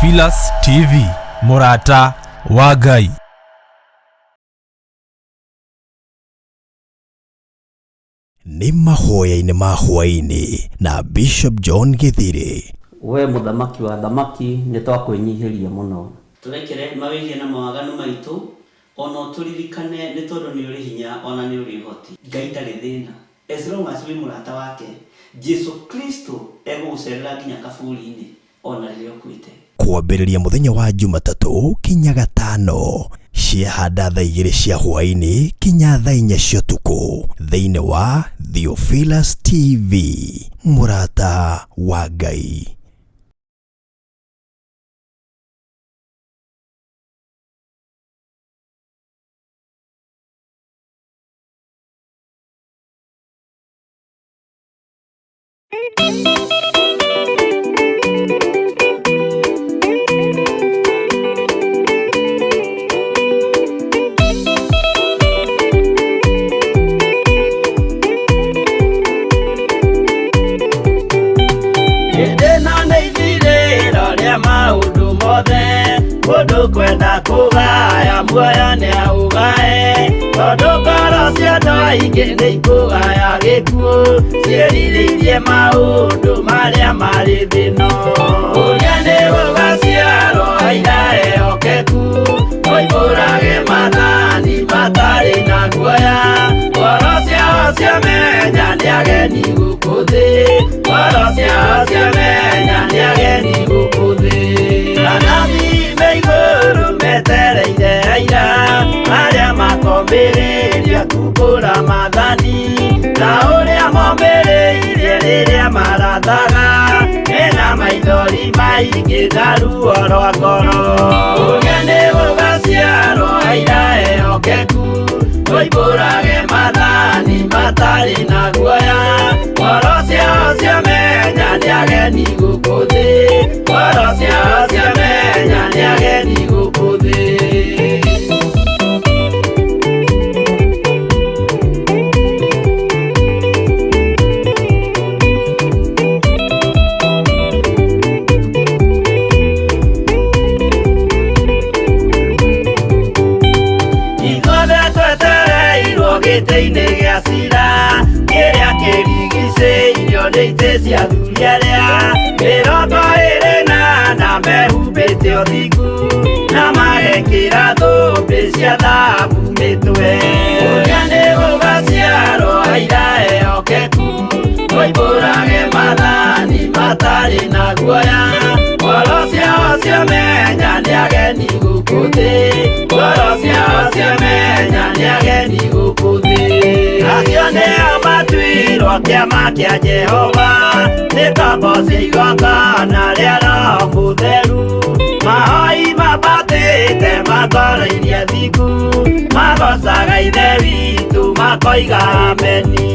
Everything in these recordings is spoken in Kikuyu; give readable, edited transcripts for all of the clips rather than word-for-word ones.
Theophilus TV, mũrata wa Ngai. Nĩ mahoya-inĩ ma hwaĩ-inĩ na Bishop John Gĩthirĩ. We mũthamaki wa athamaki, nĩ twakwĩnyihĩria mũno. Tũrekere mawĩhia na mawaganu maitũ, o na ũtũririkane, nĩ tondũ nĩ ũrĩ hinya o na nĩ ũrĩ ũhoti. Ngai ndarĩ thĩna as long as wĩ mũrata wake. Jesu Kristo egũgũcerera nginya kaburi-inĩ o na rĩrĩa ũkuĩte. Kwambĩrĩria mũthenya wa Jumatatũ kinya Gatano ciahanda thaa 2 cia hwaĩ-inĩ kinya thaa 4 cia ũtukũ thĩinĩ wa Theophilus TV, mũrata wa Ngai. Hĩndĩ ĩno nĩ ithirĩro rĩa maũndũ mothe, mũndũ kwenda kũgaya muoyo nĩ aũgae, tondũ ngoro cia andũ aingĩ nĩ ikũgaya gĩkuũ, ciĩrirĩirie maũndũ marĩa marĩ thĩ ĩno. Ũrĩa nĩ gũgaciarwo aira ehokeku, moimbũrage maathani matarĩ na guoya, ngoro ciao ciamenya nĩ ageni gũkũ thĩ, ngoro ciao ciamenya nĩ ageni gũkũ thĩ. Anabii me igũrũ metereire aira, arĩa makomĩrĩria kumbũra maathani, ta ũrĩa momĩrĩirie rĩrĩa marathaga, mena maithori maingĩ na ruo rwa ngoro. Ũrĩa nĩ gũgaciarwo aira ehokeku, moimbũrage maathani matarĩ na guoya, ngoro ciao ciamenya nĩ ageni gũkũ thĩ, ngoro ciao ciamenya nĩ ageni gũkũ thĩ. Ithuothe twetereirwo gĩtĩ-inĩ gĩa cira, kĩrĩa kĩrigicĩirio nĩ itĩ cia athuri arĩa 24 mehumbĩte ũthingu, na magekĩra thũmbĩ cia thahabu mĩtwe. Ũrĩa nĩ gũgaciarwo aira ehokeku, moimbũrage maathani matarĩ na guoya, ngoro ciao ciamenya nĩ ageni gũkũ thĩ, ngoro ciao ciamenya nĩ ageni gũkũ thĩ. Acio nĩo matuirwo kĩama kĩa Jehova, nĩ kamboci igongona rĩa Roho Mũtheru, mahoi mambatĩte matwarairie thingu, magocaga Ithe witũ makoiga ameni.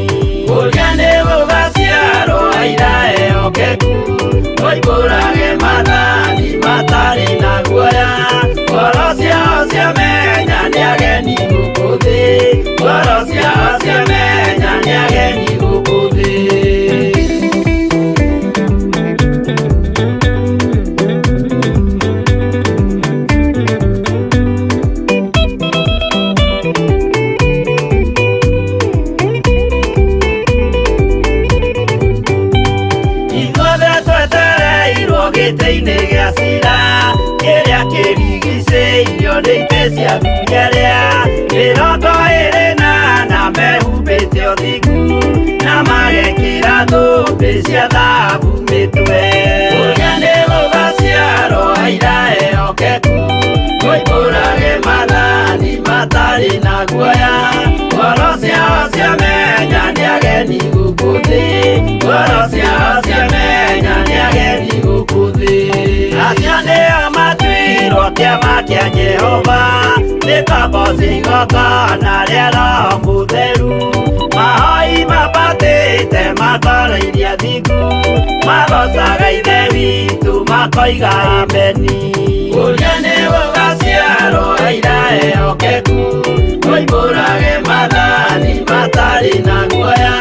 Ũrĩa nĩ gũgaciarwo aira ehokeku, moimbũrage maathani matarĩ na guoya, ngoro ciao ciamenya nĩ ageni gũkũ thĩ, ngoro ciao ciamenya nĩ ageni gũkũ thĩ. Ithuothe twetereirwo gĩtĩ-inĩ gĩa cira, kĩrĩa kĩrigicĩirio nĩ itĩ cia athuri arĩa 24 mehumbĩte ũthingu, na magekĩra thũmbĩ cia thahabu mĩtwe. Ũrĩa nĩ gũgaciarwo aira ehokeku, moimbũrage maathani matarĩ na guoya, ngoro ciao ciamenya nĩ ageni gũkũ thĩ, ngoro ciao ciamenya nĩ ageni gũkũ thĩ. Acio nĩo matuirwo kĩama kĩa Jehova, nĩ kamboci igongona rĩa Roho Mũtheru, mahoi mambatĩte matwarairie athingu, magocaga Ithe witũ makoiga ameni. Ũrĩa nĩ gũgaciarwo aira ehokeku, moimbũrage maathani matarĩ na guoya,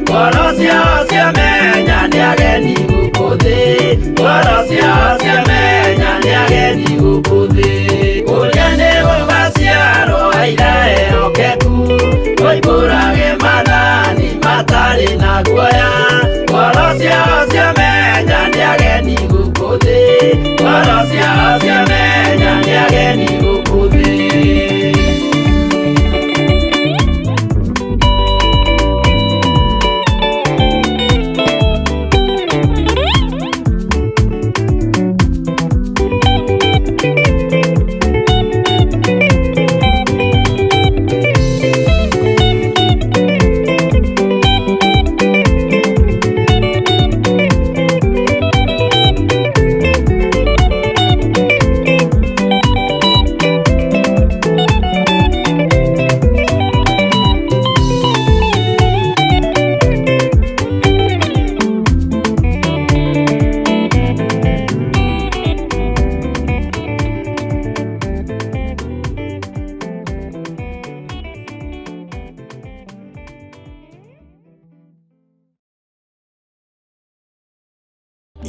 ngoro ciao ciamenya nĩ ageni gũkũ thĩ, ngoro ciao ciamenya nĩ ageni gũkũ thĩ. Kũrĩa nĩ gũgaciarwo aira ehokeku, moimbũrage maathani matarĩ na guoya. Ngoro ciao ciamenya nĩ ageni gũkũ thĩ, ngoro ciao ciamenya nĩ ageni gũkũ thĩ.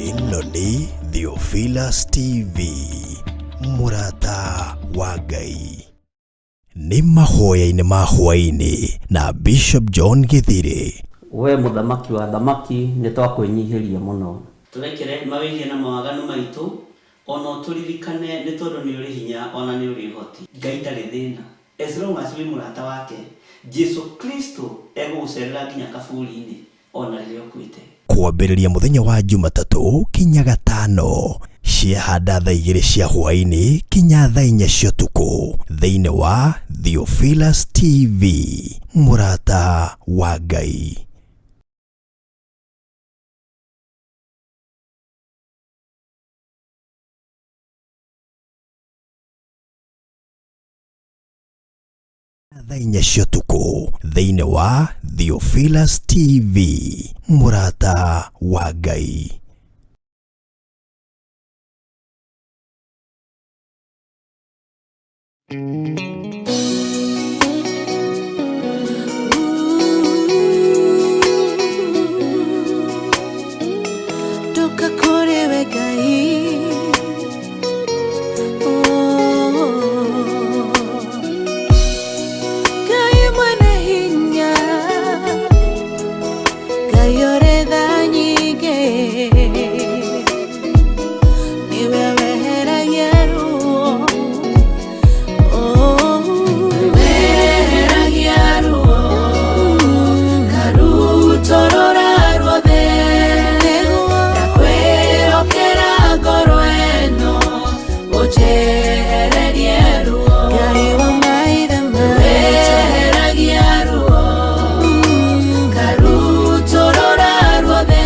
Ĩno nĩ Theophilus TV, mũrata wa Ngai. Nĩ mahoya-inĩ ma hwaĩ-inĩ na Bishop John Gĩthirĩ. We mũthamaki wa thamaki, nĩ twakwĩnyihĩria mũno. Tũrekere mawĩhia na mawaganu maitũ, ona ũtũririkane nĩ tondũ nĩ ũrĩ hinya ona nĩ ũrĩ ũhoti. Ngai ndarĩ thĩna. As long as wĩ mũrata wake, Jesu Kristo egũgũcerera nginya kaburi-inĩ ona rĩrĩa ũkuĩte. Kwambĩrĩria mũthenya wa Jumatatũ kinya Gatano, ciahanda thaa 2 cia hwaĩ-inĩ kinya thaa 4 cia ũtukũ thĩinĩ wa Theophilus TV, mũrata wa Ngai. Thaa 4 cia ũtukũ thĩinĩ wa Theophilus TV, mũrata wa Ngai. Ndoka kũrĩ we Ngai. Oh. Ngai mwene hinya, Ngai ũrĩ tha nyingĩ, nĩwe weheragia ruo. Oh. Weheragia ruo, karutũrũra ruothe. Ndakwĩhokera ngoro ĩno, ũnjehererie ruo. Ngai wa maithe maitũ, weheragia ruo, karutũrũra ruothe.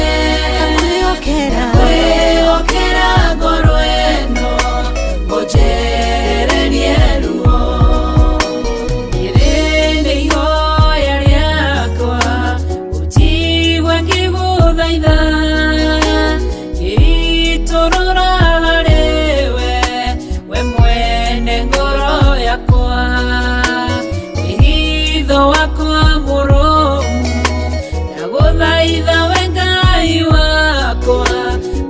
Ndakwĩhokera ngoro ĩno, ũnjehererie ruo. Rĩrĩ nĩ ihoya rĩakwa, ũnjigue ngĩgũthaitha, ngĩitũrũra harĩ we, we mwene ngoro yakwa. Wĩhitho wakwa mũrũmu, ndagũthaitha we Ngai wakwa,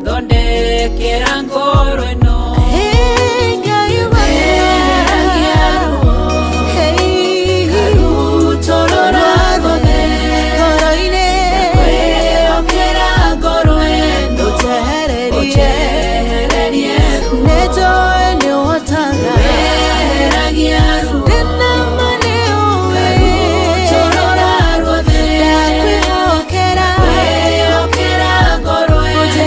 thondekera ngoro ĩno. Weheragia ruo, karutũrũra ruothe. Ndakwĩhokera ngoro ĩno, ũnjehererie ruo. Weheragia ruo, karutũrũra ruothe. Ndakwĩhokera ngoro ĩno,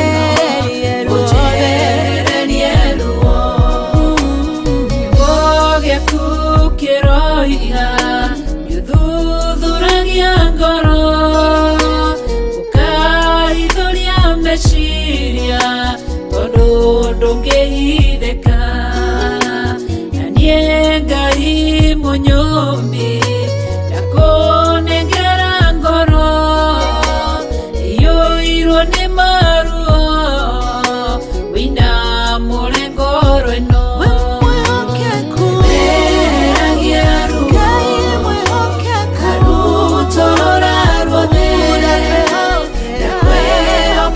ũnjehererie ruo. Kiugo gĩaku kĩroiga, nĩũthuthuragia ngoro, ũkahithũria meciria, tondũ ndũngĩhithĩka. Na niĩ Ngai mũnyũmbi, ndakũnengera ngoro ĩiyũirwo nĩ maruo, wĩinamũre ngoro ĩno. Weheragia ruo, karutũrũra ruothe. Ndakwĩhokera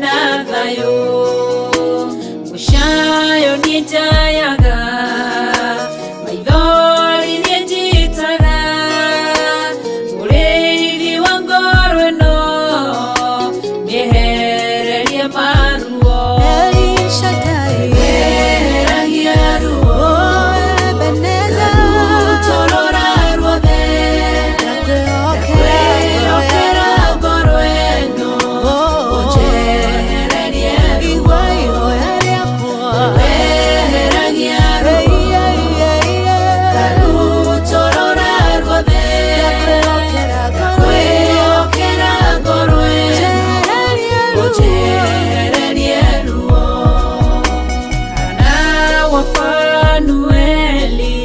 na thayũ. Mũcayo niĩ njayaga, maithori niĩ njitaga, mũrĩithi wa ngoro ĩno, mĩehererie maruo. El Shaddai, Weheragia ruo, oh Ebenezer, ngarutorora ruothe, ndakwĩhokera ndakwĩhokera ngoro ĩno, Oh, ũnjehererie ruo. igua ihoya rĩakwa. Weheragia ruo, Ei, ei, ei, ei. ngarutorora ruothe, Ndakwĩhokera ngoro ĩno, ndakwĩhokera ngoro ĩno, njehererie ruo. ũnjehererie ruo. Hana wa Fanueli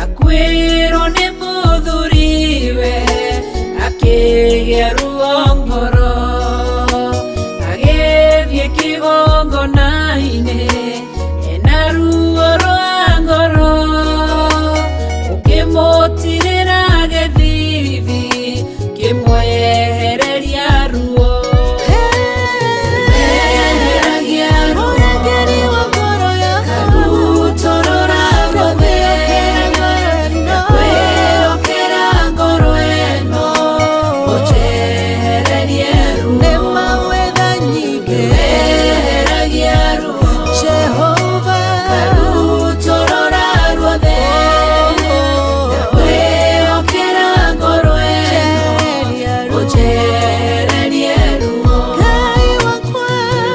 akuĩrwo nĩ mũthuriwe, akĩgĩa ruo ngoro, agĩthiĩ kĩgongona-inĩ ena ruo rwa ngoro, ũkĩmũtirĩra gĩthithi kĩmwehereria ruo. Weheragia ruo, Mũrangĩri wa ngoro yakwa, ngarutorora ruothe, ndakwĩhokera ngoro ĩno, ũnjehererie ruo. nĩ mawetha nyingĩ. Weheragia ruo, Jehova, ngarutorora ruothe, ndakwĩhokera ngoro ĩno, njehereria ruo. ũnjehererie ruo. Ngai wakwa,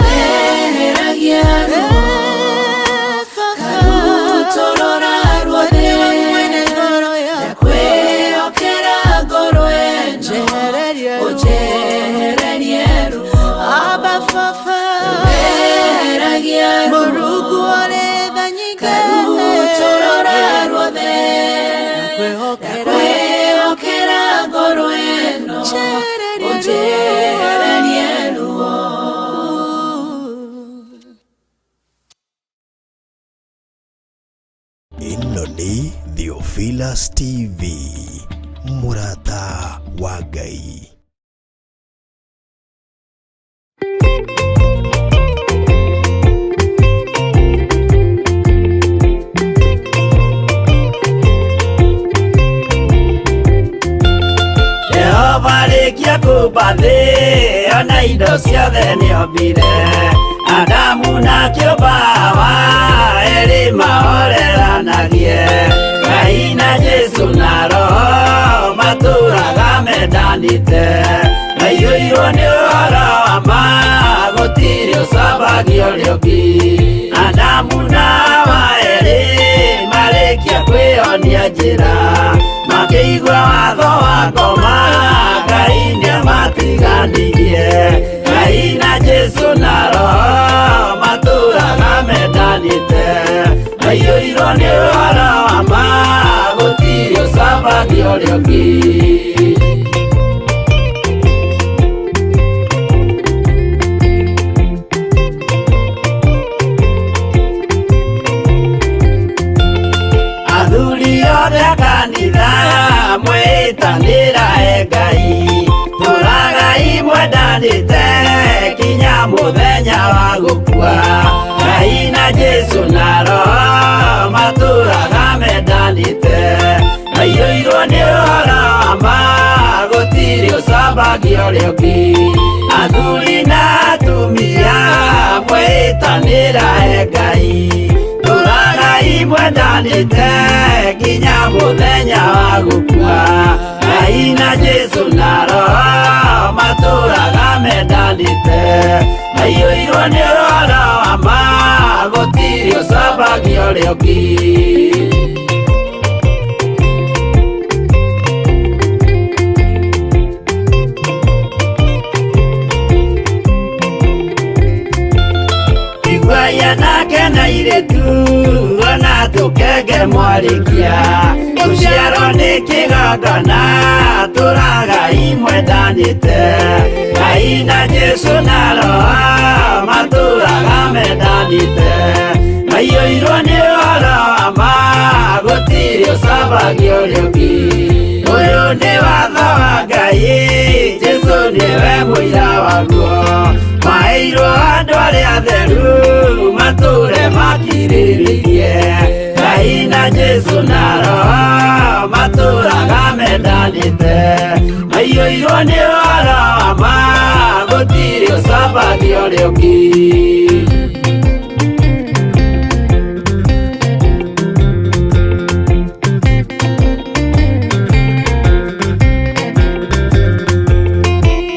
Weheragia ruo, eh, Baba, ngarutorora ruothe, nĩwe mwene ngoro yakwa, ndakwĩhokera ngoro ĩno, njehereria ruo. ũnjehererie ruo. Abba Baba, Weheragia ruo, Mũrungu ũrĩ tha nyingĩ, ngarutorora ruothe, ndakwĩhokera, ndakwĩhokera ngoro ĩno, njehereria ruo. ũnjehererie ruo. Ĩno nĩ Theophilus TV, mũrata wa Ngai. Jehova rĩkia kũmba thĩ ona indo ciothe nĩombire Adamu na kĩũmba Hawa erĩ mahoreranagie Ngai na Jesũ na Roho matũraga mendanĩte Maiyũirwo nĩ ũhoro wa ma gũtirĩ ũcambagio ũrĩa ũngĩ Adamu na Hawa erĩ marĩkia kwĩonia njĩra makĩigua watho wa ngoma Ngai nĩamatiganirie Ngai na Jesũ na Roho matũraga mendanĩte maiyũirwo nĩ ũhoro wa ma gũtirĩ ũcambagio ũrĩa ũngĩ. Athuri othe a kanitha mwĩtanĩra e Ngai tũragai mwendanĩte kinya mũthenya wa gũkua Ngai na Jesũ na Roho matũraga mendanĩte maiyũirwo nĩ ũhoro wa ma gũtirĩ ũcambagio ũrĩa ũngĩ Athuri na atumia mwĩtanĩra e Ngai tũragai mwendanĩte nginya mũthenya wa gũkua Ngai na Jesũ na Roho matũraga mendanĩte maiyũirwo nĩ ũhoro wa ma gũtirĩ ũcambagio ũrĩa ũngĩ. Iguai anake na airĩtu ona tũkenge mwarĩkia gũciarwo nĩ kĩgongona tũragai mwendanĩte Ngai na Jesũ na Roho matũraga mendanĩte maiyũirwo nĩ ũhoro wa ma gũtirĩ ũcambagio ũrĩa ũngĩ. Ũyũ nĩ watho wa Ngai, Jesũ nĩwe mũira waguo. Maheirwo andũ arĩa atheru, matũũre makirĩrĩirie. Ngai na Jesũ na Roho, matũũraga mendanĩte. Maiyũirwo nĩ ũhoro wa ma, gũtirĩ ũcambagia ũrĩa ũngĩ.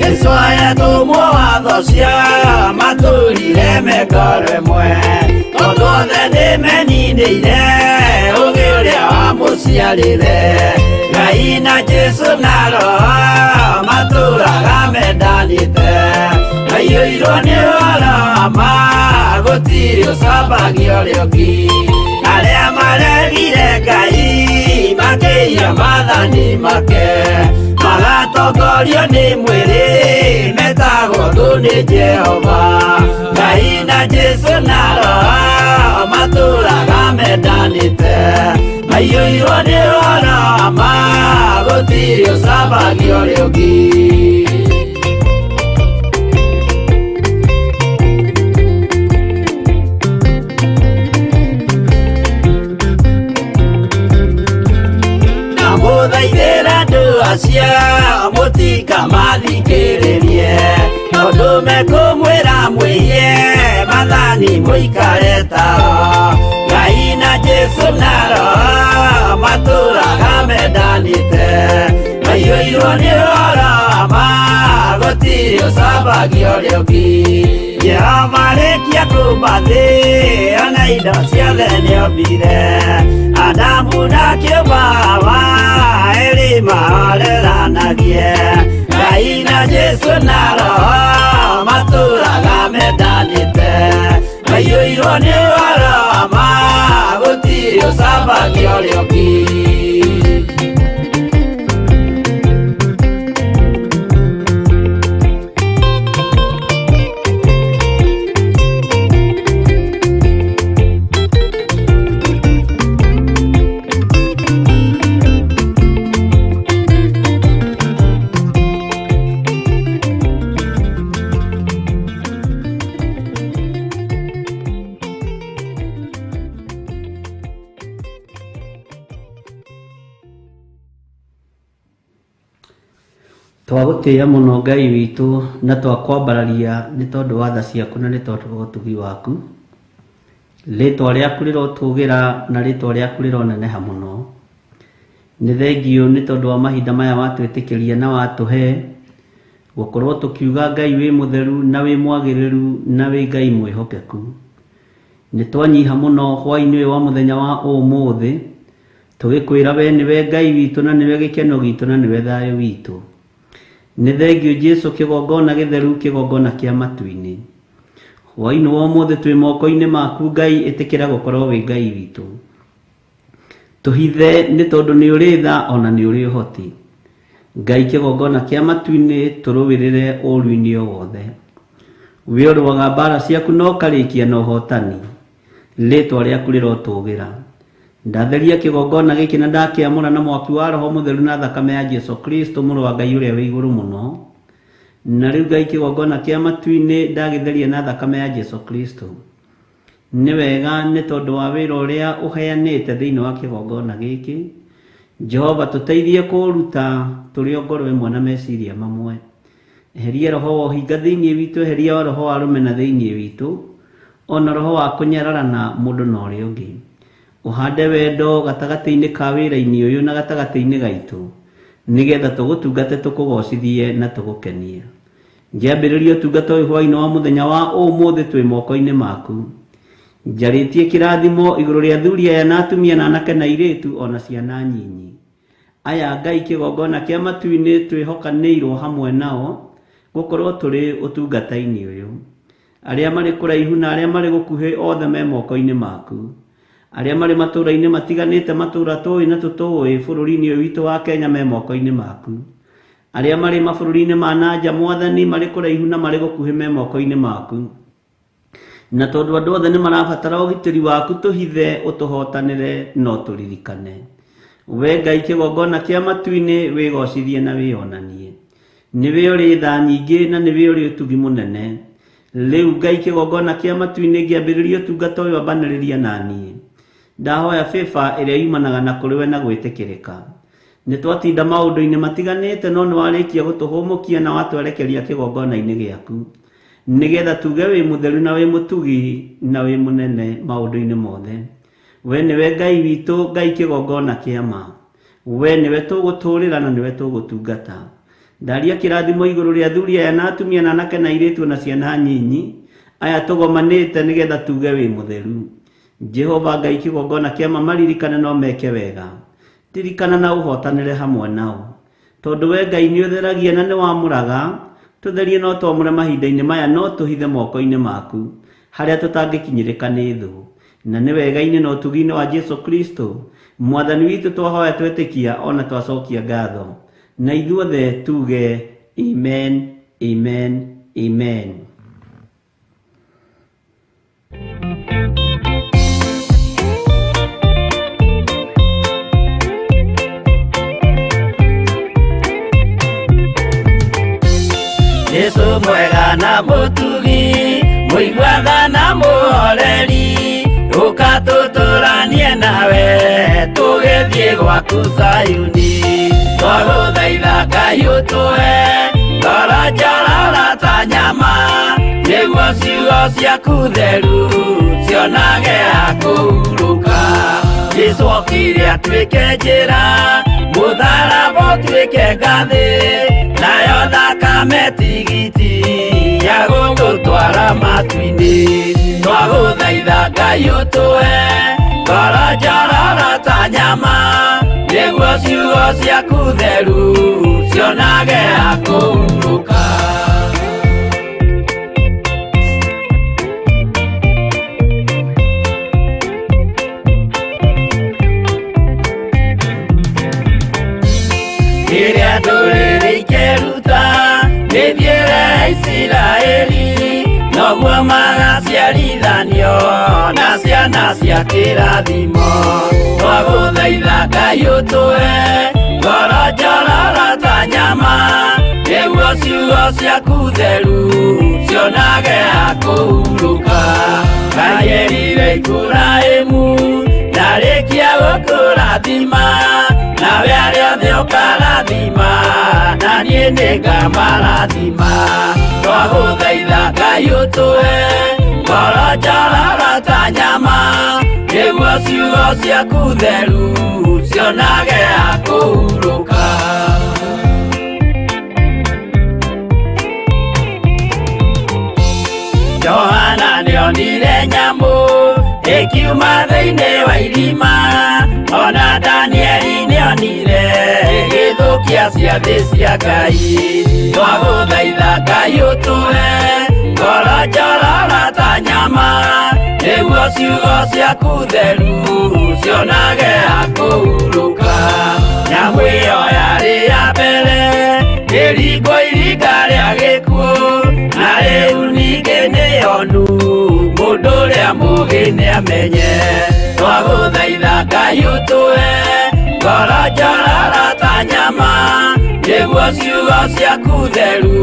Jesũ ayatũmwo watho cia matũrire mekoro ĩmwe, tondũ othe nĩmeninĩire ũgĩ ũrĩa wamũciarire. Ngai na Jesũ na Roho matũraga mendanĩte, maiyũirwo nĩ ũhoro wa ma, gũtirĩ ũcambagia ũrĩa ũngĩ. Arĩa maregire Ngai makĩiya maathani make, magatongorio nĩ mwĩrĩ, metagwo thũ nĩ Jehova. Ngai na Jesũ na Roho matũraga mendanĩte, maiyũirwo nĩ ũhoro wa ma, gũtirĩ ũcambagia ũrĩa ũngĩ. Ndamũthaithĩra andũ acio mũtikamathikĩrĩrie, tondũ mekũmwĩra mwĩiye maathani mũikare tao. Ngai na Jesũ na Roho matũraga mendanĩte, maiyũirwo nĩ ũhoro wa ma, gũtirĩ ũcambagia ũrĩa ũngĩ. Jehova arĩkia kũũmba thĩ, ona indo ciothe nĩombire. Adamu na kĩũmba Hawa, erĩ mahoreranagie. Ngai na Jesũ na Roho matũraga mendanĩte, maiyũirwo nĩ ũhoro wa ma, gũtirĩ ũcambagia ũrĩa ũngĩ. Twagũtĩĩa mũno Ngai witũ na twakwambararia nĩ tondũ wa tha ciaku na nĩ tondũ wa ũtugi waku. Rĩtwa rĩaku rĩrotũgĩra na rĩtwa rĩaku rĩroneneha mũno. Nĩ thengiũ nĩ tondũ wa mahinda maya watwĩtĩkĩria na watũhe gũkorwo tũkiuga Ngai wĩ mũtheru na wĩ mwagĩrĩru na wĩ Ngai mwĩhokeku. Nĩ twanyiha mũno hwaĩ-inĩ ũyũ wa mũthenya wa ũmũthĩ, tũgĩkwĩra we nĩwe Ngai witũ na nĩwe gĩkeno gitũ na nĩwe thayũ witũ. Nĩ thengiũ Jesũ kĩgongona gĩtheru kĩgongona kĩa matu-inĩ. Hwaĩ-inĩ wa ũmũthĩ twĩ moko-inĩ maku Ngai, ĩtĩkĩra gũkorwo wĩ Ngai witũ. Tũhithe nĩ tondũ nĩ ũrĩ tha ona nĩ ũrĩ ũhoti. Ngai kĩgongona kĩa matu-inĩ tũrũĩrĩre ũũru-inĩ o wothe. We ũrũaga mbara ciaku na ũkarĩkia na ũhotani. Rĩtwa rĩaku rĩrotũgĩra. Ndatheria kĩgongona gĩkĩ na ndakĩamũra na mwaki wa Roho Mũtheru na thakame ya Jesũ Kristo mũrũ wa Ngai ũrĩa wĩ igũrũ mũno. Na rĩu Ngai kĩgongona kĩa matu-inĩ ndagĩtheria na thakame ya Jesũ Kristo. Nĩ wega nĩ tondũ wa wĩra ũrĩa ũheanĩte thĩinĩ wa kĩgongona gĩkĩ. Jehova tũteithie kũũruta tũrĩ o ngoro ĩmwe na meciria mamwe. Eheria roho wa ũhinga thĩinĩ witũ, eheria roho wa rũmena thĩinĩ witũ, ona roho wa kũnyararana mũndũ na ũrĩa ũngĩ. Ũhande wendo gatagatĩ-inĩ ka wĩra-inĩ ũyũ na gatagatĩ-inĩ gaitũ, nĩgetha tũgũtungate tũkũgocithie na tũgũkenie. Ngĩambĩrĩria ũtungata ũyũ hwaĩ-inĩ wa mũthenya wa ũmũthĩ twĩ moko-inĩ maku. Njarĩtie kĩrathimo igũrũ rĩa athuri aya na atumia na anake na airĩtu ona ciana nyinyi. Aya Ngai kĩgongona kĩa matu-inĩ twĩhokanĩirwo hamwe nao gũkorwo tũrĩ ũtungata-inĩ ũyũ. Arĩa marĩ kũraihu na arĩa marĩ gũkuhĩ othe me moko-inĩ maku. Arĩa marĩ matũũra-inĩ matiganĩte matũũra tũĩ na tũtũĩ bũrũri-inĩ ũyũ witũ wa Kenya me moko-inĩ maku. Arĩa marĩ mabũrũri-inĩ ma nanja mwathani marĩ kũraihu na marĩ gũkuhĩ me moko-inĩ maku. Na tondũ andũ othe nĩ marabatara ũgitĩri waku tũhithe ũtũhotanĩre no tũririkane. We Ngai kĩgongona kĩa matu-inĩ, wĩgocithie na wĩonanie. Nĩwe ũrĩ tha nyingĩ na nĩwe ũrĩ ũtugi mũnene. Rĩu Ngai kĩgongona kĩa matu-inĩ, ngĩambĩrĩria ũtungata ũyũ, ambanĩrĩria naniĩ. Ndahoya favor ĩrĩa yumanaga na kũrĩ we na gwĩtĩkĩrĩka. Nĩ twatinda maũndũ-inĩ matiganĩte, no nĩ warĩkia gũtũhũmũkia na watwerekeria kĩgongona-inĩ gĩaku, nĩgetha tuge wĩ mũtheru na wĩ mũtugi na wĩ mũnene maũndũ-inĩ mothe. We nĩwe Ngai witũ, Ngai kĩgongona kĩa ma. We nĩwe tũgũtũũrĩra na nĩwe tũgũtungata. Ndaria kĩrathimo igũrũ rĩa athuri aya na atumia na anake na airĩtu na ciana nyinyi aya tũgomanĩte, nĩgetha tuge wĩ mũtheru. Jehova Ngai kĩgongona kĩa ma, maririkane no meke wega. Ririkana na ũhotanĩre hamwe nao, tondũ we Ngai nĩ ũtheragia na nĩ wamũraga. Tũtherie no twamũre mahinda-inĩ maya, no tũhithe moko-inĩ maku harĩa tũtangĩkinyĩrĩka nĩ thũ. Na nĩ wega-inĩ na ũtugi-inĩ wa Jesu Kristo Mwathani witũ twahoya, twetĩkia ona twacokia ngatho, na ithuothe tuge amen, amen, amen. Jesu mwega na mũtugi, mũiguatha na mũhoreri, ũka tũtũranie nawe tũgĩthiĩ gwaku Zayuni. Twagũthaitha Ngai ũtũhe ngoro njororo ta nyama, nĩguo ciugo ciaku theru cionage ha kũhurũka. Jesu okire atuĩke njĩra, mũtharaba ũtuĩke ngathĩ, nayo thakame tigiti ya gũgũtwara matu-inĩ. Twagũthaitha Ngai ũtũhe ngoro njororo ta nyama, nĩguo ciugo ciaku theru cionage ha kũhurũka. Rĩrĩa ndũrĩrĩ ikeruta mĩthiĩre ya Isiraeli, noguo magaciarithanio na ciana cia kĩrathimo. Twagũthaitha Ngai ũtũhe ngoro njororo ta nyama, nĩguo ciugo ciaku theru cionage ha kũhurũka. Ngai erire Iburahĩmu, ndarĩkia gũkũrathima, nawe arĩa othe ũkarathima, na niĩ nĩngamarathima. Twagũthaitha Ngai ũtũhe ngoro njororo ta nyama, nĩguo ciugo ciaku theru cionage ha kũhurũka. Johana nĩonire nyamũ ĩkiuma thĩinĩ wa irima, ona Danieli nĩonire ĩgĩthũkia ciathĩ cia Ngai. Twagũthaitha Ngai ũtũhe ngoro njororo ta nyama, nĩguo ciugo ciaku theru cionage ha kũhurũka. Nyamũ ĩyo yarĩ ya mbere ĩringwo iringa rĩa gĩkuũ, na rĩu ningĩ nĩyonu mũndũ ũrĩa mũũgĩ nĩamenye. Twagũthaitha Ngai ũtũhe ngoro njororo ta nyama, nĩguo ciugo ciaku theru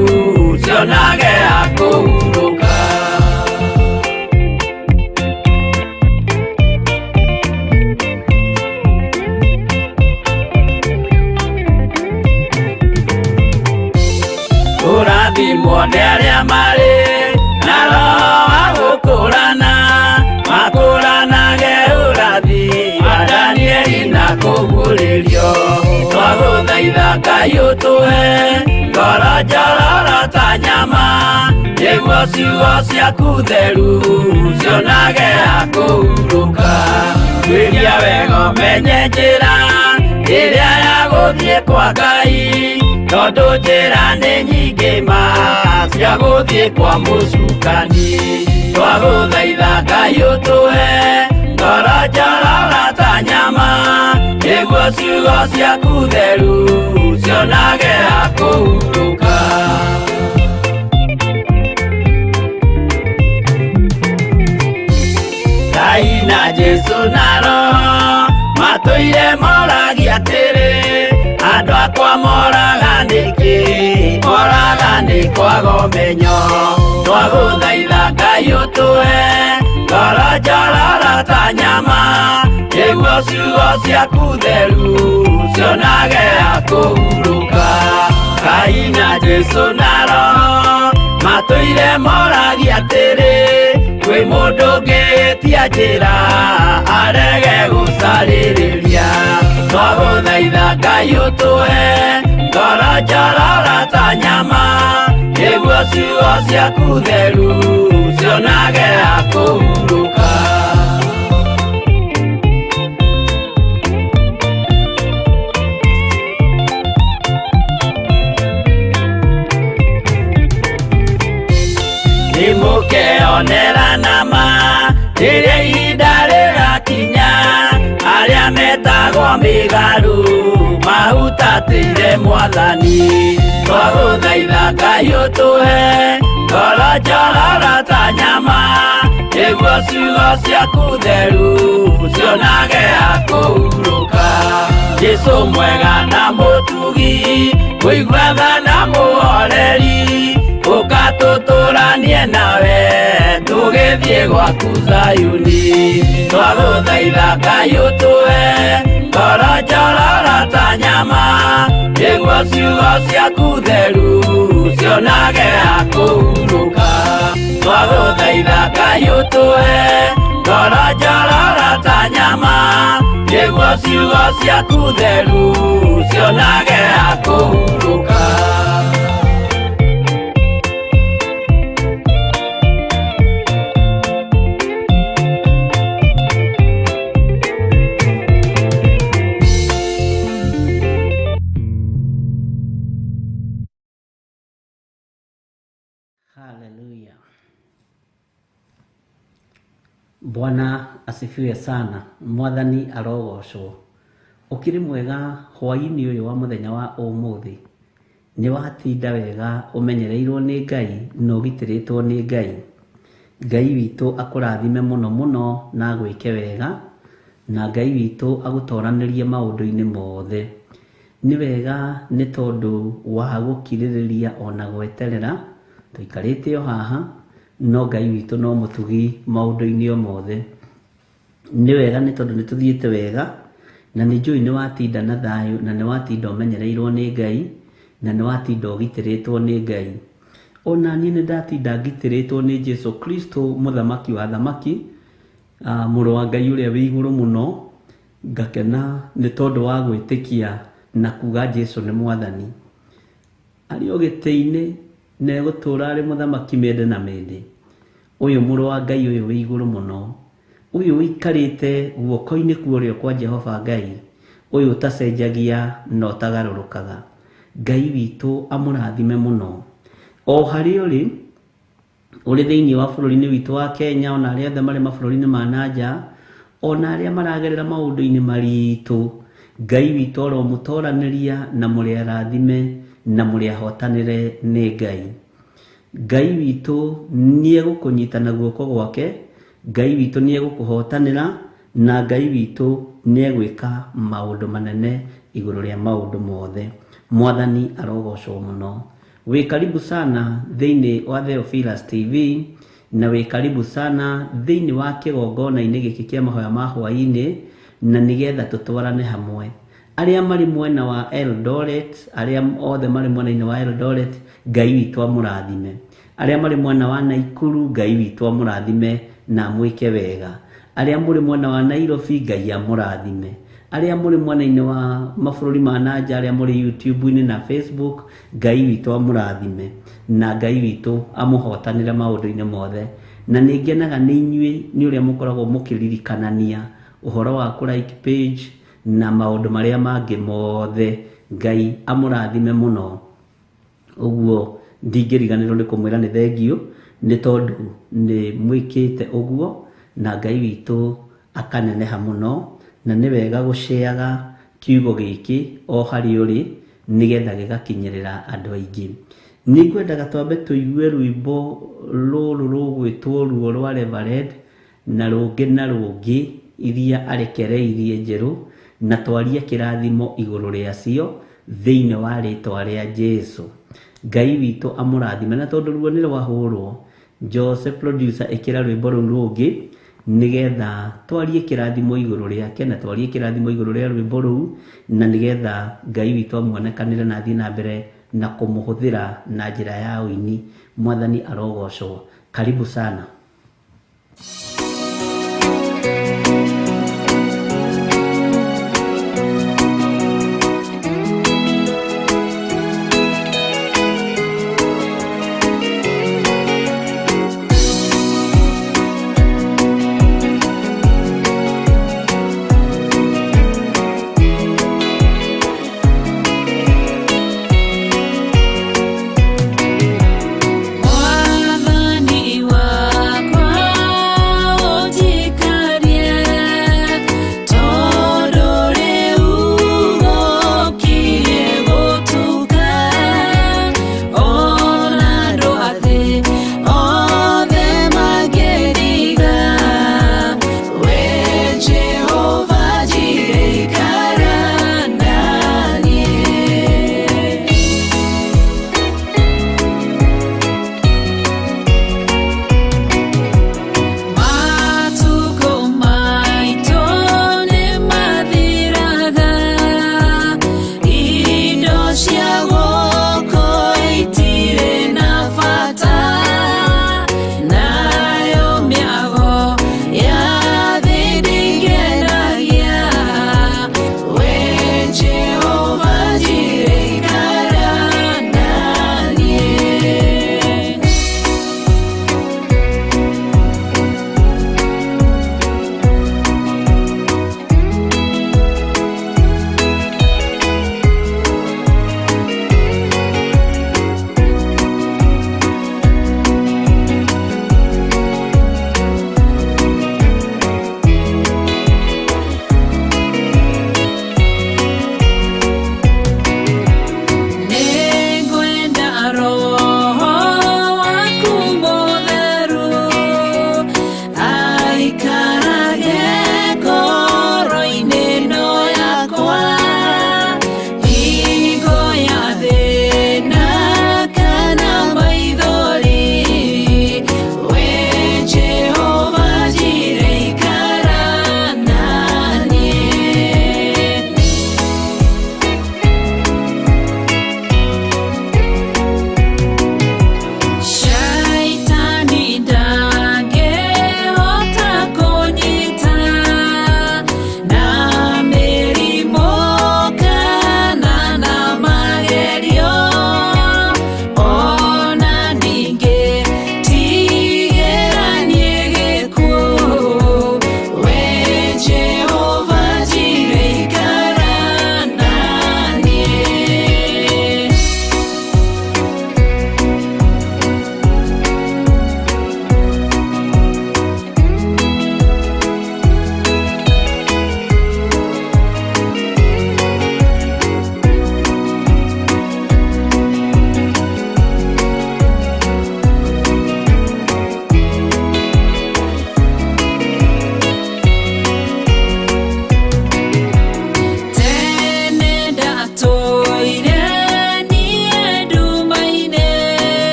cionage ha kũhurũka. Kũrathimwo nĩ arĩa marĩ na roho wa gũkũrana, makũranage ũrathi wa Danieli na kũguũrĩrio. Twagũthaitha Ngai ũtũhe ngoro njororo ta nyama, nĩguo ciugo ciaku theru cionage ha kũhurũka. Tuĩria wega ũmenye njĩra ĩrĩa ya gũthiĩ kwa Ngai, tondũ njĩra nĩ nyingĩ ma cia gũthiĩ kwa mũcukani. Twagũthaitha Ngai ũtũhe ngoro njororo ta nyama, nĩguo ciugo ciaku theru cionage ha kũhurũka. Ngai na Jesu na Roho Matũire moragia atĩrĩ, andũ akwa moraga nĩkĩ, moraga nĩ kwaga ũmenyo. Twagũthaitha Ngai ũtũhe ngoro njororo ta nyama, nĩguo ciugo ciaku theru cionage ha kũhurũka. Ngai na Jesũ na Roho matũire moragia atĩrĩ, kwĩ mũndũ ũngĩtia njĩra arege gũcarĩrĩria. Twagũthaitha Ngai ũtũhe ngoro njororo ta nyama, nĩguo ciugo ciaku theru cionage ha kũhurũka. Nĩmũkeonera nama rĩrĩa ihinda rĩgakinya, arĩa metagwo mĩgarũ mahutatĩire Mwathani. Twagũthaitha Ngai ũtũhe ngoro njororo ta nyama, nĩguo ciugo ciaku theru cionage ha kũhurũka. Jesũ mwega na mũtugi, mũigua tha na mũhoreri, ũka tũtũranie nawe tũgĩthiĩ gwaku Zayuni. Twagũthaitha Ngai ũtũhe ngoro njororo ta nyama, nĩguo ciugo ciaku theru cionage ha kũhurũka. Twagũthaitha Ngai ũtũhe ngoro njororo ta nyama, nĩguo ciugo ciaku theru cionage ha kũhurũka. Haleluya. Bwana asifiwe sana. Mwathani arogocwo. Ũkĩrĩ mwega hwaĩ-inĩ ũyũ wa mũthenya wa ũmũthĩ. Nĩ watinda wega ũmenyereirwo nĩ Ngai na ũgitĩrĩtwo nĩ Ngai. Ngai witũ akũrathime mũno mũno na agwĩke wega, na Ngai witũ agũtoranĩrie maũndũ-inĩ mothe. Nĩ wega nĩ tondũ wa gũkirĩrĩria ona gweterera, tũikarĩte o haha, no Ngai witũ no mũtugi maũndũ-inĩ o mothe. Nĩ wega nĩ tondũ nĩ tũthiĩte wega, na nĩ njũĩ nĩ watinda na thayũ, na nĩ watinda ũmenyereirwo nĩ Ngai, na nĩ watinda ũgitĩrĩtwo nĩ Ngai. Ona niĩ nĩ ndatinda ngitĩrĩtwo nĩ Jesu Kristo, mũthamaki wa thamaki, mũrũ wa Ngai ũrĩa wĩ igũrũ mũno. Ngakena nĩ tondũ wa gwĩtĩkia na kuga Jesu nĩ mwathani. Arĩ o gĩtĩ-inĩ na egũtũũra arĩ mũthamaki mĩndĩ na mĩndĩ. Ũyũ mũrũ wa Ngai ũyũ wĩ igũrũ mũno, ũyũ ũikarĩte guoko-inĩ kwa ũrĩo kwa Jehova Ngai, ũyũ ũtacenjagia na ũtagarũrũkaga. Ngai witũ amũrathime mũno. O harĩa ũrĩ, ũrĩ thĩinĩ wa bũrũri-inĩ witũ wa Kenya, ona arĩa othe marĩ mabũrũri-inĩ ma na nja, ona arĩa maragerera maũndũ-inĩ maritũ, Ngai witũ aromũtoranĩria na mũrĩ arathime na mũrĩ ahotanĩre nĩ Ngai. Ngai witũ nĩegũkũnyita na guoko gwake, Ngai witũ nĩegũkũhotanĩra, na Ngai witũ nĩegwĩka maũndũ manene igũrũ rĩa maũndũ mothe. Mwathani arogocwo mũno. Wĩ karibu sana thĩinĩ wa Theophilus TV, na wĩ karibu sana thĩinĩ wa kĩgongona-inĩ gĩkĩ kĩa mahoya ma hwaĩ-inĩ, na nĩgetha tũtwarane hamwe. Arĩa marĩ mwena wa Eldoret, arĩa othe marĩ mwena-inĩ wa Eldoret, Ngai witũ amũrathime. Arĩa marĩ mwena wa Naikuru, Ngai witũ amũrathime na amwĩke wega. Arĩa mũrĩ mwena wa Nairobi, Ngai amũrathime. Arĩa mũrĩ mwena-inĩ wa mabũrũri ma na nja, arĩa mũrĩ YouTube-inĩ na Facebook, Ngai witũ amũrathime na Ngai witũ amũhotanĩre maũndũ-inĩ mothe. Na nĩ ngenaga nĩ inyuĩ nĩ ũrĩa mũkoragwo mũkĩririkanania ũhoro wa kũ like page na maũndũ marĩa mangĩ mothe. Ngai amũrathime mũno. Ũguo ndingĩriganĩrwo nĩ kũmwĩra nĩ thengiũ, nĩ tondũ nĩ mwĩkĩte ũguo, na Ngai witũ akaneneha mũno. Na nĩ wega gũceaga kiugo gĩkĩ o harĩa ũrĩ, nĩgetha gĩgakinyĩrĩra andũ aingĩ. Nĩ ngwendaga twambe tũigue rwĩmbo rũrũ rũgwĩtwo Ruo rwa Reverend, na rũngĩ na rũngĩ iria arekereirie njerũ, Na twarie kĩrathimo igũrũ rĩacio thĩinĩ wa rĩtwa rĩa Jesu. Ngai witũ amũrathime. Na tondũ ruo nĩ rwahũrwo, Jose producer, ĩkĩra rwĩmbo rũu rũngĩ nĩgetha twarie kĩrathimo igũrũ rĩake na twarie kĩrathimo igũrũ rĩa rwĩmbo rũu, na nĩgetha Ngai witũ amuonekanĩre na athiĩ na mbere na kũmũhũthĩra na njĩra ya ũini. Mwathani arogocwo. Karibu sana. Mwathani wakwa.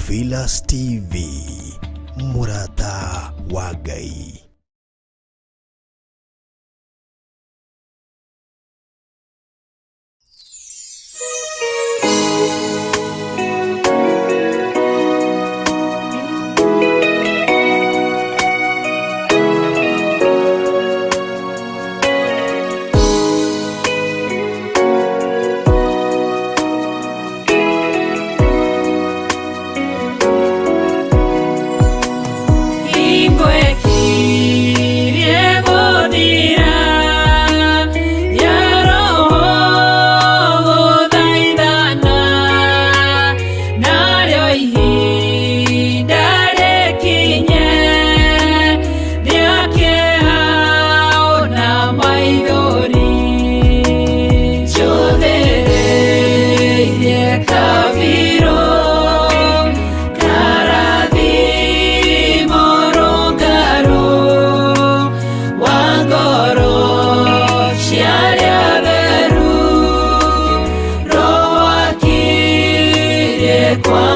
Theophilus TV, mũrata wa Ngai. One.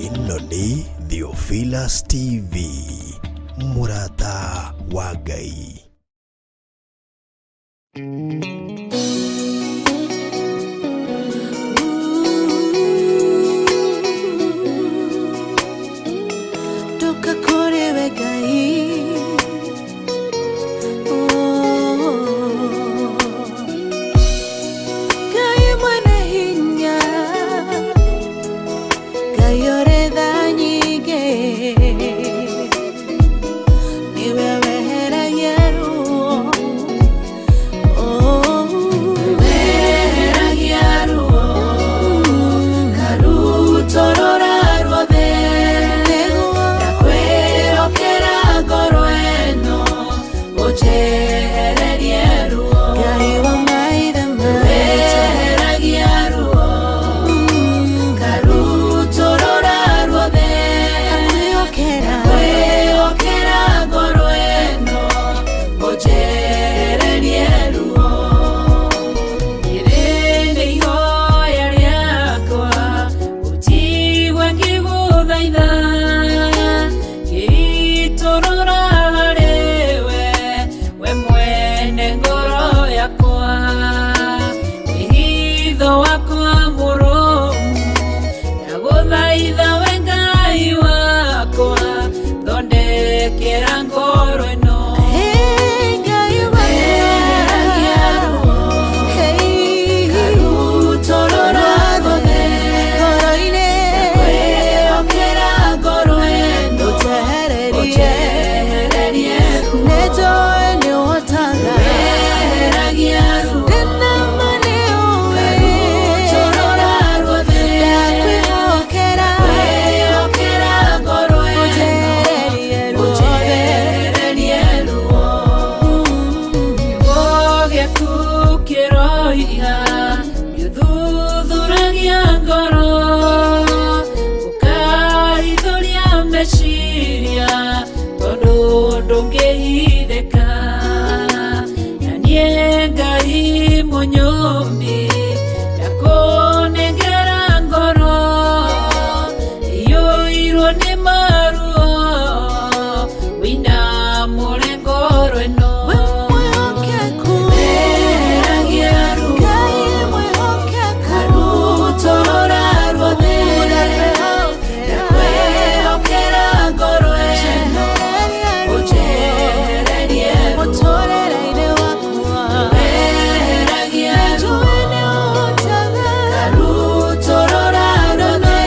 Ĩno nĩ Theophilus TV, mũrata wa Ngai. Toka kũrĩ we Ngai. Oh. Ngai mwene hinya, Ngai ũrĩ tha nyingĩ, nĩwe weheragia ruo. Oh. Weheragia ruo karutorora ruothe. Nĩguo. Ndakwĩhokera ngoro ĩno ũnjehererie ruo. Ngai wa maithe maitũ. Weheragia ruo karutorora ruothe. Ndakwĩhokera. Ndakwĩhokera ngoro ĩno ũnjehererie ruo. Rĩrĩ nĩ ihoya rĩakwa ũnjigue ngĩgũthaitha, ngĩitũrũra harĩwe we mwene ngoro yakwa. Wĩhitho wakwa mũrũmu ndagũthaitha we Ngai wakwa, thondekera ngoro ĩno. Hey, Ngai Weheragia ruo Hey. karutorora ruothe. Ngoro-inĩ. Ndakwĩhokera ngoro ĩno Ũnjehererie. ũnjehererie ruo. Nĩnjũĩ nĩũhotaga. Weheragia ruo Ndĩna ma nĩũĩ. karutorora ruothe. Ndakwĩhokera. Ndakwĩhokera ngoro ĩno Ũnjehererie ruothe. ũnjehererie ruo. Kiugo gĩaku kĩroiga nĩũthuthuragia ngoro, ũkahithũria meciria tondũ ndũngĩhithĩka. Na niĩ Ngai mũnyũmbi ndakũnengera ngoro iyũirwo nĩ maruo, wĩinamũre ngoro ĩno. We mwĩhokeku. Weheragia ruo Ngai mwĩhokeku. karutorora ruothe. Ndakwĩhokera ngoro ĩno ũnjehererie ruo. Mũtũũrĩre-inĩ wakwa. Weheragia ruo Nĩnjũĩ nĩũhotaga. karutorora ruothe.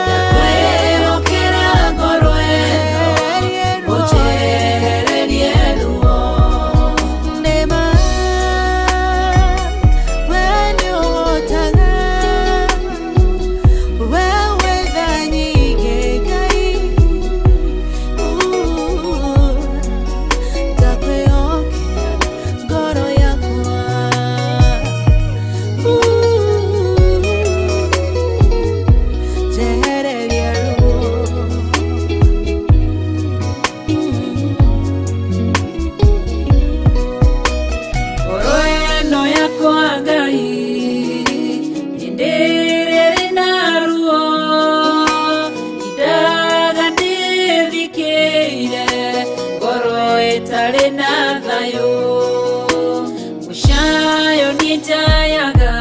Ndakwĩhokera ngoro ĩno ũnjehererie ruo. Nĩma, we nĩũhotaga. We wĩ tha nyingĩ, Ngai. Ndakwĩhokera ngoro yakwa. Njehereria ruo. Ngoro ĩno yakwa Ngai hĩndĩ ĩrĩa ĩrĩ na ruo, indaga ndĩthikĩire ngoro ĩtarĩ na thayũ. Mũcayo niĩ njayaga,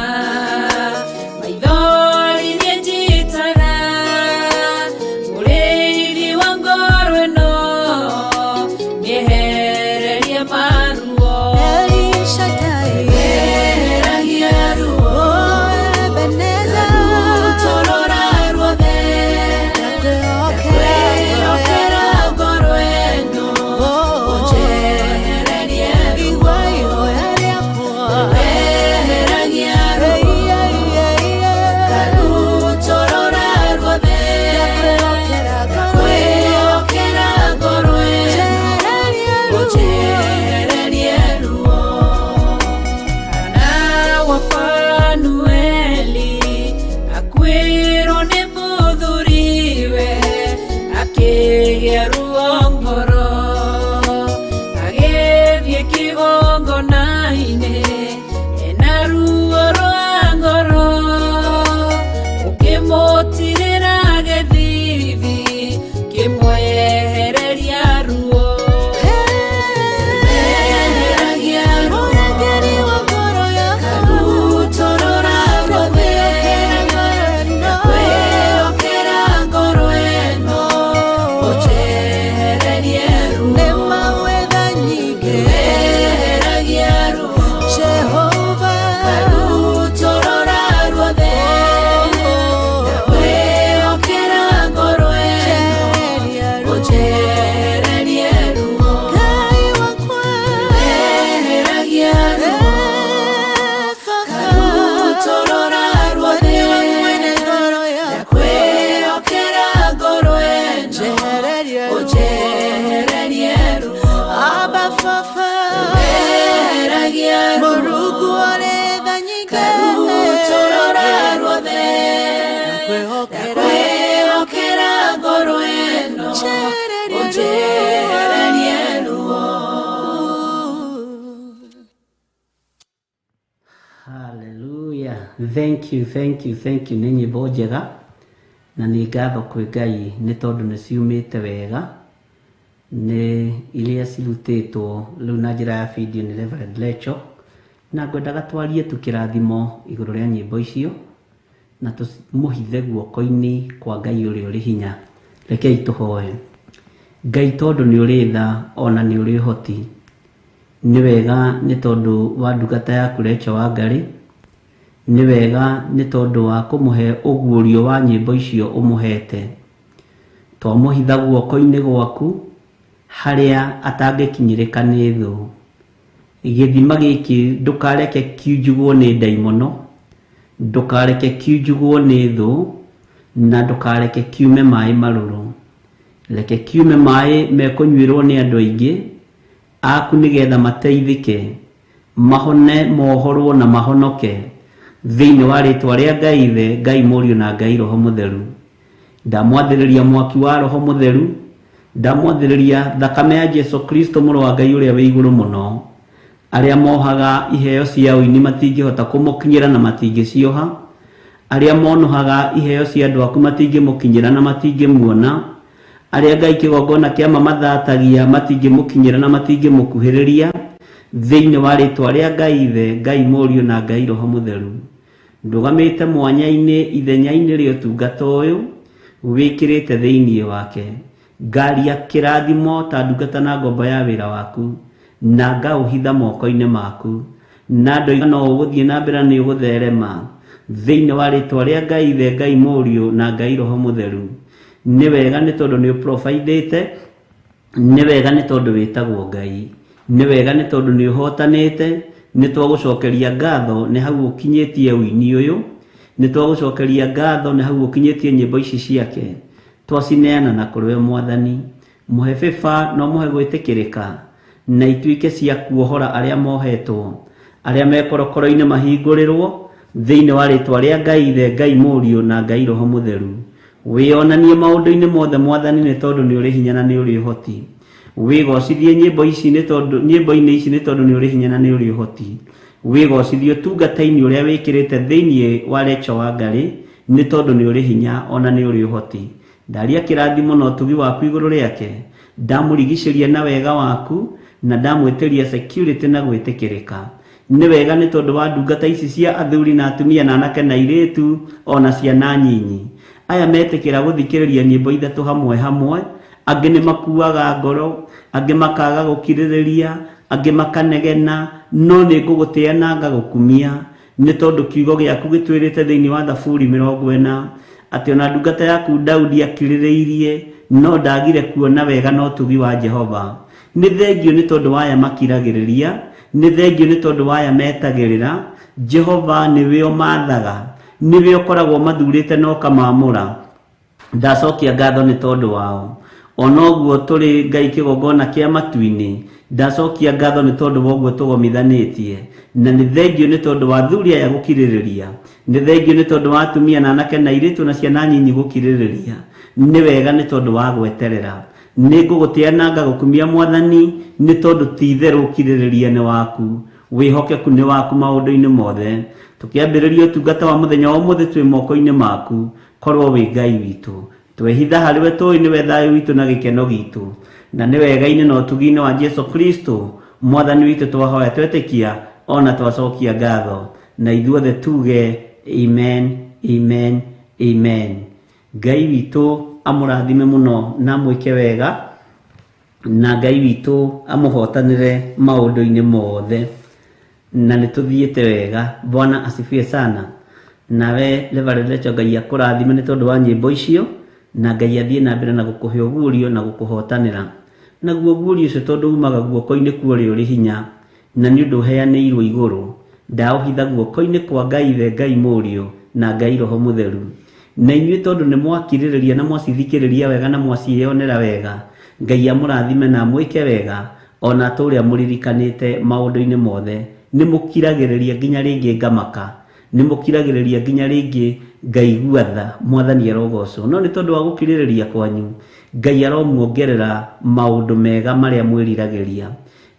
maithori niĩ njitaga, mũrĩithi wa ngoro ĩno mĩehererie maruo. El Shaddai. Weheragia ruo Oh, Ebenezer. Ũnjehererie ruo. Hallelujah. Thank you, thank you, thank you. Nĩ nyĩmbo njega na nĩ ngatho kwĩ Ngai nĩ tondũ nĩ ciumĩte wega. Nĩ iria cirutĩtwo rĩu na njĩra ya video nĩ Reverend Lecho, na ngwendaga twarie tu kĩrathimo igũrũ rĩa nyĩmbo icio na tũmũhithe guoko-inĩ kwa Ngai ũrĩa ũrĩ hinya. Rekei tũhoe. Ngai tondũ nĩ ũrĩ tha ona nĩ ũrĩ ũhoti, nĩ wega nĩ tondũ wa ndungata yaku Lecho Wangari, nĩ wega nĩ tondũ wa kũmũhe ũguũrio wa nyĩmbo icio ũmũhete. Twamũhitha guoko-inĩ gwaku harĩa atangĩkinyĩrĩka nĩ thũ. Gĩthima gĩkĩ ndũkareke kiunjugwo nĩ ndaimono, ndũkareke kiunjugwo nĩ thũ, na ndũkareke kiume maĩ marũrũ. Reke kiume maĩ mekũnyuĩrwo nĩ andũ aingĩ aku nĩgetha mateithĩke, mahone, mohorwo na mahonoke thĩinĩ wa rĩtwa rĩa Ngai Ithe, Ngai Mũriũ na Ngai Roho Mũtheru. Ndamwathĩrĩria mwaki wa Roho Mũtheru, ndamwathĩrĩria thakame ya Jesu Kristo mũrũ wa Ngai ũrĩa wĩ igũrũ mũno. Arĩa mohaga iheo cia ũini matingĩhota kũmũkinyĩra na matingĩcioha, arĩa monohaga iheo cia andũ aku matingĩmũkinyĩra na matingĩmuona, arĩa Ngai kĩgongona kĩa mamathatagia matingĩmũkinyĩra na matingĩmũkuhĩrĩria thĩinĩ wa rĩtwa rĩa Ngai Ithe, Ngai Mũriũ na Ngai Roho Mũtheru. Ndũgamĩte mwanya-inĩ ithenya-inĩ rĩa ũtungata ũyũ wĩkĩrĩte thĩinĩ wake, ngaria kĩrathimo ta ndungata na ngombo ya wĩra waku, na ngaũhitha moko-inĩ maku, na ndoiga no ũgũthiĩ na mbere nĩ ũgũtherema thĩinĩ wa rĩtwa rĩa Ngai Ithe, Ngai Mũriũ na Ngai Roho Mũtheru. Nĩ wega nĩ tondũ nĩ ũprovidĩte, nĩ wega nĩ tondũ wĩtagwo Ngai, nĩ wega nĩ tondũ nĩ ũhotanĩte. Nĩ twagũcokeria ngatho nĩ hau ũkinyĩtie ũini ũyũ, nĩ twagũcokeria ngatho nĩ hau ũkinyĩtie nyĩmbo ici ciake, twacineana na kũrĩ we Mwathani. Mũhe bĩba no mũhe gwĩtĩkĩrĩka, na ituĩke cia kuohora arĩa mohetwo, arĩa me korokoro-inĩ mahingũrĩrwo thĩinĩ wa rĩtwa rĩa Ngai Ithe, Ngai Mũriũ na Ngai Roho Mũtheru. Wĩonanie maũndũ-inĩ mothe Mwathani nĩ tondũ nĩ ũrĩ hinya na nĩ ũrĩ ũhoti. Wĩgocithie nyĩmbo ici nĩ tondũ nyĩmbo-inĩ ici nĩ tondũ nĩ ũrĩ hinya na nĩ ũrĩ ũhoti. Wĩgocithie ũtungata-inĩ ũrĩa wĩkĩrĩte thĩinĩ wa Lecho Wangari nĩ tondũ nĩ ũrĩ hinya ona nĩ ũrĩ ũhoti. Ndaria kĩrathimo na ũtugi waku igũrũ rĩake, ndamũrigicĩria na wega waku na ndamwĩtĩria security na gwĩtĩkĩrĩka. Nĩ wega nĩ tondũ wa ndungata ici cia athuri na atumia na anake na airĩtu ona ciana nyinyi. Aya metĩkĩra gũthikĩrĩria nyĩmbo ithatũ hamwe hamwe, angĩ nĩ makuaga ngoro, angĩ makaga gũkirĩrĩria, angĩ makanegena, no nĩ ngũgũtĩa na ngagũkumia nĩ tondũ kiugo gĩaku gĩtwĩrĩte thĩinĩ wa Thaburi 40 atĩ ona ndungata yaku Daudi akirĩrĩirie no ndagire kuona wega na ũtugi wa Jehova. Nĩ thengio nĩ tondũ wa aya makiragĩrĩria, nĩ thengio nĩ tondũ wa aya metagĩrĩra. Jehova nĩwe ũmathaga, nĩwe ũkoragwo mathurĩte na ũkamamũra. Ndacokia ngatho nĩ tondũ wao. Ona ũguo tũrĩ Ngai kĩgongona kĩa matu-inĩ, ndacokia ngatho nĩ tondũ wa ũguo tũgomithanĩtie, na nĩ thengio nĩ tondũ wa athuri aya gũkirĩrĩria, nĩ thengio nĩ tondũ wa atumia na anake na airĩtu na ciana nyinyi gũkirĩrĩria. Nĩ wega nĩ tondũ wa gweterera. Nĩ ngũgũtĩa na ngagũkumia Mwathani nĩ tondũ ti itherũ ũkirĩrĩria nĩ waku, wĩhokeku nĩ waku maũndũ-inĩ mothe. Tũkĩambĩrĩria ũtungata wa mũthenya wa ũmũthĩ twĩ moko-inĩ maku, korwo wĩ Ngai witũ. Twehitha harĩ we tũĩ nĩwe thayũ witũ na gĩkeno gitũ, na nĩ wega-inĩ na ũtugi-inĩ wa Jesu Kristo Mwathani witũ twahoya twetĩkia ona twacokia ngatho, na ithuothe tuge amen, amen, amen. Ngai witũ amũrathime mũno na amwĩke wega, na Ngai witũ amũhotanĩre maũndũ-inĩ mothe, na nĩ tũthiĩte wega. Bwana asifiwe sana. Nawe Reverend Lecho, Ngai akũrathime nĩ tondũ wa nyĩmbo icio, na Ngai athiĩ na mbere na gũkũhe ũguũrio na gũkũhotanĩra. Naguo ũguũrio ũcio tondũ umaga guoko-inĩ kwa ũrĩa ũrĩ hinya, na nĩ ũndũ ũheanĩirwo igũrũ, ndaũhitha guoko-inĩ kwa Ngai Ithe, Ngai Mũriũ na Ngai Roho Mũtheru. Na inyuĩ tondũ nĩ mwakirĩrĩria na mwacithikĩrĩria wega na mwaciĩyonera wega, Ngai amũrathime na amwĩke wega ona ta ũrĩa mũririkanĩte maũndũ-inĩ mothe. Nĩ mũkiragĩrĩria nginya rĩngĩ ngamaka. Nĩ mũkiragĩrĩria nginya rĩngĩ ngaigua tha. Mwathani arogocwo. No nĩ tondũ wa gũkirĩrĩria kwanyu, Ngai aromuongerera maũndũ mega marĩa mwĩriragĩria.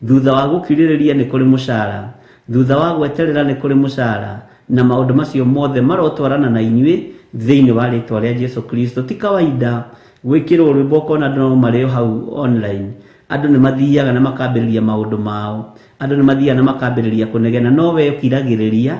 Thutha wa gũkirĩrĩria nĩ kũrĩ mũcara, thutha wa gweterera nĩ kũrĩ mũcara, na maũndũ macio mothe marotwarana na inyuĩ thĩinĩ wa rĩtwa rĩa Jesu Kristo. Ti kawaida gwĩkĩrwo rwĩmbo ũkona andũ no marĩ o hau online. Andũ nĩ mathiaga na makambĩrĩria maũndũ mao, andũ nĩ mathiaga na makambĩrĩria kũnegena, no we ũkiragĩrĩria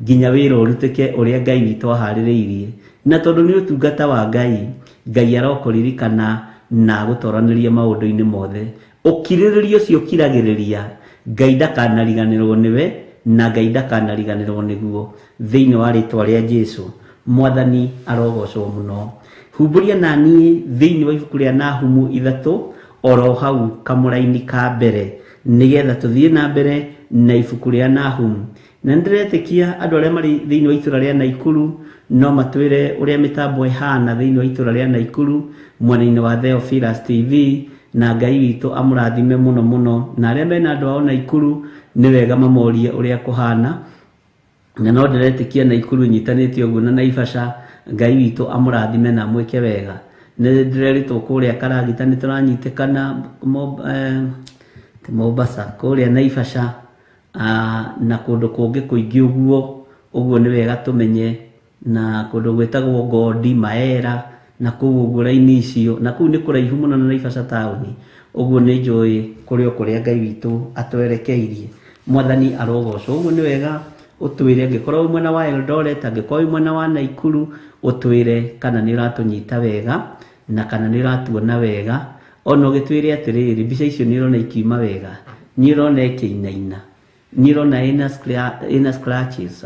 nginya wĩra ũrutĩke ũrĩa Ngai witũ aharĩrĩirie. Na tondũ nĩ ũtungata wa Ngai, Ngai arokũririkana na agũtoranĩrie maũndũ-inĩ mothe. Ũkirĩrĩria ũcio ũkiragĩrĩria, Ngai ndakanariganĩrwo nĩwe na Ngai ndakanariganĩrwo nĩguo thĩinĩ wa rĩtwa rĩa Jesu. Mwathani arogocwo mũno. Humbũria naniĩ thĩinĩ wa ibuku rĩa Nahumu 3 oro hau kamũraini ka mbere, nĩgetha tũthiĩ na mbere na ibuku rĩa Nahumu. Na nĩndĩretĩkia andũ arĩa marĩ thĩinĩ wa itũra rĩa Naikuru no matwĩre ũrĩa mĩtambo ĩhana thĩinĩ wa itũra rĩa Naikuru mwena-inĩ wa Theophilus TV, na Ngai witũ amũrathime mũno mũno. Na arĩa mena andũ ao Naikuru nĩ wega mamorie ũrĩa kũhana, na no ndĩretĩkia Naikuru ĩnyitanĩte ũguo na Naivasha. Ngai witũ amũrathime na amwĩke wega. Nĩ ndĩrerĩtwo kũrĩa Karagita nĩ tũranyitĩkana Mombasa, kũrĩa Naivasha, na kũndũ kũngĩ kũingĩ ũguo. Ũguo nĩ wega tũmenye, na kũndũ gwĩtagwo Ngondi, Maera, na kũu ũguo raini icio, na kũu nĩ kũraihu mũno na Naivasha taũni. Ũguo nĩ njũĩ kũrĩ o kũrĩa Ngai witũ atwerekeirie. Mwathani arogocwo. Ũguo nĩ wega ũtwĩre, angĩkorwo wĩ mwena wa Eldoret, angĩkorwo wĩ mwena wa Naikuru, ũtwĩre kana nĩ ũratũnyita wega na kana nĩ ũratuona wega. Ona ũgĩtwĩre atĩrĩrĩ, mbica icio nĩ ũrona ikiuma wega, nĩ ũrona ĩkĩinaina, nĩ ũrona ĩna scratches.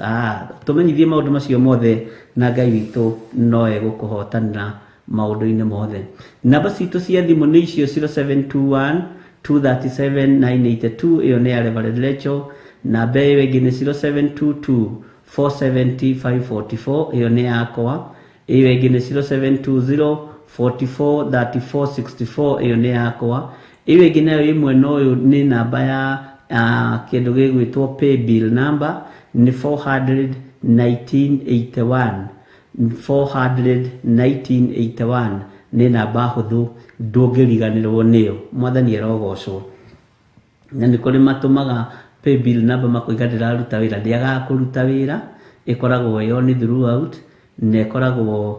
Tũmenyithie maũndũ macio mothe, na Ngai witũ no egũkũhotanĩra maũndũ-inĩ mothe. Namba citũ cia thimũ nĩ icio 0721 237 982, ĩyo nĩ ya Reverend Rachel. Namba ĩyo ĩngĩ nĩ 0722 470 544, ĩyo nĩ yakwa. Ĩyo ĩngĩ nĩ 0720 44 34 64, ĩyo nĩ yakwa. Ĩyo ĩngĩ nayo ĩ mwena ũyũ nĩ namba ya kĩndũ gĩgwĩtwo pay bill number, nĩ 41981. 41981 nĩ namba hũthũ, ndũngĩriganĩrwo nĩyo. Mwathani arogocwo. Na nĩ kũrĩ matũmaga pay bill number makoiga ndĩraruta wĩra, ndĩagaga kũruta wĩra, ĩkoragwo ĩ on throughout, na ĩkoragwo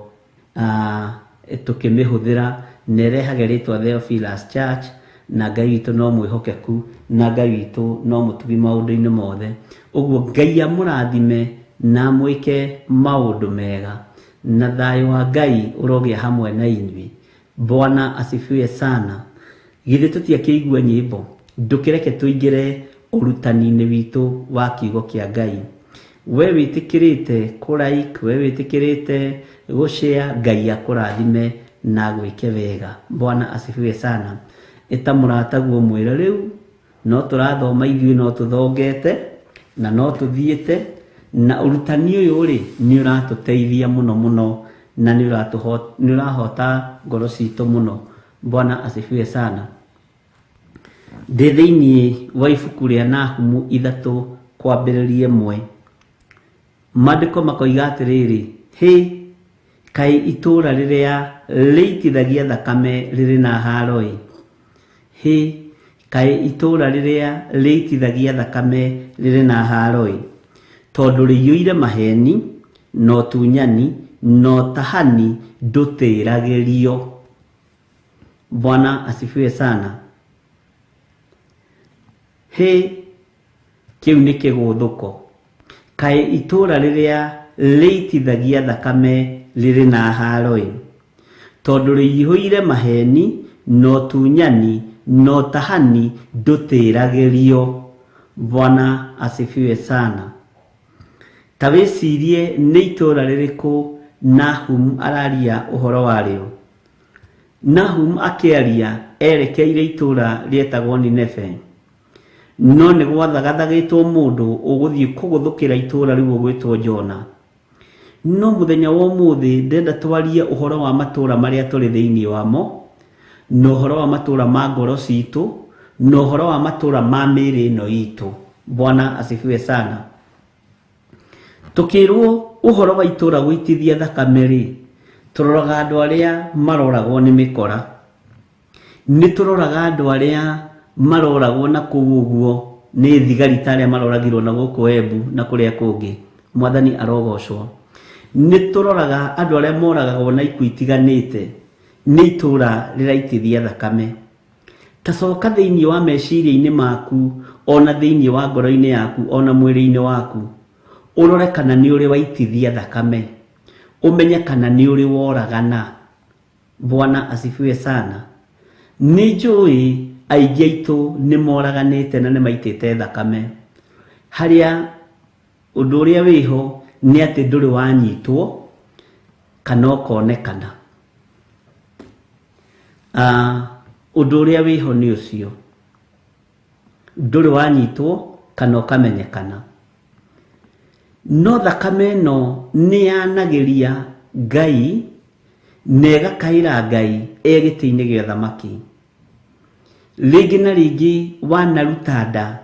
tũkĩmĩhũthĩra, na ĩrehage rĩtwa Theophilus Church, na Ngai witũ no mwĩhokeku, na Ngai witũ no mũtugi maũndũ-inĩ mothe. Ũguo Ngai amũrathime na amwĩke maũndũ mega, na thayũ wa Ngai ũrogĩa hamwe na inyuĩ. Bwana asifiwe sana. Githĩ tũtiakĩigua nyĩmbo? Ndũkĩreke tũingĩre ũrutani-inĩ witũ wa kiugo kĩa Ngai. We wĩtĩkĩrĩte kũ like, we wĩtĩkĩrĩte gũ share, Ngai akũrathime na agwĩke wega. Bwana asifiwe sana. Ĩta mũrataguo mwĩre rĩu no tũrathoma ithuĩ, no tũthongete na no tũthiĩte, na ũrutani ũyũ rĩ nĩ ũratũteithia mũno mũno, na nĩ ũrahota ngoro citũ mũno. Bwana asifiwe sana. Ndĩ thĩinĩ wa ibuku rĩa Nahumu 3 kwambĩrĩria 1. Maandĩko makoiga atĩrĩrĩ, hĩ, kaĩ itũũra rĩrĩa rĩitithagia thakame rĩrĩ na haro-ĩ. Hĩ, kaĩ itũũra rĩrĩa rĩitithagia thakame rĩrĩ na haro-ĩ. Tondũ rĩiyũire maheni, na ũtunyani, na ũtahani ndũtĩragĩrio. Bwana asifiwe sana. Hĩ, kĩu nĩ kĩgũthũko. Kaĩ itũũra rĩrĩa rĩitithagia thakame rĩrĩ na haro-ĩ. Tondũ rĩiyũire maheni, na ũtunyani, na ũtahani ndũtĩragĩrio. Bwana asifiwe sana. Ta wĩcirie nĩ itũũra rĩrĩkũ Nahum araria ũhoro warĩo. Nahum akĩaria erekeire itũũra rĩetagwo Nineve. No nĩ gwathagathagĩtwo mũndũ ũgũthiĩ kũgũthũkĩra itũũra rĩu ũgwĩtwo Jona. No mũthenya wa ũmũthĩ ndĩrenda twarie ũhoro wa matũũra marĩa tũrĩ thĩinĩ wamo, na ũhoro wa matũũra ma ngoro citũ, na ũhoro wa matũũra ma mĩĩrĩ ĩno itũ. Bwana asifiwe sana. Tukirwo uhoro wa itura gwitithia thakame ri, turoraga andu aria maroragwo ni mikora, ni turoraga andu aria maroragwo na kuu uguo ni thigari ta aria maroragirwo na guku Embu na kuria kungi. Mwathani arogocwo. Ni turoraga andu aria moragagwo na ikuũ itiganite ni itura riraitithia thakame. Tacoka thiini wa meciria-ini maku, ona thiini wa ngoro-ini yaku, ona mwiri-ini waku, urore kana ni uri waitithia thakame, umenye kana ni uri woragana. Bwana asifiwe sana. Ni njũĩ aingĩ aitũ nĩ moraganĩte na nĩ maitĩte thakame. Harĩa ũndũ ũrĩa wĩho nĩ atĩ ndũrĩ wanyitwo kana ũkonekana. Ũndũ ũrĩa wĩho nĩ ũcio, ndũrĩ wanyitwo kana ũkamenyekana. No thakame ĩno nĩ yanagĩria Ngai na ĩgakaĩra Ngai e gĩtĩ-inĩ gĩa thamaki. Rĩngĩ na rĩngĩ wanaruta nda,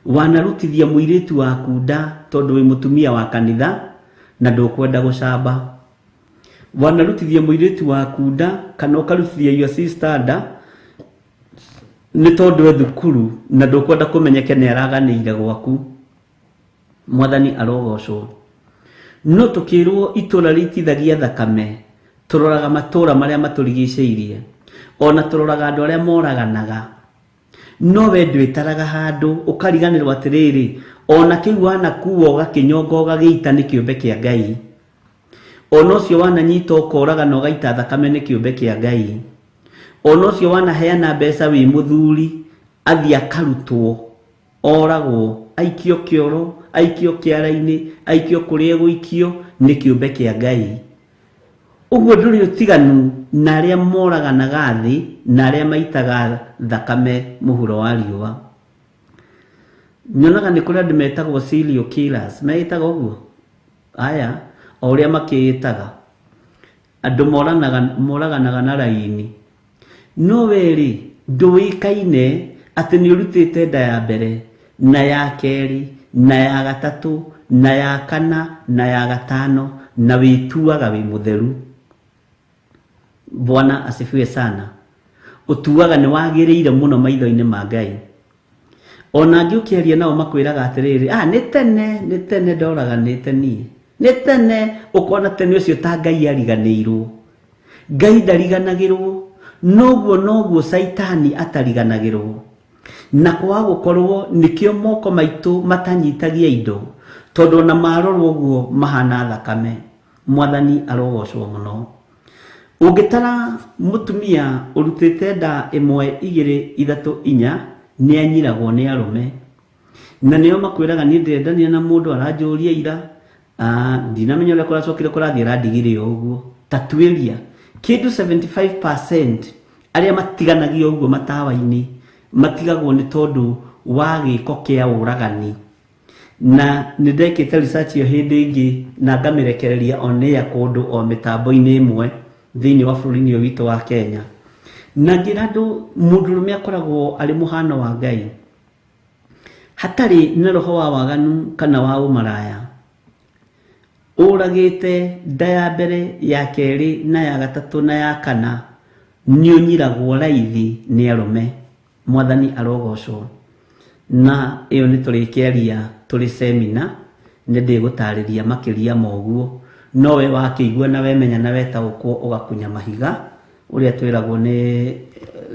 wanarutithia mũirĩtu waku nda tondũ wĩ mũtumia wa kanitha na ndũkwenda gũcamba. Wanarutithia mũirĩtu waku nda kana ũkarutithia your sister nda nĩ tondũ e thukuru na ndũkwenda kũmenyeke nĩ araganĩire gwaku. Mwathani arogocwo. No tukirwo itũra rĩitithagia thakame, tũroraga matũra marĩa matũrigicĩirie, ona tũroraga andũ arĩa moraganaga. No we ndwĩtaraga handũ ũkariganĩrwo atĩrĩrĩ, ona kĩu wanakuo ũgakĩnyonga ũgagĩita nĩ kĩũmbe kĩa Ngai. Ona ũcio wananyita ũkoraga na ũgaita thakame nĩ kĩũmbe kĩa Ngai. Ona ũcio wanaheana mbeca wĩ mũthuri athiĩ akarutwo, oragwo, aikio kĩoro, aikio kĩara-inĩ, aikio kũrĩa egũikio nĩ kĩũmbe kĩa Ngai. Ũguo ndũrĩ ũtiganu na arĩa moraganaga thĩ na arĩa maitaga thakame mũhuro wa riũa. Nyonaga nĩ kũrĩ andũ metagwo serial killers, meĩtaga ũguo? Aya, o ũrĩa makĩĩtaga. Andũ moraganaga na raini. No we rĩ, ndũĩkaine atĩ nĩ ũrutĩte nda ya mbere na ya kerĩ na ya gatatũ na ya kana na ya gatano, na wĩtuaga wĩ mũtheru. Bwana asifiwe sana. Ũtuaga nĩ wagĩrĩire mũno maitho-inĩ ma Ngai. Ona angĩ ũkĩaria nao makwĩraga atĩrĩrĩ, nĩ tene ndoraganĩte niĩ, nĩ tene. Ũkona tene ũcio ta Ngai ariganĩirwo. Ngai ndariganagĩrwo, noguo noguo Caitani atariganagĩrwo. Na kwaga gũkorwo nĩkĩo moko maitũ matanyitagia indo, tondũ ona marorwo ũguo mahana thakame. Mwathani arogocwo mũno. Ũngĩtara mũtumia ũrutĩte nda 1 2 3 4 nĩ anyiragwo nĩ arũme. Na nĩo makwĩraga niĩ ndĩrendania na mũndũ aranjũria ira, ndinamenya ũrĩa kũracokire kũrathiĩ arandigire o ũguo. Ta tuĩria kĩndũ 75% arĩa matiganagio ũguo matawa-inĩ matigagwo nĩ tondũ wa gĩko kĩa ũragani. Na nĩ ndekĩte research ĩyo hĩndĩ ĩngĩ na ngamĩrekereria on air kũndũ o mĩtambo-inĩ ĩmwe thĩinĩ wa bũrũri-inĩ ũyũ witũ wa Kenya. Na ngĩra andũ mũndũrũme akoragwo arĩ mũhano wa Ngai, hatarĩ na roho wa waganu kana wa ũmaraya. Ũragĩte nda ya mbere, ya kerĩ na ya gatatũ na ya kana, nĩ ũnyiragwo raithi nĩ arũme. Mwathani arogocwo. Na ĩyo nĩ tũrĩkĩaria tũrĩ semina, nĩ ndĩgũtarĩria makĩria ma ũguo. No we wakĩigua na wemenya na wetaũkwo ũgakunya mahiga ũrĩa twĩragwo nĩ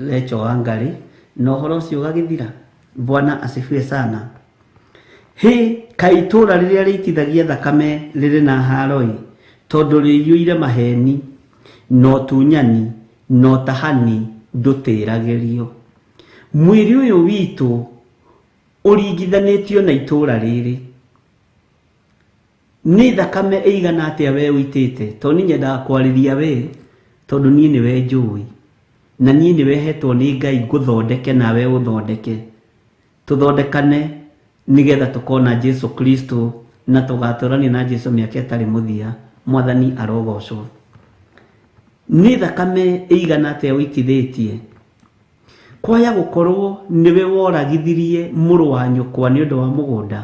Lecho Wangari, na ũhoro ũcio ũgagĩthira. Bwana asifiwe sana. Hĩ, kaĩ itũra rĩrĩa rĩitithagia thakame rĩrĩ na haroi, tondũ rĩiyũire maheni na ũtunyani na ũtahani ndũtĩragĩrio. Mwĩrĩ ũyũ witũ ũringithanĩtio na itũra rĩrĩ. Nĩ thakame ĩigana atĩa we ũitĩte? Tondũ niĩ nyendaga kwarĩria we, tondũ niĩ nĩwe njũĩ, na niĩ nĩwe hetwo nĩ Ngai ngũthondeke nawe ũthondeke, tũthondekane nĩgetha tũkona Jesu Kristo na tũgatũrania na Jesu mĩaka ĩtarĩ mũthia. Mwathani arogocwo. Nĩ thakame ĩigana atĩa ũitithĩtie? Kwaya gũkorwo nĩwe woragithirie mũrũ wa nyũkwa nĩ ũndũ wa mũgũnda,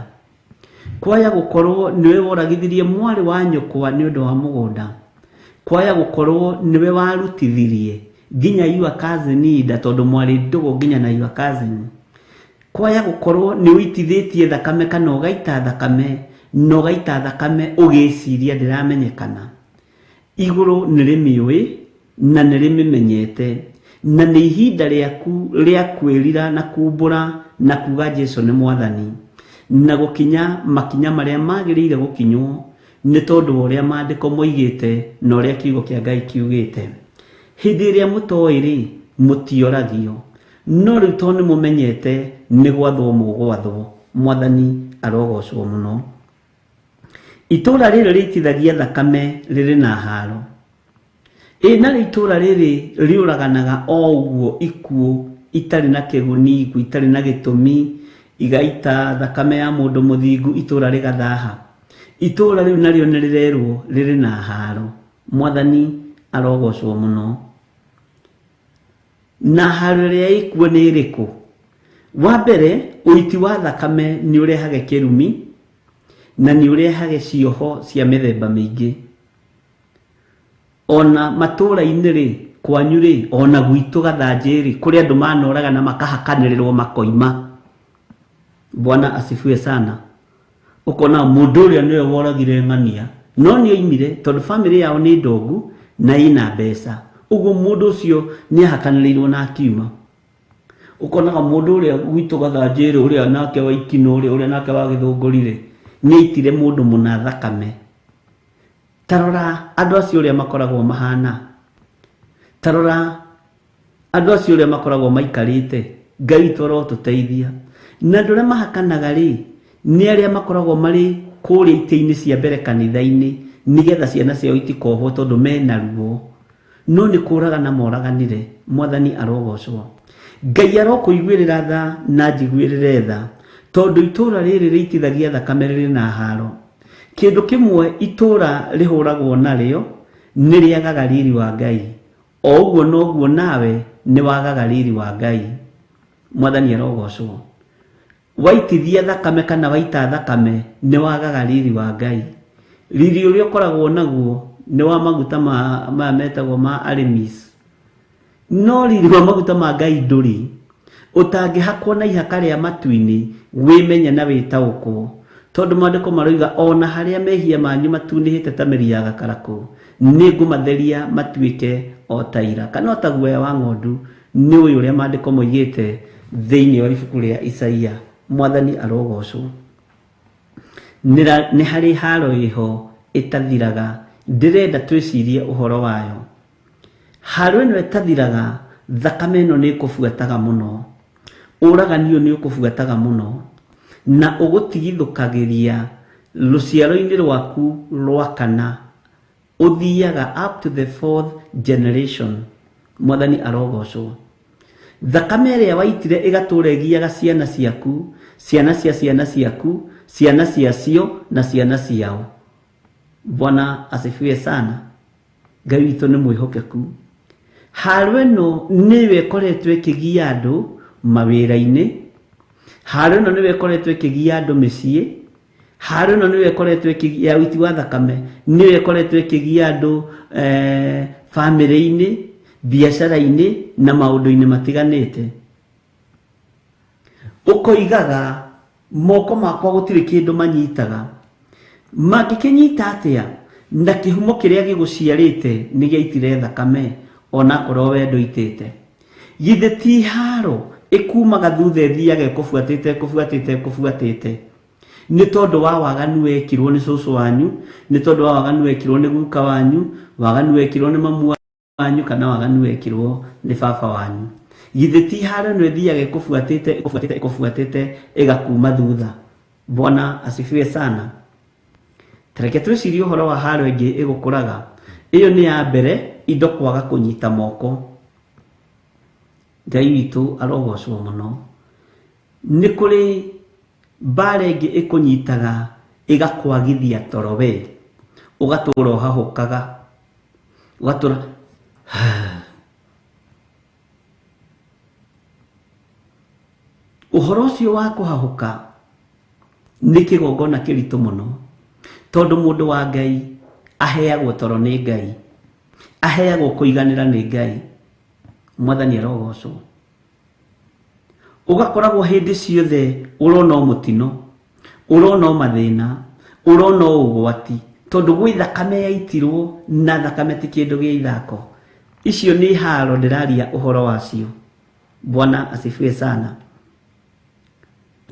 Kwaya gũkorwo nĩwe woragithirie mwarĩ wa nyũkwa nĩ ũndũ wa mũgũnda. Kwaya gũkorwo nĩwe warutithirie nginya your cousin nda tondũ mwarĩ ndũgũ nginya na your cousin. Kwaya gũkorwo nĩ ũitithĩtie thakame kana ũgaita thakame na ũgaita thakame ũgĩciria ndĩramenyekana. Igũrũ nĩ rĩmĩũĩ na nĩ rĩmĩmenyete, na nĩ ihinda rĩaku rĩa kwĩrira na kumbũra na kuga Jesu nĩ mwathani na gũkinya makinya marĩa magĩrĩire gũkinywo nĩ tondũ wa ũrĩa maandĩko moigĩte na ũrĩa kiugo kĩa Ngai kiugĩte. Hĩndĩ ĩrĩa mũtoĩ rĩ, mũtioragio, no rĩu tondũ nĩ mũmenyete nĩ gwathwo mũgwathwo. Mwathani arogocwo mũno. Itũra rĩrĩ rĩitithagia thakame rĩrĩ na haro. Ĩ narĩo itũra rĩrĩ rĩũraganaga o ũguo ikuũ itarĩ na kĩguni, ikuũ itarĩ na gĩtũmi, igaita thakame ya mũndũ mũthingu, itũra rĩgathaha. Itũra rĩu narĩo nĩ rĩrerwo rĩrĩ na haro. Mwathani arogocwo mũno. Na haro ĩrĩa ĩkuo nĩ ĩrĩkũ? Wa mbere, ũiti wa thakame nĩ ũrehage kĩrumi na nĩ ũrehage cioho cia mĩthemba mĩingĩ. Ona matũra-inĩ rĩ, kwanyu rĩ, ona gwitũ Gathanjĩ rĩ, kũrĩ andũ manoraga na makahakanĩrĩrwo makoima. Bwana asifiwe sana. Ũkona mũndũ ũrĩa nĩwe woragire ng'ania, no nĩ oimire tondũ famĩlĩ yao nĩ ndongu na ĩna mbeca. Ũguo mũndũ ũcio nĩ ahakanĩrĩirwo na akiuma. Ũkonaga mũndũ ũrĩa gwitũ Gathanjĩ rĩ, ũrĩa nake wa Ikinũ rĩ, ũrĩa nake wa Gĩthũngũri rĩ, nĩ aitire mũndũ mũna thakame. Ta rora andũ acio ũrĩa makoragwo mahana. Ta rora andũ acio ũrĩa makoragwo maikarĩte. Ngai witũ arotũteithia. Na andũ arĩa mahakanaga rĩ, nĩ arĩa makoragwo marĩ kũrĩa itĩ-inĩ cia mbere kanitha-inĩ nĩgetha ciana ciao itikohwo tondũ mena ruo. No nĩ kũragana moraganire. Mwathani arogocwo. Ngai arokũiguĩrĩra tha na njiguĩrĩre tha, tondũ itũra rĩrĩ rĩitithagia thakame rĩrĩ na haro. Kĩndũ kĩmwe itũra rĩhũragwo narĩo nĩ rĩagaga riri wa Ngai. O ũguo noguo nawe nĩ wagaga riri wa Ngai. Mwathani arogocwo. Waitithia thakame kana waita thakame nĩ wagaga riri wa Ngai. Riri ũrĩa ũkoragwo naguo nĩ wa maguta maya metagwo ma Aramis. No riri wa maguta ma Ngai ndũrĩ. Ũtangĩhakwo na ihaka rĩa matu-inĩ wĩmenye na wĩtaũkwo, tondũ maandĩko maroiga ona harĩa mehia manyu matunĩhĩte ta mĩri ya gakarakũ, nĩ ngũmatheria matuĩke o ta ira kana o ta guoya wa ng'ondu. Nĩ ũyũ ũrĩa maandĩko moigĩte thĩinĩ wa ibuku rĩa Isaia. Mwathani arogocwo. Nĩ harĩ haro ĩho ĩtathiraga, ndĩrenda twĩcirie ũhoro wayo. Haro ĩno ĩtathiraga, thakame ĩno nĩ ĩkũbuataga mũno, ũragani ũyũ nĩ ũkũbuataga mũno, na ũgũtigithũkagĩria rũciaro-inĩ rwaku rwa kana, ũthiaga up to the fourth generation. Mwathani arogocwo. Thakame ĩrĩa waitire ĩgatũra ĩgiaga ciana ciaku, ciana cia ciana ciaku, ciana ciacio na ciana ciao. Bwana asifiwe sana. Ngai witũ nĩ mwĩhokeku. Haro ĩno nĩyo ĩkoretwo ĩkĩgia andũ mawĩra-inĩ. Haro ĩno nĩyo ĩkoretwo ĩkĩgia andũ mĩciĩ. Haro ĩno nĩyo ĩkoretwo ĩkĩgia ũiti wa thakame, nĩyo ĩkoretwo ĩkĩgia andũ bamĩrĩ-inĩ, biacara-inĩ na maũndũ-inĩ matiganĩte. Ũkoigaga moko makwa gũtirĩ kĩndũ manyitaga. Mangĩkĩnyita atĩa na kĩhumo kĩrĩa gĩgũciarĩte nĩ gĩaitire thakame onakorwo we ndũitĩte? Githĩ ti haro ĩkumaga thutha ĩthiaga ĩkũbuatĩte ĩkũbuatĩte ĩkũbuatĩte, nĩ tondũ wa waganu wekirwo nĩ cũcũ wanyu, nĩ tondũ wa waganu wekirwo nĩ guka wanyu, waganu wekirwo nĩ mamu wanyu, kana waganu wekirwo nĩ baba wanyu. Githĩ ti haro ĩno ĩthiaga ĩkũbuatĩte ĩkũbuatĩte ĩkũbuatĩte ĩgakuma thutha? Bwana asifiwe sana. Tareke twĩcirie ũhoro wa haro ĩngĩ ĩgũkũraga. Ĩyo nĩ ya mbere, indo kwaga kũnyita moko. Ngai witũ arogocwo mũno. Nĩ kũrĩ mbara ĩngĩ ĩkũnyitaga ĩgakwagithia toro we, ũgatũra ũhahũkaga, ũgatũra ũhoro ũcio wa kũhahũka Nĩ kĩgongona kĩritũ mũno, tondũ mũndũ wa Ngai aheagwo toro nĩ Ngai, aheagwo kũiganĩra nĩ Ngai. Mwathani arogocwo. Ũgakoragwo hĩndĩ ciothe ũrona o mũtino, ũrona o mathĩna, ũrona o ũgwati, tondũ gwĩ thakame yaitirwo, na thakame ti kĩndũ gĩa ithako. Icio nĩ haro ndĩraria ũhoro wacio. Bwana asifiwe sana.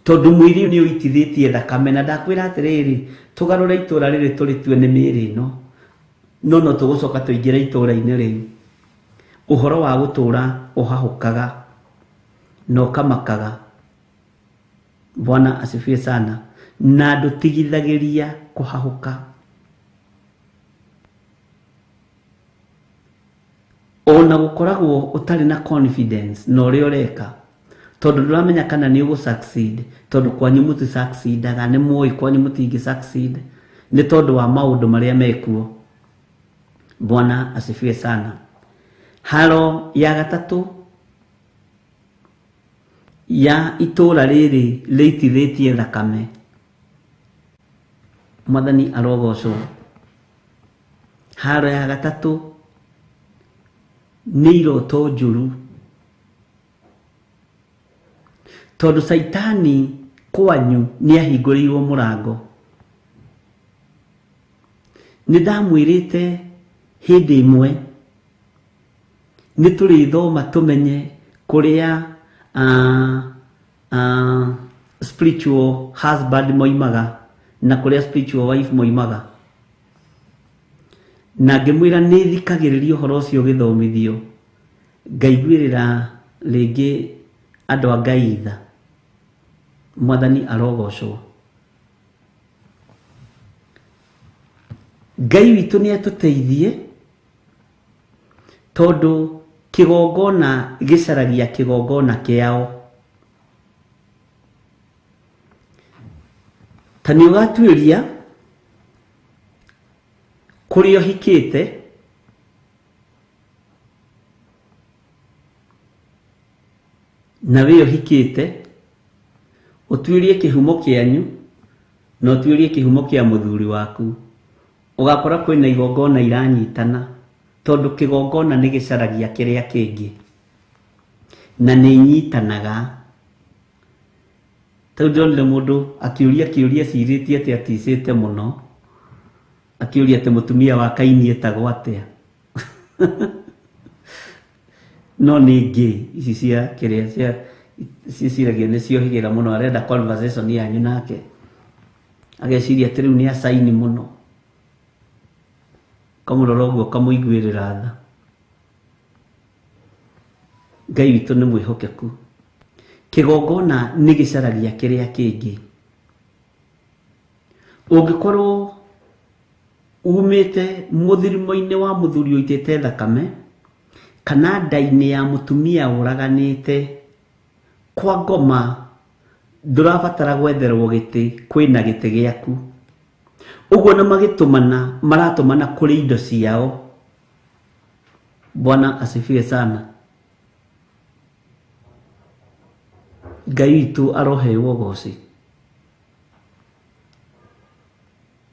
Tondũ mwĩrĩ nĩ ũitithĩtie thakame, na ndakwĩra atĩrĩrĩ, tũgarũre itũra rĩrĩ tũrĩtue nĩ mĩĩrĩ ĩno, no no tũgũcoka tũingĩre itũra-inĩ rĩu. Ũhoro wa gũtũra ũhahũkaga na ũkamakaga. Bwana asifiwe sana. Na ndũtigithagĩria kũhahũka. Ona gũkoragwo ũtarĩ na confidence na ũrĩa ũreka, tondũ ndũramenya kana nĩ ũgũ succeed, tondũ kwanyu mũti succeedaga, nĩ mũĩ kwanyu mũtingĩ succeed nĩ tondũ wa maũndũ marĩa mekuo. Bwana asifiwe sana. Haro ya gatatũ ya itũra rĩrĩ rĩitithĩtie thakame. Mwathani arogocwo. Haro ya gatatũ nĩ iroto njũru, tondũ Caitani kwanyu nĩ ahingũrĩirwo mũrango. Nĩ ndamwĩrĩte hĩndĩ ĩmwe nĩ tũrĩthoma tũmenye kũrĩa spiritual husband moimaga na kũrĩa spiritual wife moimaga. Na ngĩmwĩra nĩ thikagĩrĩria ũhoro ũcio ũgĩthomithio, ngaiguĩrĩra rĩngĩ andũ a Ngai tha. Mwathani arogocwo. Ngai witũ nĩ atũteithie, tondũ kĩgongona gĩcaragia kĩgongona kĩao. Ta nĩ ũgatuĩria kũrĩa ũhikĩte, na wĩ ũhikĩte, ũtuĩrie kĩhumo kĩanyu na ũtuĩrie kĩhumo kĩa mũthuri waku, ũgakora kwĩna igongona iranyitana, tondũ kĩgongona nĩ gĩcaragia kĩrĩa kĩngĩ na nĩ inyitanaga. Tondũ ndĩronire mũndũ akĩũria kĩũria ecirĩtie atĩ aticĩte mũno, akĩũria atĩ mũtumia wa Kaini etagwo atĩa. No nĩ ngĩ ici cia kĩrĩa cia ciciragia nĩ ciohĩgĩra mũno, arenda conversation yanyu nake, ageciria atĩ rĩu nĩ acaini mũno. Kamũrora ũguo kamũiguĩrĩra tha. Ngai witũ nĩ mwĩhokeku. Kĩgongona nĩ gĩcaragia kĩrĩa kĩngĩ. Ũngĩkorwo umĩte mũthirimo-inĩ wa mũthuri ũitĩte thakame, kana nda-inĩ ya mũtumia ũraganĩte, kwa ngoma ndũrabatara gwetherwo gĩtĩ, kwĩna gĩtĩ gĩaku. Ũguo na magĩtũmana, maratũmana kũrĩ indo ciao. Bwana asifiwe sana. Ngai witũ aroheo ũgoci.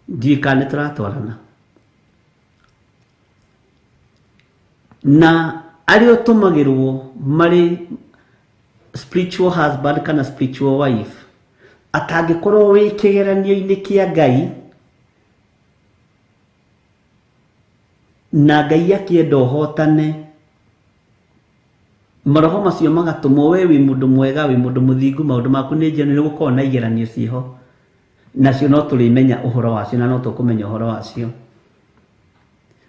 Ndiũĩ kana nĩ tũratwarana. Na arĩa ũtũmagĩrwo marĩ spiritual husband kana spiritual wife, atangĩkorwo wĩ kĩgeranio-inĩ kĩa Ngai, na Ngai akĩenda ũhotane, maroho macio magatũmwo we wĩ mũndũ mwega, wĩ mũndũ mũthingu, maũndũ maku nĩ njega, nĩ gũkorwo na igeranio ciĩho, nacio no tũrĩmenya ũhoro wacio na no tũkũmenya ũhoro wacio.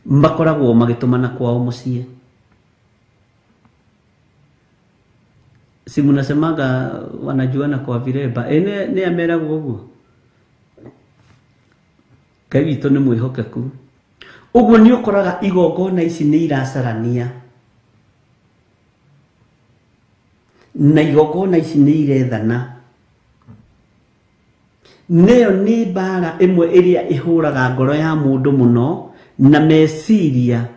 Makoragwo magĩtũmana kwao mũciĩ. Si mnasemaga wanajuana kwa viremba? Nĩ ameragwo ũguo. Ngai witũ nĩ mwĩhokeku. Ũguo nĩ ũkoraga igongona ici nĩ iracarania, na igongona ici nĩ irethana. Nĩyo nĩ mbara ĩmwe ĩrĩa ĩhũraga ngoro ya mũndũ mũno na meciria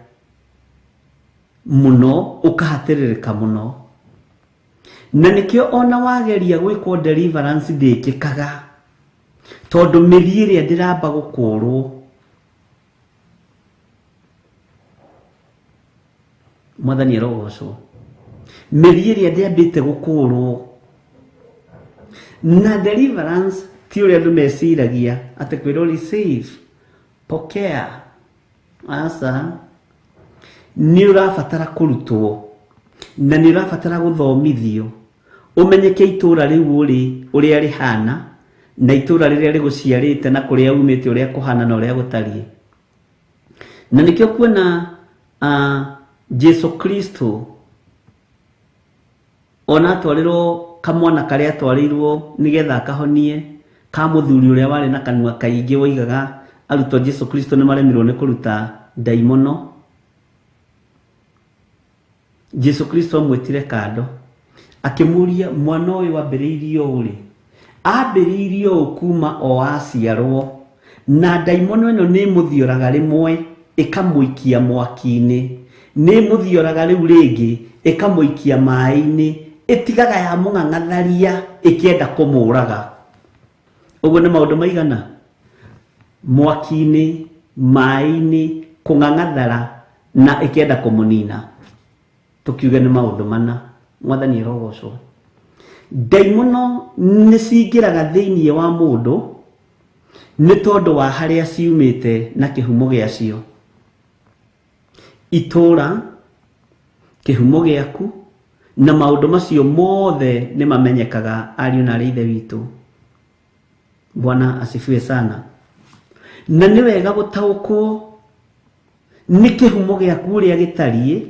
mũno, ũkahatĩrĩrĩka mũno. Na nĩkĩo ona wageria gwĩkwo deliverance ndĩkĩkaga, Tondũ mĩri ĩrĩa ndĩramba gũkũrwo Mwathani arogocwo. Mĩri ĩrĩa ndĩambĩte gũkũrwo na deliverance ti ũrĩa andũ meciragia atĩ kwĩrwo receive, pokea. Aca, nĩ ũrabatara kũrutwo na nĩ ũrabatara gũthomithio ũmenyeke itũra rĩu ũrĩ ũrĩa rĩhana na itũra rĩrĩa rĩgũciarĩte na kũrĩa umĩte ũrĩa kũhana na ũrĩa gũtariĩ. Na nĩkĩo kuona Jesu Kristo ona atwarĩrwo kamwana karĩa atwarĩirwo nĩgetha akahonie ka mũthuri ũrĩa warĩ na kanua kaingĩ woigaga arutwo Jesu Kristo nĩ maremirwo nĩ kũruta ndaimono. Jesu Kristo amwĩtire kando akĩmũria mwana ũyũ ambĩrĩirio ũrĩ ambĩrĩirio ũ kuma o aciarwo na ndaimono ĩno nĩ ĩmũthioraga rĩmwe ĩkamũikia mwaki-inĩ, nĩ ĩmũthioraga rĩu rĩngĩ ĩkamũikia maĩ-inĩ, ĩtigaga ya mũng'ang'atharia ĩkĩenda kũmũraga. Ũguo nĩ maũndũ maigana? Mwaki-inĩ, maĩ-inĩ, kũng'ang'athara na ĩkĩenda kũmũnina. Tũkiuge nĩ maũndũ mana. Mwathani arogocwo. Ndaimono nĩ cingĩraga thĩinĩ wa mũndũ nĩ tondũ wa harĩa ciumĩte na kĩhumo gĩacio. Itũra, kĩhumo gĩaku na maũndũ macio mothe nĩ mamenyekaga ariũ na arĩ ithe witũ. Bwana asifiwe sana. Na nĩ wega gũtaũkwo nĩ kĩhumo gĩaku ũrĩa gĩtariĩ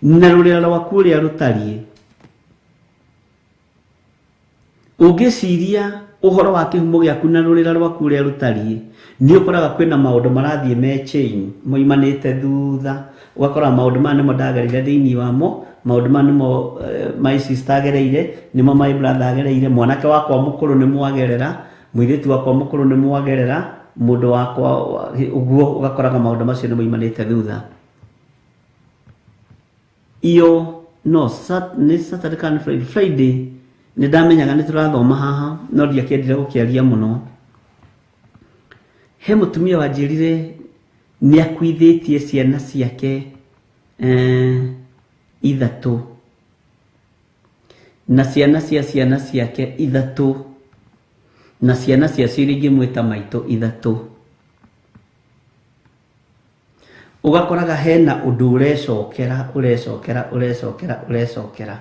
na rũrĩra rwaku ũrĩa rũtariĩ. Ũngĩciria ũhoro wa kĩhumo gĩaku na rũrĩra rwaku ũrĩa rũtariĩ, nĩ ũkoraga kwĩna maũndũ marathiĩ me chain moimanĩte thutha, ũgakora maũndũ maya nĩmo ndagereire thĩinĩ wamo, maũndũ maya nĩmo my sister agereire, nĩmo my brother agereire, mwanake wakwa mũkũrũ nĩ mwagerera, mũirĩtu wakwa mũkũrũ nĩ mwagerera, mũndũ wakwa ũguo, ũgakoraga maũndũ macio nĩ moimanĩte thutha. Iyo no nĩ Saturday kana Friday, Friday nĩ ndamenyaga nĩ tũrathoma haha no ndiakĩendire gũkĩaria mũno. He mũtumia wanjĩrire nĩ akuithĩtie ciana ciake ithatũ na ciana cia ciana ciake ithatũ na ciana ciacio iria ingĩmwĩta maitũ ithatũ. Ũgakoraga hena ũndũ ũrecokera ũrecokera ũrecokera ũrecokera.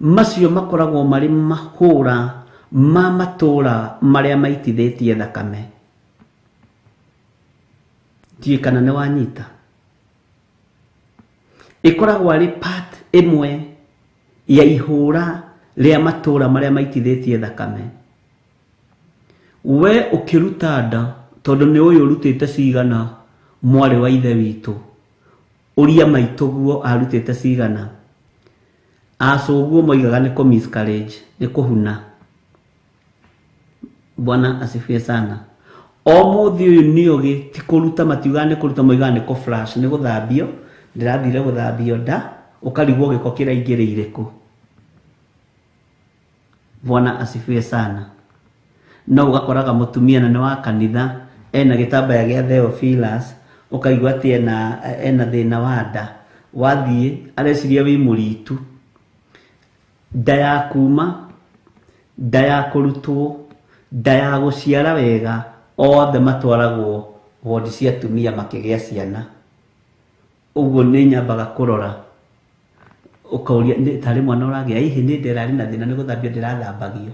Macio makoragwo marĩ mahũra ma matũra marĩa maitithĩtie thakame. Ndiũĩ kana nĩ wanyita. Ĩkoragwo arĩ part ĩmwe ya ihũra rĩa matũra marĩa maitithĩtie thakame. We ũkĩruta nda tondũ nĩ ũyũ ũrutĩte cigana mwarĩ wa ithe witũ, ũria maitũ guo arutĩte cigana. Acũguo moigaga nĩ kũ miscarriage, nĩ kũhuna. Bwana asifiwe sana. O mũthĩ ũyũ nĩ ũgĩ ti kũruta, matiugaga nĩ kũruta, moigaga nĩ kũ flash, nĩ gũthambio. Ndĩrathire gũthambio nda, ũkarigwo gĩko kĩraingĩrĩire kũ. Bwana asifiwe sana. No ũgakoraga mũtumia na nĩ wa kanitha ena gĩtambaya gĩa Theophilus, ũkaigua atĩ ena thĩna wa nda. Wathiĩ areciria wĩ mũritu. Nda ya kuma, nda ya kũrutwo, nda ya gũciara wega, othe matwaragwo wodi cia atumia makĩgĩa ciana. Ũguo nĩ nyambaga kũrora ũkauria nĩ tarĩ mwana ũragĩa, hihi nĩ ndĩrarĩ na thĩna nĩ gũthambio ndĩrathambagio.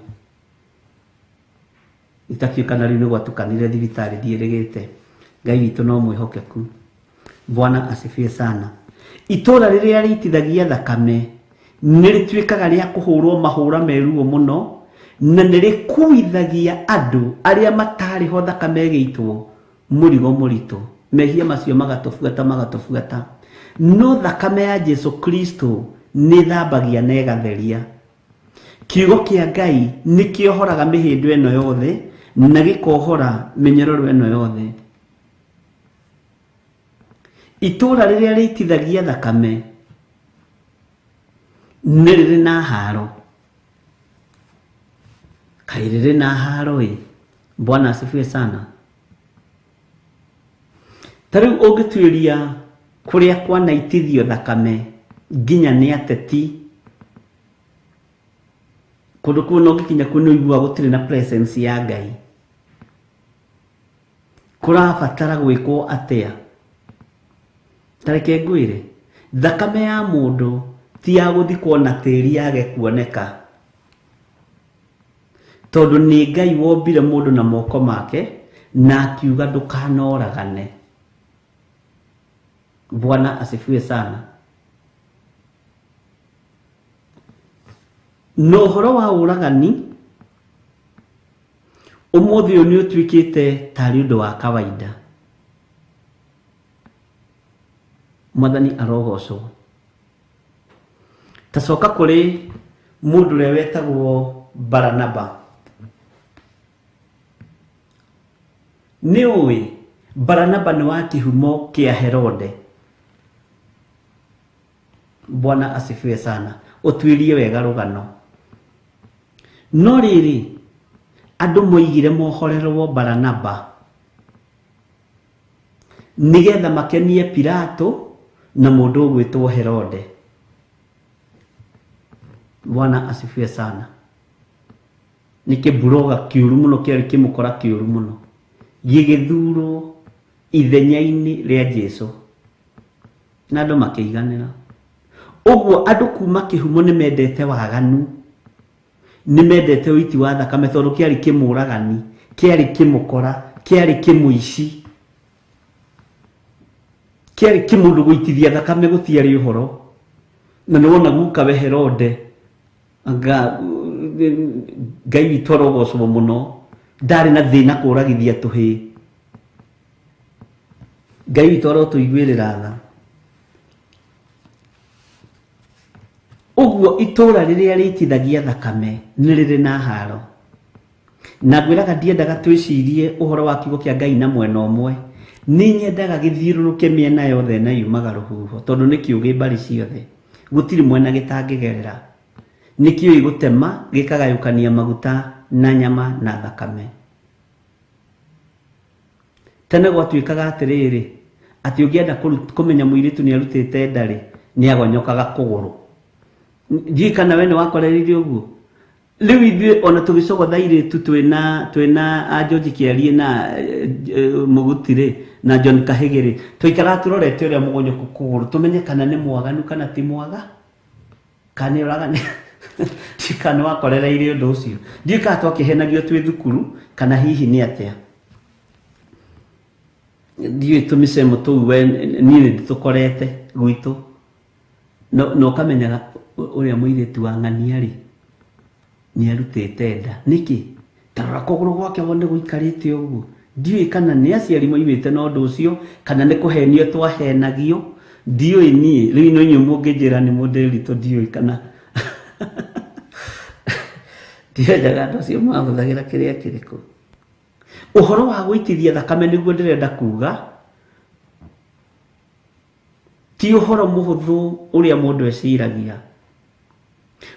Itakĩũĩ kana rĩu nĩ gwatukanire thibitarĩ ndiĩrĩgĩte. Ngai witũ no mwĩhokeku. Bwana asifiwe sana. Itũra rĩrĩa rĩitithagia thakame nĩ rĩtuĩkaga rĩa kũhũrwo mahũra meruo mũno, na nĩ rĩkuithagia andũ arĩa matarĩ ho thakame ĩgĩitwo mũrigo mũritũ. Mehia macio magatũbuata magatũbuata. No thakame ya Jesu Kristo nĩ ĩthambagia na ĩgatheria. Kiugo kĩa Ngai nĩ kĩohoraga mĩhĩndo ĩno yothe na gĩkohora mĩnyororo ĩno yothe. Itũra rĩrĩa rĩitithagia thakame nĩ rĩrĩ na haro. Kaĩ rĩrĩ na haro ĩ. Bwana asifiwe sana. Ta rĩu ũngĩtuĩria kũrĩa kwanaitithio thakame nginya nĩ ateti, kũndũ kũu no ũngĩkinya kũu nĩ ũiguaga gũtirĩ na presence ya Ngai. Kũrabatara gwĩkwo atĩa? Ta reke ngwĩre, thakame ya mũndũ ti ya gũthikwo na tĩri yage kuoneka, tondũ nĩ Ngai wombire mũndũ na moko make na akiuga ndũkanoragane. Bwana asifiwe sana. Na ũhoro wa ũragani ũmũthĩ ũyũ nĩ ũtuĩkĩte tarĩ ũndũ wa kawaida. Mwathani arogocwo. Ta coka kũrĩ mũndũ ũrĩa wetagwo Baranaba. Nĩ ũĩ Baranaba nĩ wa kĩhumo kĩa Herode. Bwana asifiwe sana. Ũtuĩrie wega rũgano. No rĩrĩ, andũ moigire mohorerwo Baranaba nĩgetha makenie Pilato na mũndũ ũgwĩtwo Herode. Bwana asifiwe sana. Nĩ kĩmburoga kĩũru mũno, kĩarĩ kĩmũkora kĩũru mũno, gĩgĩthurwo ithenya-inĩ rĩa Jesũ na andũ makĩiganĩra. Ũguo andũ kuma kĩhumo nĩ mendete waganu, nĩ mendete ũiti wa thakame, tondũ kĩarĩ kĩmũragani, kĩarĩ kĩmũkora, kĩarĩ kĩmũici, kĩarĩ kĩmũndũ gũitithia thakame gũtiarĩ ũhoro. Na nĩ wona guka we Herode, anga Ngai witũ arogocwo mũno, ndarĩ na thĩna kũragithia tũhĩĩ. Ngai witũ arotũiguĩrĩra tha. Ũguo itũra rĩrĩa rĩitithagia thakame nĩ rĩrĩ na haro. Na ngwĩraga ndiendaga twĩcirie ũhoro wa kiugo kĩa Ngai na mwena ũmwe, nĩ nyendaga gĩthiũrũrũke mĩena yothe na yumaga rũhuho, tondũ nĩ kĩũgĩ mbarĩ ciothe, gũtirĩ mwena gĩtangĩgerera. Nĩ kĩũĩ gũtema gĩkagayũkania maguta na nyama na thakame. Tene gwatuĩkaga atĩrĩrĩ, atĩ ũngĩenda kũmenya mũirĩtu nĩ arutĩte nda rĩ, nĩ agonyokaga kũgũrũ. Ndiũĩ kana we nĩ wakorereire ũguo. Rĩu ithuĩ ona tũgĩcogotha airĩtu twĩna a George Kĩarie na Mũguti rĩ, na John Kahĩgĩ rĩ, twaikaraga tũrorete ũrĩa mũgonyoku kũgũrũ tũmenye kana nĩ mwaganu kana ti mwaga, kana nĩ ũragani. Kana nĩ wakorereire ũndũ ũcio. Ndiũĩ kana twakĩhenagio twĩ thukuru kana hihi nĩ atĩa. Ndiũĩ tũmĩcemo tũu we niĩ nĩ ndĩtũkorete gwitũ. Na ũkamenyaga ũrĩa mũirĩtu wa ng'ania rĩ nĩ arutĩte nda. Nĩkĩ? Ta rora kũgũrũ gwake wone gũikarĩte ũguo. Ndiũĩ kana nĩ aciari moimĩte na ũndũ ũcio kana nĩ kũhenio twahenagio. Ndiũĩ niĩ, rĩu no inyuĩ mũngĩnjĩra nĩ mũndĩritũ, ndiũĩ kana ndiendaga andũ acio mahũthagĩra kĩrĩa kĩrĩkũ. Ũhoro wa gũitithia thakame nĩguo ndĩrenda kuga, ti ũhoro mũhũthũ ũrĩa mũndũ eciragia,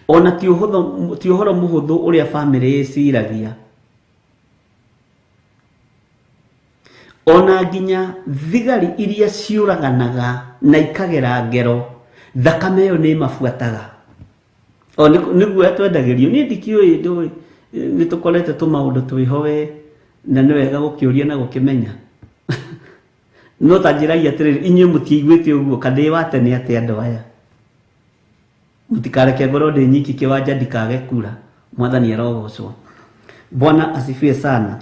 ona ti ũhoro mũhũthũ ũrĩa bamĩrĩ ĩciragia, ona nginya thigari iria ciũraganaga na ikagera ngero, thakame ĩyo nĩ ĩmabuataga. O nĩguo twendagĩrio. Niĩ ndikĩũĩ, ndũĩ nĩ tũkorete tũmaũndũ twĩho we, na nĩ wega gũkĩũria na gũkĩmenya. No ta njĩrai atĩrĩrĩ, inyuĩ mũtiaiguĩte ũguo kana ndĩ wa tene atĩa andũ aya? Mũtikareke ngorwo ndĩ nyiki kĩwanja ndikage kura. Mwathani arogocwo. Bwana asifiwe sana.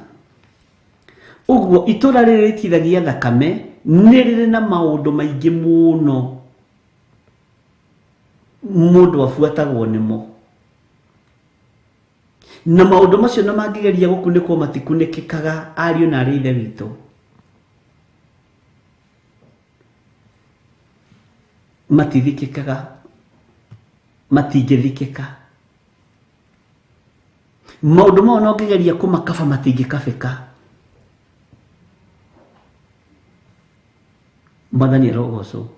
Ũguo itũra rĩrĩ rĩitithagia thakame nĩ rĩrĩ na maũndũ maingĩ mũno mũndũ abuatagwo nĩmo. Na maũndũ macio na mangĩgeria gũkunĩkwo matikunĩkĩkaga, ariũ na arĩ ithe witũ. Matithikĩkaga, matingĩthikĩka. Maũndũ mau no ngĩgeria kũmakaba matingĩkabĩka. Mwathani arogocwo.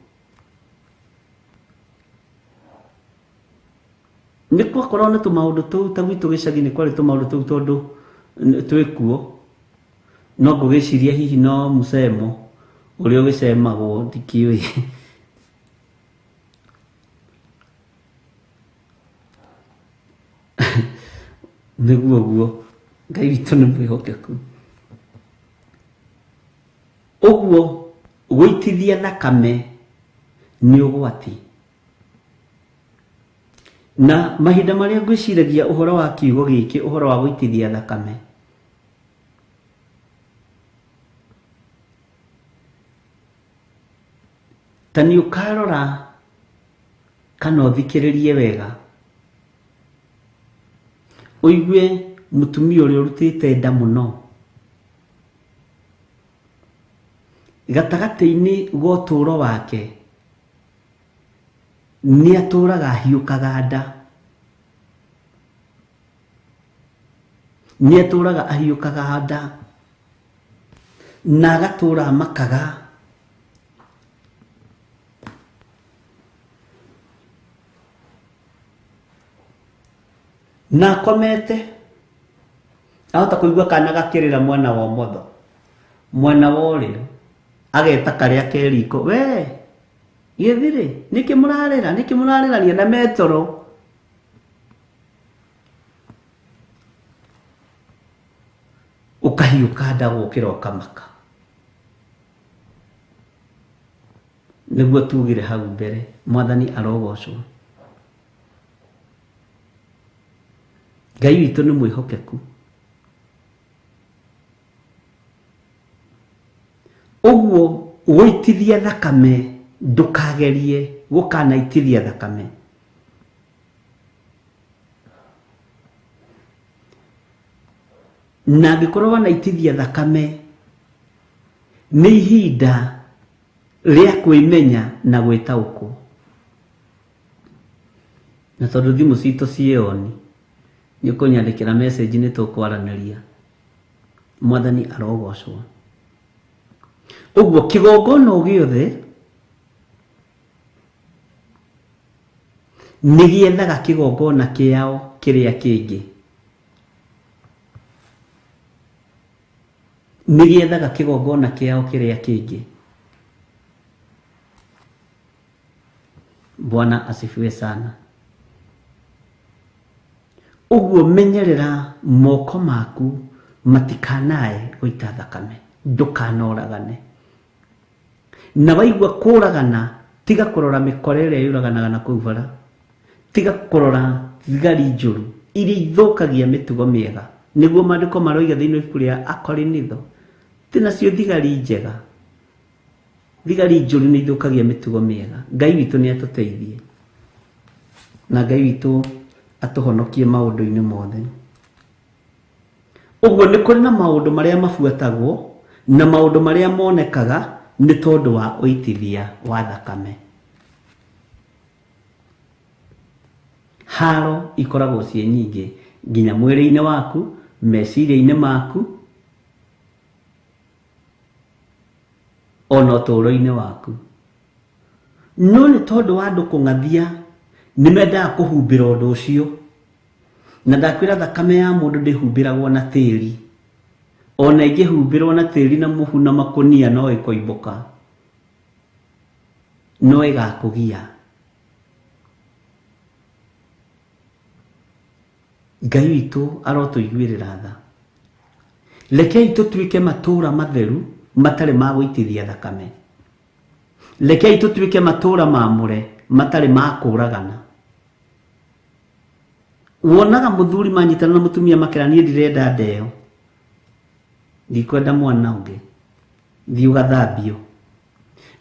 Nĩ twakoragwo na tũmaũndũ tũu ta gwitũ gĩcagi-inĩ kwarĩ tũmaũndũ tũu tondũ twĩkuo no ngũgĩciria hihi no mũcemo ũrĩa ũgĩcemagwo ndikĩũĩ. Nĩguo guo Ngai witũ nĩ mwĩhokeku. Ũguo gũitithia thakame nĩ ũgwati. Na mahinda marĩa ngwĩciragia ũhoro wa kiugo gĩkĩ, ũhoro wa gũitithia thakame, ta nĩ ũkarora kana ũthikĩrĩrie wega ũigue mũtumia ũrĩa ũrutĩte nda mũno gatagatĩ-inĩ ga ũtũũro wake nĩ atũũraga ahiũkaga nda, nĩ atũũraga ahiũkaga nda na agatũũra amakaga. Na akomete ahota kũigua kana gakĩrĩra mwena wa ũmotho mwena wa ũrĩo, ageta karĩa ke riko, we gĩthirĩ nĩkĩ mũrarĩra, nĩkĩ mũrarĩrania na metoro. Ũkahiũka nda gũkĩra ũkamaka. Nĩguo tugire hau mbere, Mwathani arogocwo. Ngai witũ nĩ mwĩhokeku. Ũguo gũitithia thakame ndũkagerie gũkanaitithia thakame. Na angĩkorwo wanaitithia thakame nĩ ihinda rĩa kwĩmenya na gwĩtaũkwo. Na tondũ thimũ citũ ciĩ on, nĩ ũkũnyandĩkĩra message nĩ tũkwaranĩria. Mwathani arogocwo. Ũguo kĩgongona o gĩothe nĩ gĩethaga kĩgongona kĩao kĩrĩa kĩngĩ, nĩ gĩethaga kĩgongona kĩao kĩrĩa kĩngĩ. Bwana asifiwe sana. Ũguo menyerera moko maku matikanae gũita thakame, ndũkanoragane. Na waigua kũragana, tiga kũrora mĩkora ĩrĩa yũraganaga na kũu bara, tiga kũrora thigari njũru iria ithũkagia mĩtugo mĩega. Nĩguo maandĩko maroiga thĩinĩ wa ibuku rĩa Akorinitho, ti nacio thigari njega, thigari njũru nĩ ithũkagia mĩtugo mĩega. Ngai witũ nĩ atũteithie na Ngai witũ atũhonokie maũndũ-inĩ mothe. Ũguo nĩ kũrĩ na maũndũ marĩa mabuatagwo na maũndũ marĩa monekaga nĩ tondũ wa ũitithia wa thakame. Haro ikoragwo ciĩ nyingĩ nginya mwĩrĩ-inĩ waku, meciria-inĩ maku, ona ũtũũro-inĩ waku. No nĩ tondũ wa andũ kũng'athia nĩ mendaga kũhumbĩra ũndũ ũcio. Na ndakwĩra thakame ya mũndũ ndĩhumbĩragwo na tĩri. Ona ĩngĩhumbĩrwo na tĩri na mũhu na makũnia no ĩkoimbũka, no ĩgakũgia. Ngai witũ arotũiguĩrĩra tha. Rekei tũtuĩke matũũra matheru matarĩ ma gũitithia thakame. Rekei tũtuĩke matũũra mamũre matarĩ ma kũragana. Wonaga mũthuri manyitana na mũtumia makera niĩ ndirenda ndeo, ndikwenda mwana ũngĩ, thiĩ ũgathambio.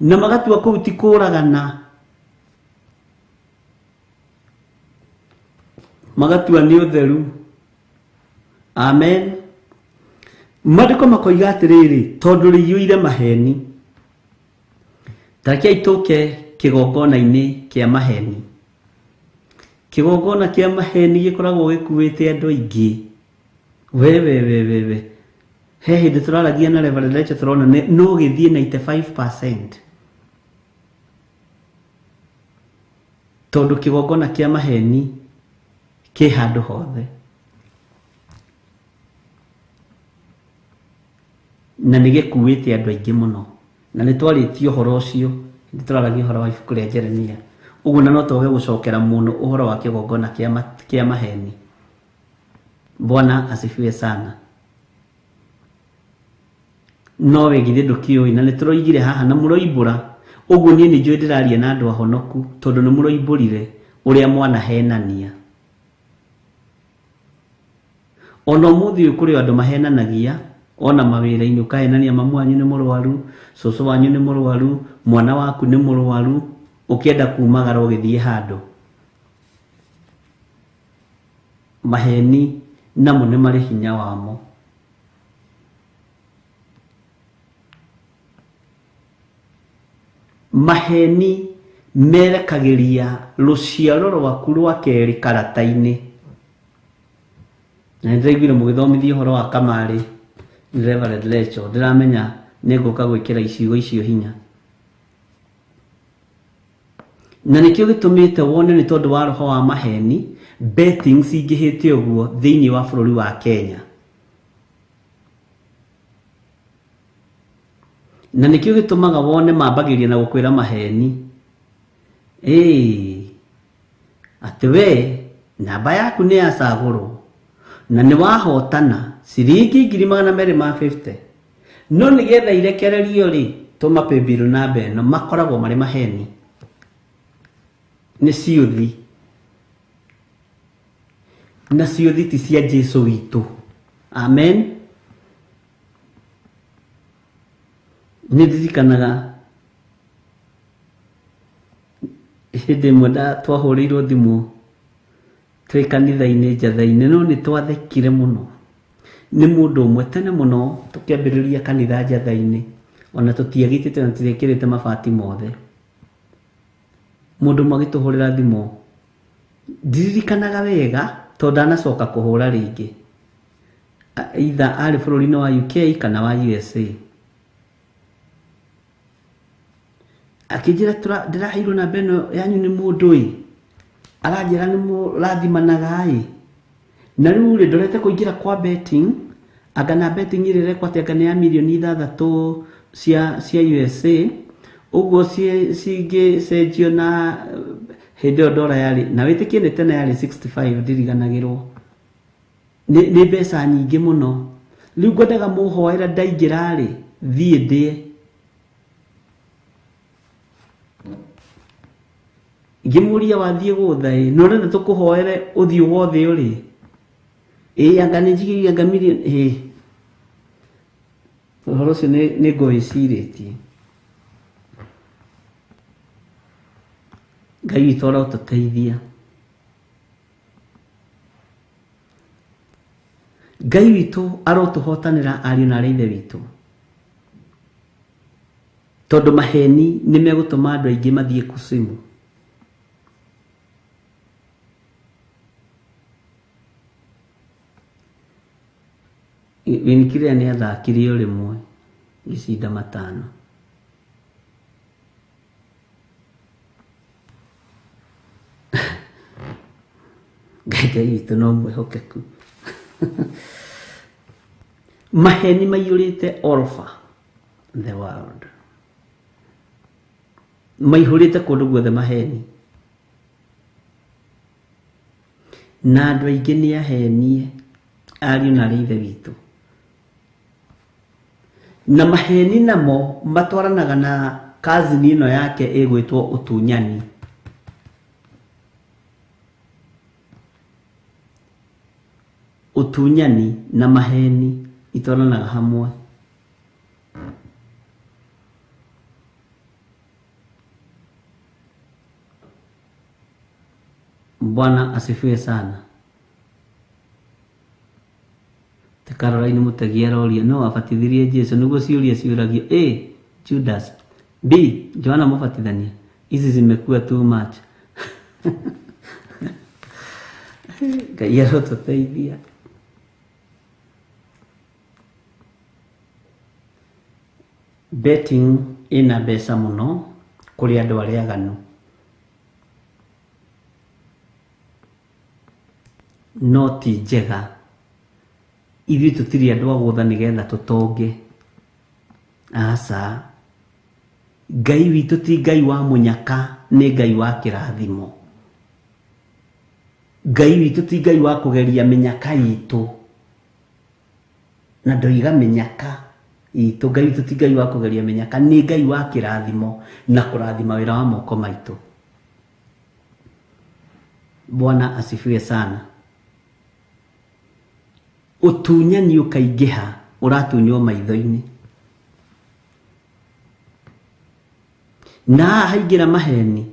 Na magatua kũu ti kũragana, magatua nĩ ũtheru. Amen. Maandĩko makoiga atĩrĩrĩ, tondũ rĩiyũire maheni. Ta rekei tũke kĩgongona-inĩ kĩa maheni. Kĩgongona kĩa maheni gĩkoragwo gĩkuĩte andũ aingĩ. We we we we we. He hĩndĩ tũraragia na Reverend Leche tũrona no gĩthiĩ 95%. Tondũ kĩgongona kĩa maheni Kĩ handũ hothe. Na nĩ gĩkuĩte andũ aingĩ mũno. Na nĩ twarĩtie ũhoro ũcio, nĩ tũraragia ũhoro wa ibuku rĩa Jeremia. Ũguo na no twage gũcokera mũno ũhoro wa kĩgongona kĩa maheni. Bwana asifiwe sana. No we githĩ ndũkĩũĩ, na nĩ tũroigire haha na mũroimbũra. Ũguo niĩ nĩ njũĩ ndĩraria na andũ ahonoku, tondũ nĩ mũroimbũrire ũrĩa mwanahenania. Ona ũmũthĩ ũyũ kũrĩ andũ mahenanagia, ona mawĩra-inĩ ũkahenania mamu wanyu nĩ mũrwaru, cũcũ wanyu nĩ mũrwaru, mwana waku nĩ mũrwaru, ũkĩenda kumagara ũgĩthiĩ handũ. Maheni namo nĩ marĩ hinya wamo. Maheni merekagĩria rũciaro rwaku rwa kerĩ karata-inĩ. Na nĩndĩraiguire mũgĩthomithia ũhoro wa kamarĩ, Reverend Lecho, ndĩramenya nĩngũka gwĩkĩra icigo icio hinya. Na nĩkĩo gĩtũmĩte wone nĩ tondũ wa roho wa maheni, betting cingĩhĩte ũguo thĩinĩ wa bũrũri wa Kenya. Na nĩkĩo gĩtũmaga wone mambagĩria na gũkwĩra maheni. Atĩ we namba yaku nĩ yacagũrwo na nĩ wahotana ciringi 250,000. No nĩgetha irekererio rĩ, tũma paybill namba ĩno, makoragwo marĩ maheni. Nĩ ciũthi. Na ciũthi ti cia Jesũ witũ. Amen. Nĩ ndirikanaga hĩndĩ ĩmwe twahũrĩirwo thimũ twĩ kanitha-inĩ njatha-inĩ, no nĩ twathekire mũno. Nĩ mũndũ ũmwe tene mũno tũkĩambĩrĩria kanitha njatha-inĩ, ona tũtiagitĩte na tũtiekĩrĩte mabati mothe. Mũndũ ũmwe agĩtũhũrĩra thimũ, ndiririkanaga wega tondũ ndanacoka kũhũra rĩngĩ. Either arĩ bũrũri-inĩ wa UK kana wa USA. Akĩnjĩra ndĩraheirwo namba ĩno yanyu nĩ mũndũ ĩ, aranjĩra nĩ mũrathimanaga ĩ, na rĩu rĩ ndorete kũingĩra kwa betting, anga na betting ĩrĩa ĩrekwo atĩ anga nĩ ya mirioni 6 cia USA, ũguo cingĩcenjio na hĩndĩ ĩyo ndora yarĩ, na wĩtĩkie nĩ tene yarĩ 65, ndiriganagĩrwo. Nĩ mbeca nyingĩ mũno. Rĩu ngwendaga mũhoere ndaingĩra rĩ, thiĩ ndĩe. Ngĩmũria wathiĩ gũtha ĩ, na ũrenda tũkũhoere ũthiĩ wothe ũrĩ. Ĩ, anga nĩ njigĩire anga mirioni, ĩ. Ũhoro ũcio nĩ ngũwĩcirĩtie. Ngai witũ arotũteithia. Ngai witũ arotũhotanĩra ariũ na aarĩ a Ithe witũ. Tondũ maheni nĩ megũtũma andũ aingĩ mathiĩ kucimu. Winkiria nĩ athakire o rĩmwe gĩcinda 5. Ngai witũ no mwĩhokeku. Maheni maiyũrĩte all over the world. Maihũrĩte kũndũ guothe maheni. Na andũ aingĩ nĩ ahenie ariũ na aarĩ a Ithe witũ. Na maheni namo matwaranaga na kazini ĩno yake ĩgwĩtwo ũtunyani. Ũtunyani na maheni itwaranaga hamwe. Bwana asifiwe sana. Te Caroline Mutegi aroria no abatithirie Jesu niguo ciũria ciũragio. A, Judas. B, Joana Mũbatithania. Izi zimekuwa too much. Ngai arotũteithia. Betting ĩna mbeca mũno kũrĩ andũ arĩa aganu. No ti njega. Ithuĩ tũtirĩ andũ a gũtha nĩgetha tũtonge. Aca. Ngai witũ ti Ngai wa mũnyaka, nĩ Ngai wa kĩrathimo. Ngai witũ ti Ngai wa kũgeria mĩnyaka itũ. Na ndoiga mĩnyaka itũ. Ngai witũ ti Ngai wa kũgeria mĩnyaka, nĩ Ngai wa kĩrathimo na kũrathima wĩra wa moko maitũ. Bwana asifiwe sana. Ũtunyani ũkaingĩha, ũratunywo maitho-inĩ. Na haha haingĩra maheni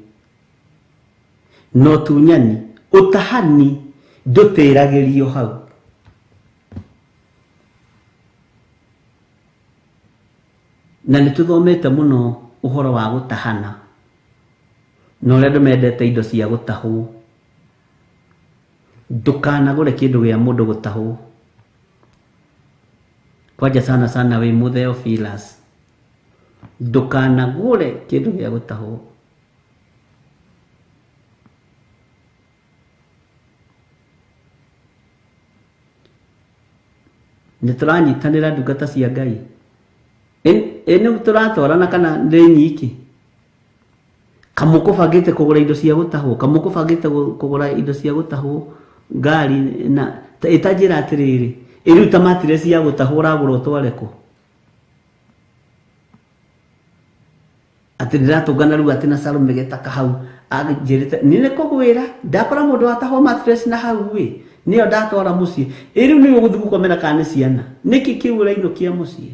na ũtunyani, ũtahani ndũtĩragĩrio hau. Na nĩ tũthomete mũno ũhoro wa gũtahana na ũrĩa andũ mendete indo cia gũtahwo. Ndũkanagũre kĩndũ gĩa mũndũ gũtahwo. Kwanja sana sana wĩ Mũtheophilus. Ndũkanagũre kĩndũ gĩa gũtahwo. Nĩ tũranyitanĩra ndungata cia Ngai. Ĩ nĩ tũratwarana kana ndĩ nyiki? Kamũkũbangĩte kũgũra indo cia gũtahwo, kamũkũbangĩte kũgũra indo cia gũtahwo ngari na ĩtanjĩra atĩrĩrĩ, ĩ rĩu ta mattress ya gũtahwo ũragũra ũtware kũ? Atĩ ndĩratũngana rĩu atĩ na Salome getaka hau anjĩrĩte nĩ nĩ kũgwĩra ndakora mũndũ watahwo mattress na hau ĩ nĩyo ndatwara mũciĩ. Ĩ rĩu nĩwe ũgũthiĩ gũkomera kana nĩ ciana? Nĩkĩ kĩu ũrainũkia mũciĩ?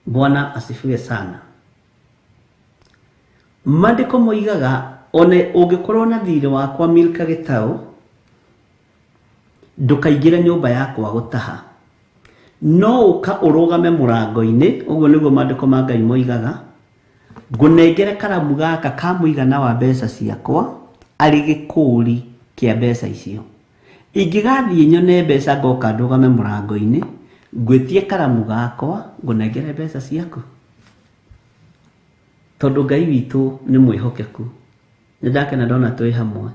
Bwana asifiwe sana. Maandĩko moigaga one ũngĩkorwo na thirĩ wakwa Milka Gĩtaũ, ndũkaingĩre nyũmba yakwa gũtaha. No ũka ũrũgame mũrango-inĩ, ũguo nĩguo maandĩko ma Ngai moigaga, ngũnengere karamu gaka ka mũigana wa mbeca ciakwa arĩ gĩkũri kĩa mbeca icio. Ingĩgathiĩ nyone mbeca ngoka ndũgame mũrango-inĩ, ngwĩtie karamu gakwa ngũnengere mbeca ciaku. Tondũ Ngai witũ nĩ mwĩhokeku. Nĩ ndakena ndona twĩ hamwe.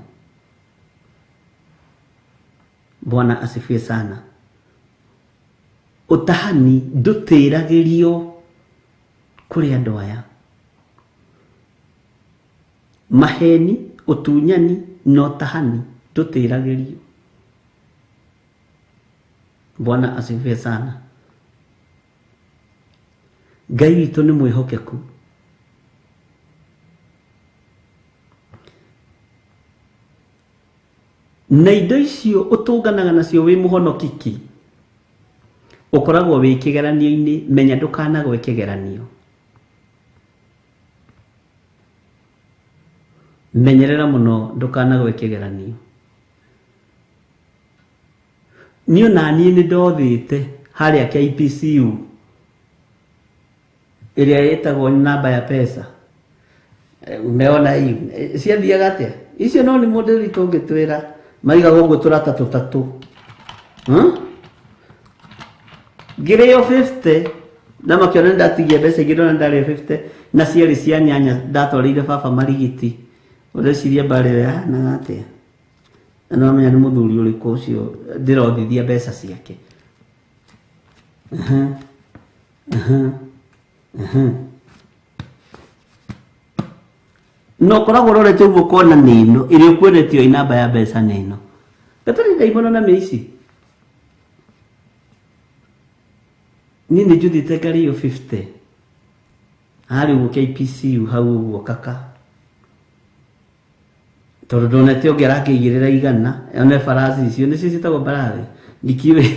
Bwana asifiwe sana. Ũtahani ndũtĩragĩrio kũrĩ andũ aya. Maheni, ũtunyani na ũtahani ndũtĩragĩrio. Bwana asifiwe sana. Ngai witũ nĩ mwĩhokeku. Na indo icio ũtũnganaga nacio wĩ mũhonokiki, ũkoragwo wĩ kĩgeranio-inĩ, menya ndũkanagwe kĩgeranio. Menyerera mũno ndũkanagwe kĩgeranio. Niĩ ona niĩ nĩ ndothĩte harĩa KPCU ĩrĩa ĩtagwo namba ya pesa. Umeona hii ciathiaga atĩa? Icio no nĩ mũndũ witũ ũngĩtwĩra maigaga ũguo tũrata tũtatũ. Ngĩrĩo 50 na makĩona ndatigia mbeca ingĩ ndona ndarĩo 50 na ciarĩ cia nyanya ndatwarĩire baba marigiti. Ũreciria mbarĩ ĩyo yahanaga atĩa? Na no menya nĩ mũthuri ũrĩkũ ũcio ndĩrothithia mbeca ciake. No ũkoragwo ũrorete ũguo ũkona nĩ ĩno ĩrĩa ũkuonetio ĩ namba ya mbeca nĩ ĩno. Gatarĩ ndaimono na mĩici. Niĩ nĩ njuthĩte ngarĩo 50 harĩ ũguo KPCU hau ũguo kaka. Tondũ ndonete ũngĩ arakĩigĩrĩra igana one barathi icio nĩcio ciĩtagwo barathi ndikiũĩ.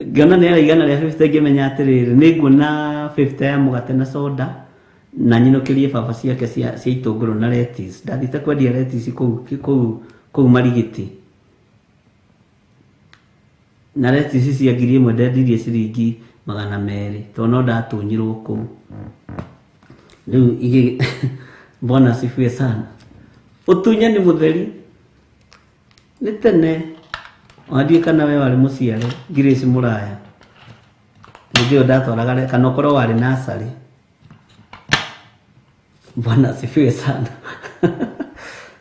Ngĩona nĩ ara igana rĩa 50 ngĩmenya atĩrĩrĩ nĩ nguona 50 ya mũgate na soda na nyinũkĩrie baba ciake cia itũngũrũ na lettuce. Ndathiĩte kwendia lettuce kũu Marigiti. Na lettuce cia 1000 ndendirie ciringi 200 tondũ no ndatunyirwo kũu. Rĩu igĩ Bwana asifiwe sana. Ũtunyani mũtheri nĩ tene wandiĩ kana we warĩ mũciare Grace Mũraya. Hĩndĩ ĩyo ndatwaraga kana ũkorwo warĩ nursery. Bwana asifiwe sana.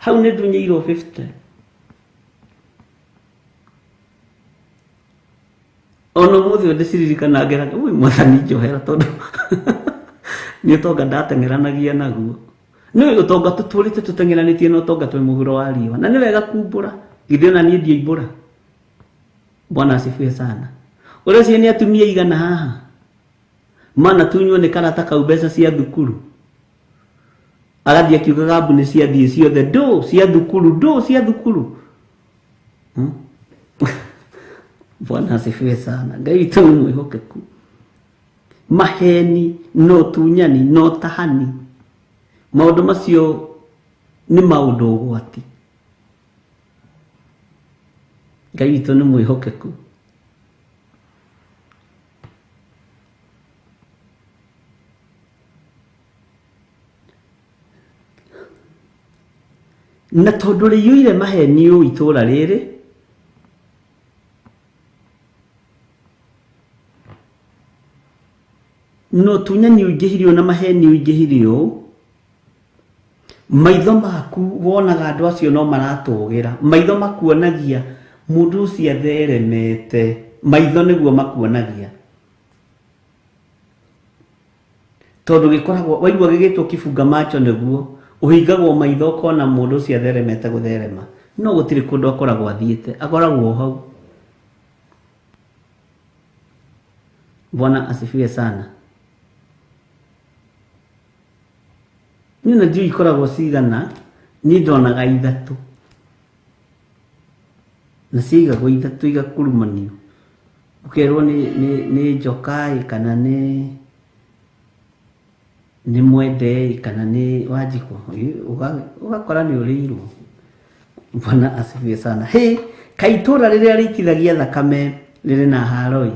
Hau nĩ ndunyĩirwo 50. Ona ũmũthĩ ũyũ ndĩciririkana ngeraga, ui mwathani njohera tondũ nĩ ũtonga ndateng'eranagia naguo. Nĩ ũtonga tũtũrĩte tũteng'eranĩtie na ũtonga twĩ mũhuro wa riũa. Na nĩ wega kumbũra. Githĩ ona niĩ ndioimbũra. Bwana asifiwe sana. Ũreciria nĩ atumia igana haha manatunywo nĩ karata kau mbeca cia thukuru. Agathiĩ akiugaga mbu nĩ ciathiĩ ciothe, ndũ cia thukuru, ndũ cia thukuru. Bwana asifiwe sana. Ngai witũ nĩ mwĩhokeku. Maheni na ũtunyani na ũtahani, maũndũ macio nĩ maũndũ ũgwati. Ngai witũ nĩ mwĩhokeku. Na tondũ rĩiyũire maheni ũũ itũũra rĩrĩ, na ũtunyani ũingĩhire na maheni ũingĩhire ũũ, maitho maku wonaga andũ acio no maratũgĩra. Maitho makuonagia mũndũ ũcio atheremete. Maitho nĩguo makuonagia. Tondũ gĩkoragwo waigua gĩgĩtwo kibunga macho nĩguo ũhingagwo maitho ũkona mũndũ ũcio atheremete gũtherema. No gũtirĩ kũndũ akoragwo athiĩte, akoragwo hau. Bwana asifiwe sana. Niĩ na ndiũĩ ikoragwo cigana, niĩ ndonaga ithatũ. Na ciaigagwo ithatũ igakurumanio. Ũkerwo nĩ njoka ĩ, kana nĩ mwende ĩ, kana nĩ Wanjikũ. Ũgakora nĩ ũrĩirwo. Bwana asifiwe sana. Hĩ, kaĩ itũũra rĩrĩa rĩitithagia thakame rĩrĩ na haro ĩ.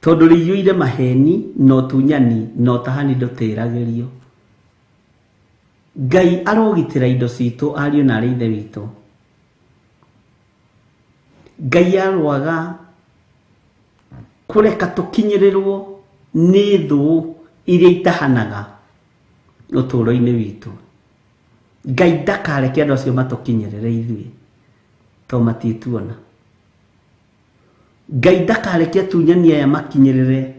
Tondũ rĩiyũire maheni na ũtunyani na ũtahani ndũtĩragĩrio. Ngai arogitĩra indo citũ ariũ na arĩ ithe witũ. Ngai arwaga kũreka tũkinyĩrĩrwo nĩ thũ iria itahanaga ũtũũro-inĩ witũ. Ngai ndakareke andũ acio matũkinyĩrĩre ithuĩ tondũ matiĩtuona. Ngai ndakareke atunyani aya makinyĩrĩre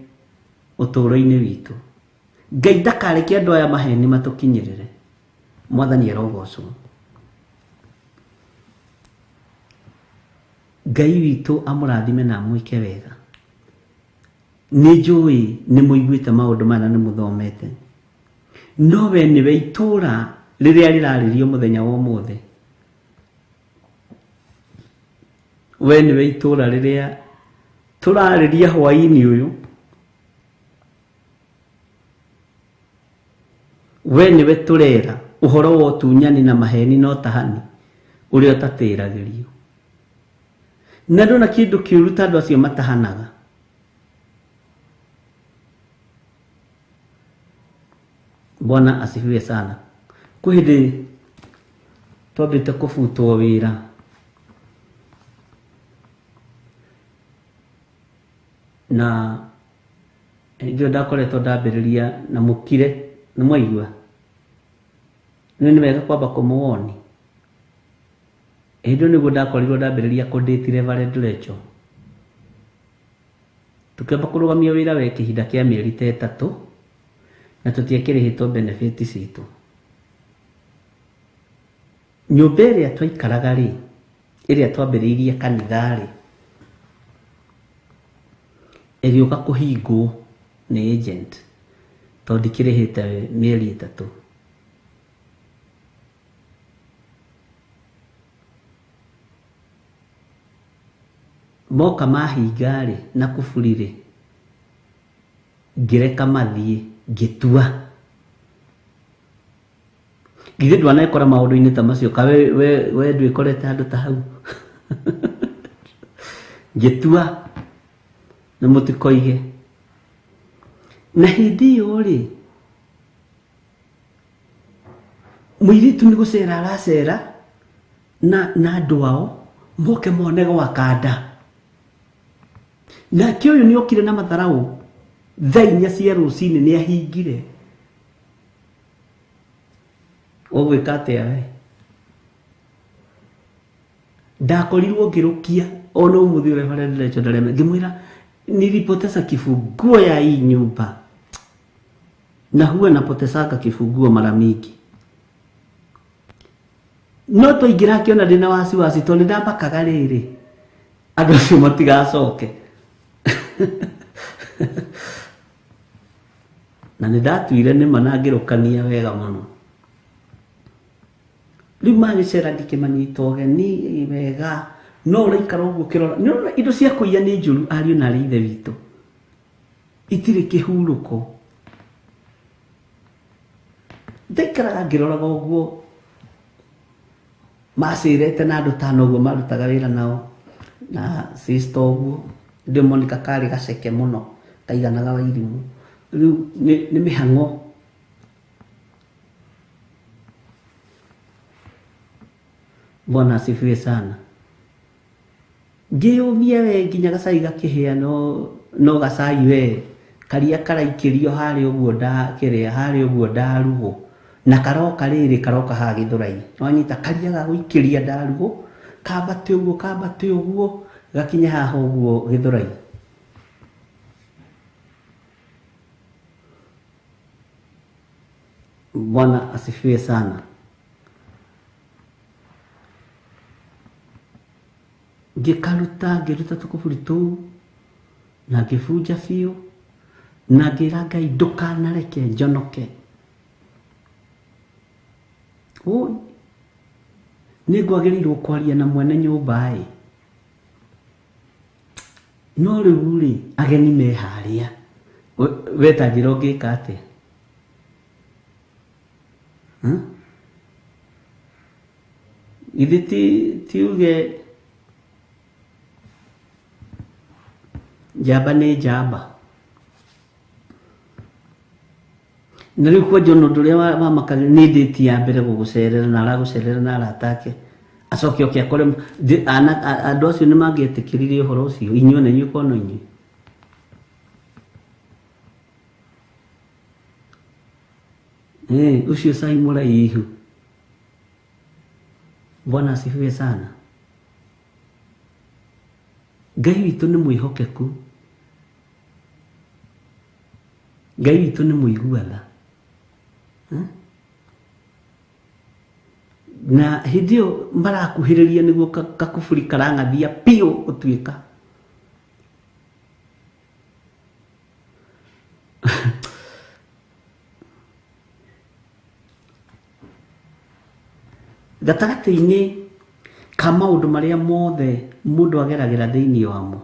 ũtũũro-inĩ witũ. Ngai ndakareke andũ aya maheni matũkinyĩrĩre. Mwathani arogocwo. Ngai witũ amũrathime na amwĩke wega. Nĩ njũĩ nĩ mũiguĩte maũndũ maya na nĩ mũthomete. No we nĩwe itũũra rĩrĩa rĩrarĩrio mũthenya wa ũmũthĩ. We nĩwe itũũra rĩrĩa tũrarĩria hwaĩ-inĩ ũyũ. We nĩwe tũrera ũhoro wa ũtunyani na maheni na ũtahani ũrĩa ũtatĩragĩrio. Na ndona kĩndũ kĩũru ta andũ acio matahanaga. Bwana asifiwe sana. Kwĩ hĩndĩ twambĩte kũbutwo wĩra. Na hĩndĩ ĩyo ndakoretwo ndambĩrĩria na mũkire, nĩ mwaigua? Nĩ wega kwamba kũmũwoni. Hĩndĩ ĩyo nĩguo ndakorirwo ndambĩrĩria kũndĩti Reverend Rachel. Tũkĩamba kũrũgamia wĩra we kĩhinda kĩa mĩeri ta ĩtatũ na tũtiakĩrĩhĩtwo benefit citũ. Nyũmba ĩrĩa twaikaraga rĩ, ĩrĩa twambĩrĩirie kanitha rĩ, ĩgĩũka kũhingwo nĩ agent tondũ ndikĩrĩhĩte mĩeri ĩtatũ. Moka mahinga rĩ na kuburi rĩ, ngĩreka mathiĩ ngĩtua. Githĩ ndwanekora maũndũ-inĩ ta macio ka we ndwĩkorete handũ ta hau? Ngĩtua na mũtikoige. Na hĩndĩ ĩyo rĩ, mũirĩtu nĩ gũcera aracera na andũ ao moke mone gwaka nda. Nake ũyũ nĩ okire na matharaũ thaa inya cia rũcinĩ nĩ ahingire. Ũgwĩka atĩa we? Ndakorirwo ngĩrũkia ona ũmũthĩ ũrĩa barĩa ndĩrecho ndareme ngĩmwĩra nilipoteza kifunguo ya hii nyumba na huwa napotezanga kifunguo mara mingi. No twaingĩra akĩona ndĩna wasiwasi tondũ nĩndamakaga rĩrĩ andũ acio matigacoke. Na nĩndatuire nĩma na ngĩrũkania wega mũno. Rĩu magĩcera ngĩkĩmanyita ũgeni wega no ũraikara ũguo ũkĩrora nĩũrona indo cia kũiya nĩ njũru ariũ na arĩ ithe witũ itirĩ kĩhurũko. Ndaikaraga ngĩroraga ũguo macirete na andũ tano ũguo marutaga wĩra nao na sister ũguo ndĩ Monica karĩ gaceke mũno kaiganaga Wairimũ. Rĩu nĩ mĩhang'o. Bwana asifiwe sana. Ngĩyũmia we nginya gacai gakĩhĩa no gacai we karia karaikĩrio harĩa ũguo ndakĩrĩa harĩa ũguo ndarugwo na karoka rĩrĩ karoka haha gĩthũrai wanyita karia ga gũikĩria ndarugwo kambate ũguo gakinye haha ũguo gĩthũrai. Bwana asifiwe sana. Ngĩkaruta ngĩruta tũkũburi tũu na ngĩbunja biũ na ngĩra Ngai ndũkanareke njonoke. Ũi nĩngwagĩrĩirwo kwaria na mwene nyũmba ĩ no rĩu rĩ ageni me harĩa we ta njĩra ũngĩka atĩa? Githĩ ti uge njamba nĩ njamba. Na rĩu kwanja ona ũndũ ũrĩa wamakagia nĩ ndĩti ya mbere gũgũcerera na aragũcerera na arata ake acoke oke akore andũ acio nĩ mangĩetĩkĩrire ũhoro ũcio inyuĩ na inyuĩ kono inyuĩ. Ũcio cai mũraihu. Bwana asifiwe sana. Ngai witũ nĩ mwĩhokeku. Ngai witũ nĩ mũigua tha. Na hĩndĩ ĩyo marakuhĩrĩria nĩguo kakuburi karang'athia biũ gũtuĩka. Gatagatĩ-inĩ ka maũndũ marĩa mothe mũndũ ageragĩra thĩinĩ wamo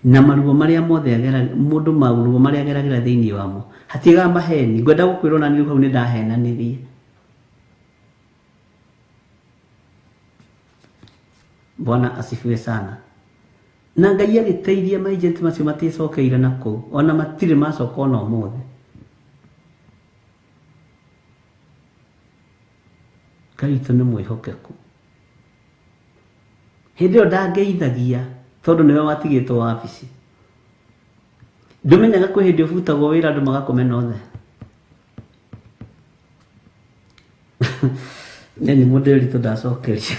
na maruo marĩa mothe mũndũ maruo marĩa ageragĩra thĩinĩ wamo hatigaga maheni. Ngwenda gũkwĩra ona niĩ hau nĩ ndahenanirie. Bwana asifiwe sana. Na Ngai agĩteithia maagent macio maticokeire na kũu ona matirĩ macoka ona ũmũthĩ. Ngai witũ nĩ mwĩhokeku. Hĩndĩ ĩyo ndangeithagia tondũ nĩwe watigĩtwo wabici. Ndũmenyaga kwĩ hĩndĩ ũbutagwo wĩra andũ magakũmena othe. Nĩ mũndũ ndacokeria.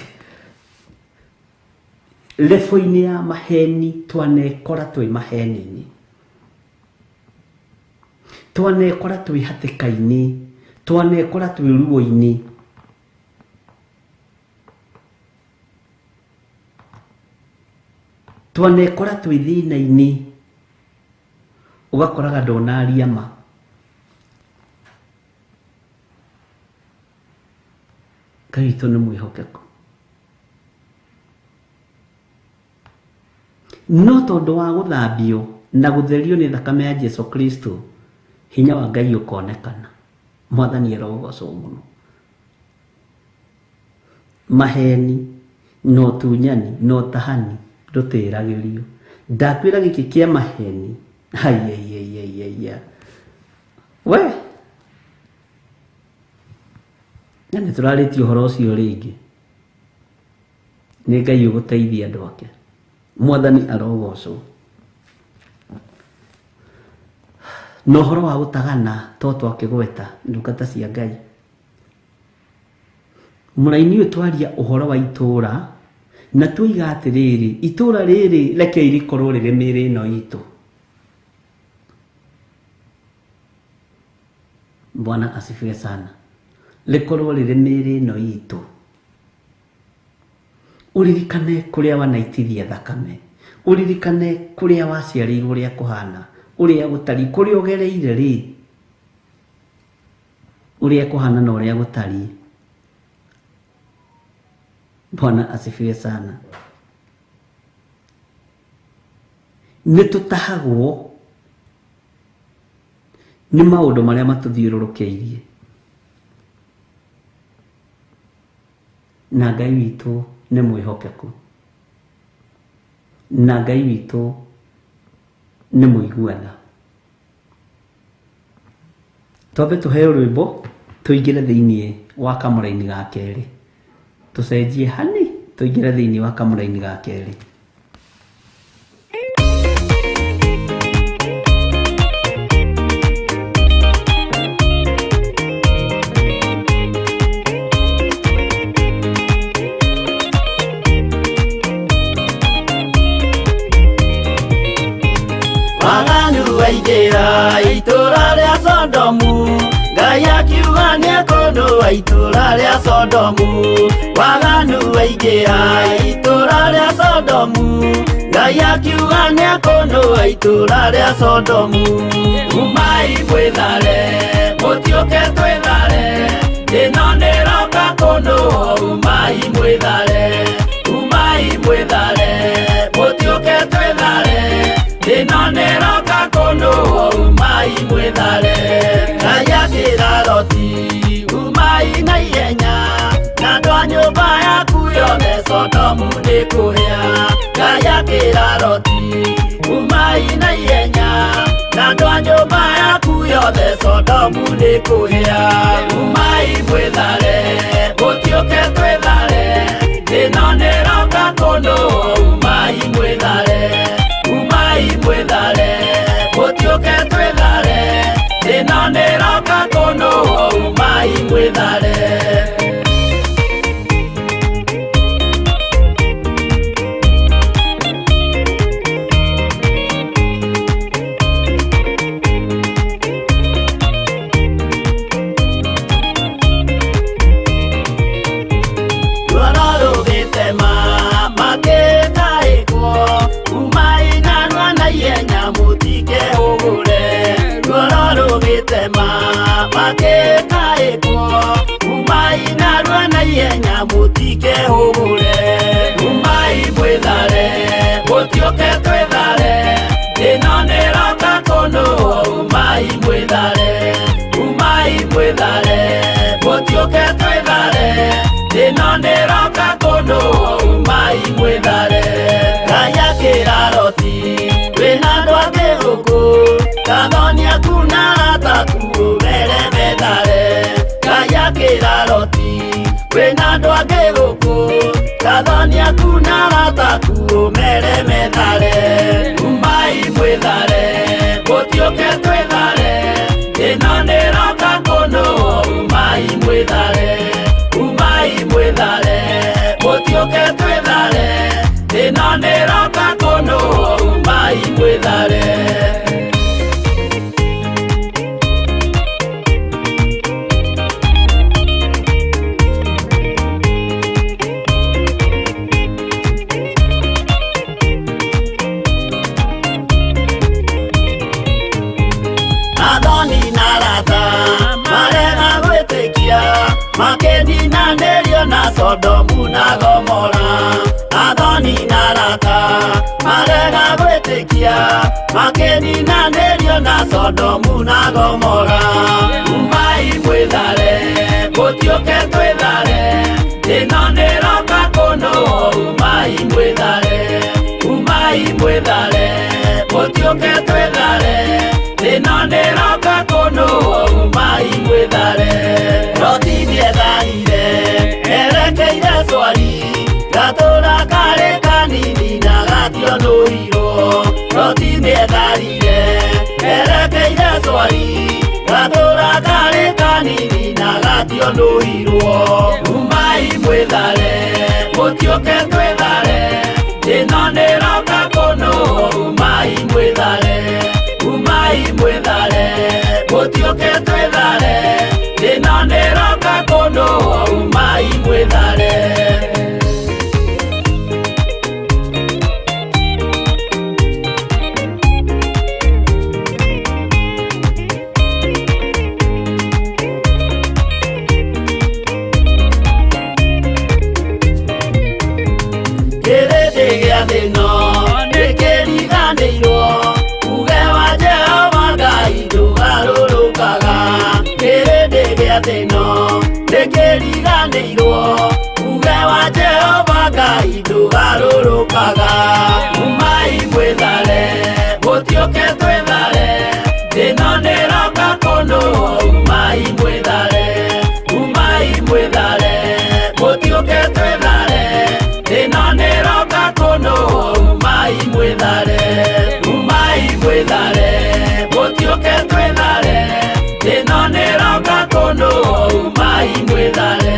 Lefo-inĩ ya maheni twanekora twĩ maheni-inĩ, twanekora twĩ hatĩka-inĩ, twanekora twĩ ruo-inĩ. Twanekora twĩ thĩna-inĩ ũgakoraga ndonaria ma. Ngai witũ nĩ mwĩhokeku. No tondũ wa gũthambio na gũtherio nĩ thakame ya Jesu Kristo hinya wa Ngai ũkonekana. Mwathani arogocwo mũno. Maheni na ũtunyani na ũtahani ndũtĩragĩrio. Ndakwĩra gĩkĩ kĩa maheni haiya we na nĩ tũrarĩtie ũhoro ũcio rĩngĩ. Nĩ Ngai ũgũteithia andũ ake. Mwathani arogocwo. Na ũhoro wa gũtagana to twakĩgweta ndungata cia Ngai. Mũraini ũyũ twaria ũhoro wa itũũra na tuiga atĩrĩrĩ, itũũra rĩrĩ rekei rĩkorwo rĩrĩ mĩĩrĩ ĩno itũ. Bwana asifiwe sana. Rĩkorwo rĩrĩ mĩĩrĩ ĩno itũ. Ũririkane kũrĩa wanaitithia thakame, ũririkane kũrĩa waciarĩirwo ũrĩa kũhana, ũrĩa gũtariĩ, kũrĩa ũgereire rĩ, ũrĩa kũhana na ũrĩa gũtariĩ. Bwana asifiwe sana. Nĩ tũtahagwo nĩ maũndũ marĩa matũthiũrũrũkĩirie, na Ngai witũ nĩ mwĩhokeku, na Ngai witũ nĩ mũiguana. Twambe tũheo rwĩmbo tũingĩre thĩiniĩ wa kamũraini ga kerĩ, tũcenjie hani tũingĩre thĩiniĩ wa kamũraini ga kerĩ. Waganu waingĩra itũũra rĩa Sodomu, Ngai akiuga nĩekũnũa itũũra rĩa Sodomu. Waganu waingĩra itũũra rĩa Sodomu, Ngai akiuga nĩekũnũa itũũra rĩa Sodomu. Umai mwĩthare, mũtiũke twĩthare, ĩno nĩroka kũnũo. Umai mwĩthare, umai mwĩthare, mũtiũke twĩthare, ĩno nĩroka kũnũo. Umai mwĩthare. Ngai akĩra Loti, umai na ihenya, na andũ a nyũmba yaku yothe Sodomu nĩkũhĩa. Ngai akĩra Loti, umai na ihenya, na andũ a nyũmba yaku yothe Sodomu nĩkũhĩa. Umai mwĩthare, mũtiũke twĩthare, ĩno nĩroka kũnũo. Umai mwĩthare, umai mwĩthare, mũtiũke twĩthare, ĩno nĩroka kũnũo. Umai mwĩthare. Ruoro rũgĩtema makĩtaĩkwo, umai narua na ihenya mũtikehũgũre. Ruoro rũgĩtema makĩtaĩkwo, umai narua na ihenya mũtikehũgũre. Umai mwĩthare, mũtiũke twĩthare, ĩno nĩroka kũnũo. Umai mwĩthare, umai mwĩthare, mũtiũke twĩthare, ĩno nĩroka kũnũo. Umai mwĩthare. Ngai akĩra Loti, wĩna andũ angĩ gũkũ, kathoni aku na arata aku ũmere methare. Ngai akĩra Loti, wĩna andũ angĩ gũkũ, kathoni aku na arata aku ũmere methare. Umai mwĩthare, mũtiũke twĩthare, ĩno nĩroka kũnũo. Umai mwĩthare, umai mwĩthare, mũtiũke twĩthare, ĩno nĩroka kũnũo. Umai mwĩthare. Athoni na arata marega gwĩtĩkia, makĩninanĩrio na Sodomu na Gomora. Athoni na arata marega gwĩtĩkia, makĩninanĩrio na Sodomu na Gomora. Umai mwĩthare, mũtiũke twĩthare, ĩno nĩroka kũnũo. Umai mwĩthare, umai mwĩthare, mũtiũke twĩthare, ĩno nĩroka kũnũo. Umai mwĩthare. Loti nĩetharire erekeire Swari, gatũũra karĩ kanini na gationũirwo. Loti nĩetharire erekeire Swari, gatũũra karĩ kanini na gationũirwo. Umai Umai mwĩthare mũtiũke twĩthare ĩno nĩroka kũnũ umai mwĩthare umai mwĩthare mũtiũke twĩthare ĩno nĩroka kũnũ umai mwĩthare. Uge wa Jehova Ngai ndũgarũrũkaga umai mwĩthare mũtiũke twĩthare ĩno nĩroka kũnũ umai mwĩthare umai mwĩthare mũtiũke twĩthare ĩno nĩroka kũnũ umai mwĩthare umai mwĩthare mũtiũke twĩthare ĩno nĩroka kũnũ umai mwĩthare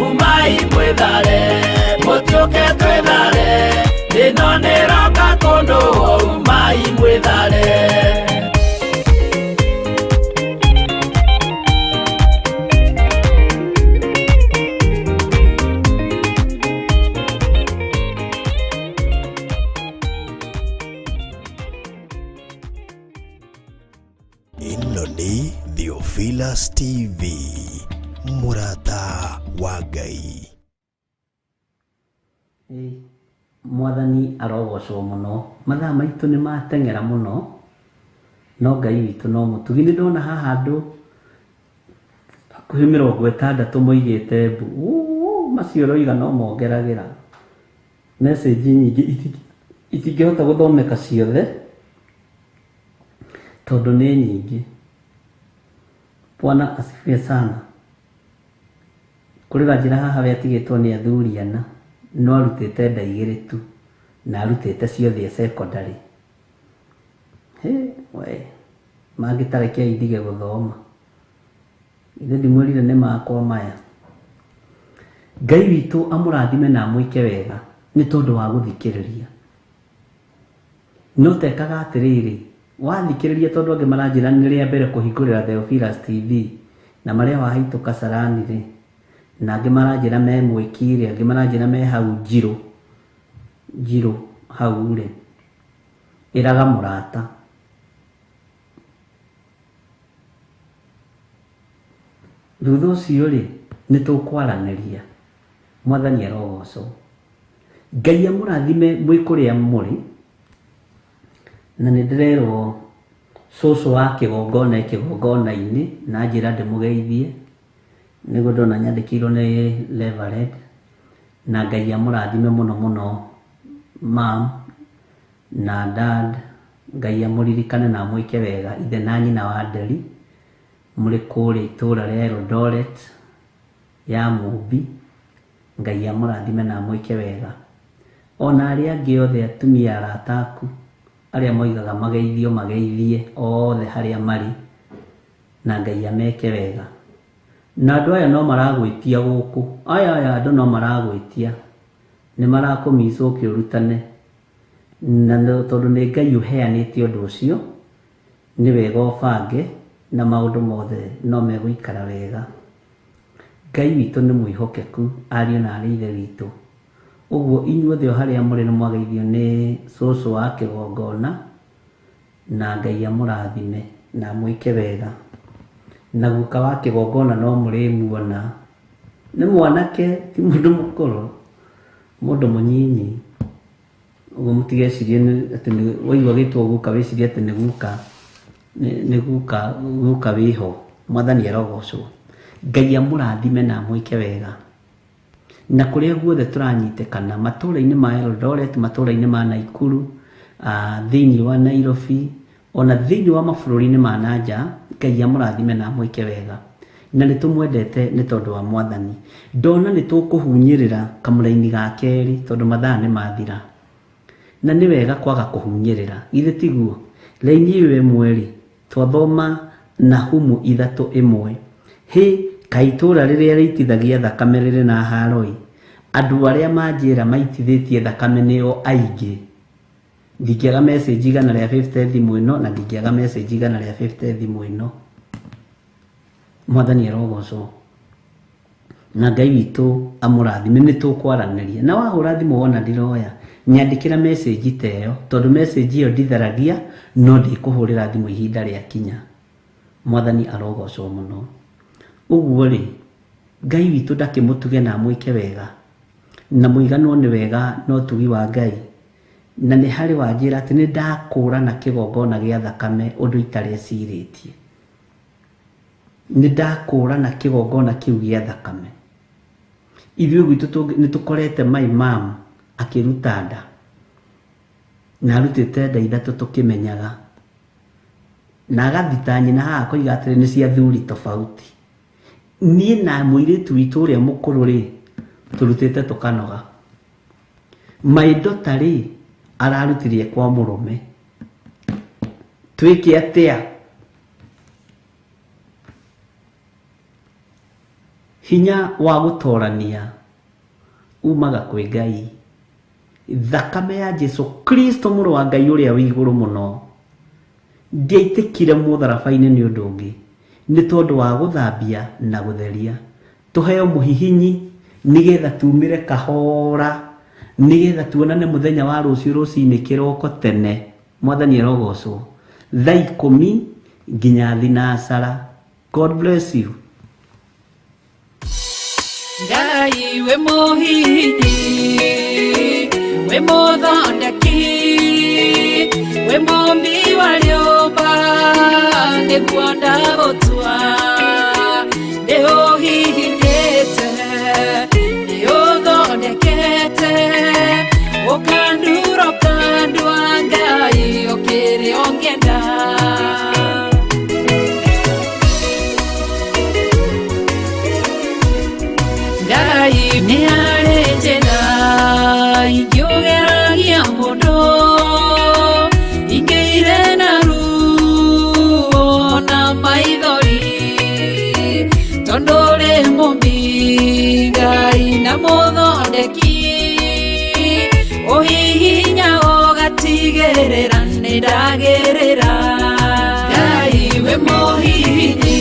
umai mwĩthare mũtiũke twĩthare ĩno nĩroka kũnũ umai mwĩthare. Ĩno nĩ Theophilus TV, mũrata wa Ngai. Mwathani arogocwo mũno. Mathaa maitũ nĩ mateng'era mũno, no Ngai witũ no mũtugi. Nĩ ndona haha andũ hakuhĩ 60 moigĩte mbu. Macio ũroiga no mongeragĩra message nyingĩ itingĩhota gũthomeka ciothe tondũ nĩ nyingĩ. Bwana asifiwe sana. Kũrĩ ganjĩra haha we atigĩtwo nĩ athuri ana no arutĩte nda igĩrĩ tu na arutĩte ciothe secondary. He we mangĩtarekia ndige gũthoma. Ithe ndimwĩrire nĩ makwa maya. Ngai witũ amũrathime na amwĩke wega nĩ tondũ wa gũthikĩrĩria. No tekaga atĩrĩrĩ, wathikĩrĩria tondũ angĩ maranjĩra nĩ rĩa mbere kũhingũrĩra Theophilus TV na marĩa wahĩtũka Sarani rĩ, na angĩ maranjĩra me mwĩki rĩ, angĩ maranjĩra me hau njirũ njirũ hau rĩ, ĩraga mũrata. Thutha ũcio rĩ, nĩ tũkwaranĩria. Mwathani arogocwo. Ngai amũrathime mwĩ kũrĩa mũrĩ. Na nĩ ndĩrerwo cũcũ wa kĩgongona kĩgongona-inĩ na njĩra ndĩmũgeithie nĩguo ndona nyandĩkĩirwo nĩ Reverend, na Ngai amũrathime mũno mũno mam na dad. Ngai amũririkane na amwĩke wega ithe na nyina wa Nderi mũrĩ kũrĩa itũũra rĩa Eldoret ya Mũmbi. Ngai amũrathime na amwĩke wega. Ona arĩa angĩ othe atumia arata aku arĩa moigaga mageithio mageithie othe harĩa marĩ, na Ngai ameke wega. Na andũ aya no maragwĩtia gũkũ, aya andũ no maragwĩtia, nĩ marakũmicwo ũkĩũrutane, na tondũ nĩ Ngai ũheanĩte ũndũ ũcio, nĩ wega ũbange na maũndũ mothe no megũikara wega. Ngai witũ nĩ mwĩhokeku, ariũ na arĩ ithe witũ. Ũguo inyuothe o harĩa mũrĩ nĩ mwageithio nĩ cũcũ wa kĩgongona, na Ngai amũrathime na amwĩke wega. Na guka wa kĩgongona no mũrĩmuona, nĩ mwanake ti mũndũ mũkũrũ, mũndũ mũnyinyi. Ũguo mũtigecirie atĩ waigua gĩtwo guka wĩcirie atĩ nĩ guka, nĩ guka, guka wĩho. Mwathani arogocwo. Ngai amũrathime na amwĩke wega. Na kũrĩa guothe tũranyitĩkana matũũra-inĩ ma Eldoret, matũũra-inĩ ma Naikuru, thĩinĩ wa Nairobi, ona thĩinĩ wa mabũrũri-inĩ ma nanja, Ngai amũrathime na amwĩke wega. Na nĩ tũmwendete nĩ tondũ wa Mwathani. Ndona nĩ tũkũhunyĩrĩra kamũraini ga kerĩ tondũ mathaa nĩ mathira. Na nĩ wega kwaga kũhunyĩrĩra, githĩ tiguo? Raini ĩyo ĩmwe rĩ, twathoma Nahumu 3:1. Hĩ, Kaĩ itũũra rĩrĩa rĩitithagia thakame rĩrĩ na haroi, andũ arĩa manjĩra maitithĩtie thakame nĩo aingĩ. Ndingĩaga message 150 thimũ ĩno na ndingĩaga message 150 thimũ ĩno. Mwathani arogocwo na Ngai witũ amũrathime. Nĩ tũkwaranĩria na wahũra thimũ wona ndiroya, nyandĩkĩra message ta ĩyo, tondũ message ĩyo nditharagia, no ndikũhũrĩra thimũ ihinda rĩa kinya. Mwathani arogocwo mũno. Ũguo rĩ, Ngai witũ ndakĩmũtuge na amwĩke wega, na mũiganwo nĩ wega na ũtugi wa Ngai. Na nĩ harĩ wanjĩra atĩ nĩ ndakũrana kĩgongona gĩa thakame ũndũ itarecirĩtie. Nĩ ndakũrana kĩgongona kĩu gĩa thakame. Ithuĩ gwitũ nĩ tũkorete my mom akĩruta nda, na arutĩte nda ithatũ tũkĩmenyaga, na agathita nyina haha akoiga atĩrĩ nĩ cia thuri tofauti. Niĩ na mũirĩtu witũ ũrĩa mũkũrũ rĩ, tũrutĩte tũkanoga. My daughter rĩ, ararutirie kwa mũrũme. Twĩke atĩa? Hinya wa gũtorania umaga kwĩ Ngai. Thakame ya Jesu Kristo mũrũ wa Ngai ũrĩa wĩ igũrũ mũno ndiaitĩkire mũtharaba-inĩ nĩ ũndũ ũngĩ, nĩ tondũ wa gũthambia na gũtheria. Tũheo mũhihinyi nĩgetha tumĩre kahora, nĩgetha tuonane mũthenya wa rũciũ rũcinĩ kĩroko tene. Mwathani arogocwo. Thaa 10 nginya thinacara. God bless you. Ngai we mũhihinyi, we mũthondeki, we mũmbi wa rĩũmba, nĩguo ndagũtua. Nĩ ũhihinyĩte, nĩ ũthondekete, ũkandura ũkandua, Ngai ũkĩrĩ ũngĩenda. Ngai nĩ harĩ njĩra ingĩũgeragia mũndũ, ingĩire na ruo na maithori, tondũ ũrĩ mũmbi Ngai na mũthondeki, ũhihinya ũgatigĩrĩra nĩ ndagĩrĩra. Ngai we mũhihinyi,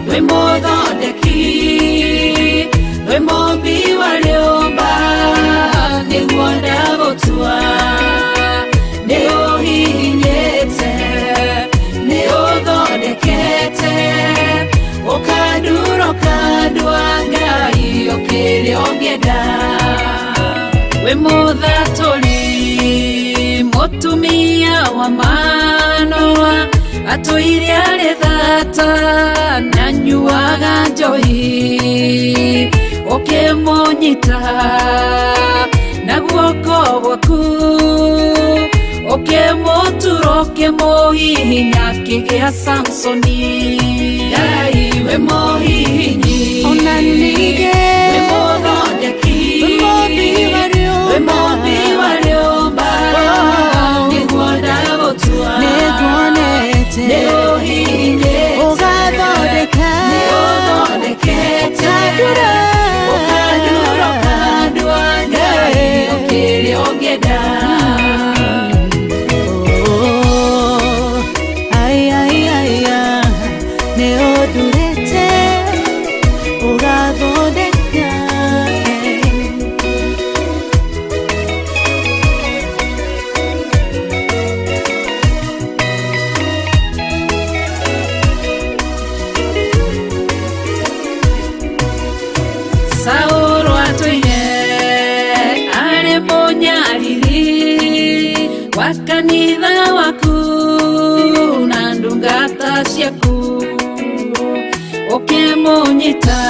we mũthondeki, we mũmbi wa rĩũmba, nĩguo ndagũtua. Nĩ ũhihinyĩte, nĩ ũthondekete, ũkandura ũkandua, Ngai ũkĩrĩ ũngĩenda. We mũthatũri, mũtumia wa Manoa, atũire arĩ thata na nyuaga njohi, ũkĩmũnyita na guoko gwaku, ũkĩmũtura ũkĩmũhihinya akĩgĩa Samsoni. Ngai we mũhihinyi, Ona ningĩ we mũthondeki, we mũmbi wa we rĩũmba, mũmbi wa rĩũmba, nĩguo ndagũtua. Nĩnguonete Nĩ ũhihinyĩte, ũgathondeka, nĩ ũthondekete, ũkandura, ũkandura ũkandua, Ngai ũkĩrĩ ũngĩenda. Oh, ai, ai, ai, ah, nĩ ũndurĩte ũgathondeka. Saũlũ atũire arĩ mũnyariri wa kanitha waku na ndungata ciaku, ũkĩmũnyita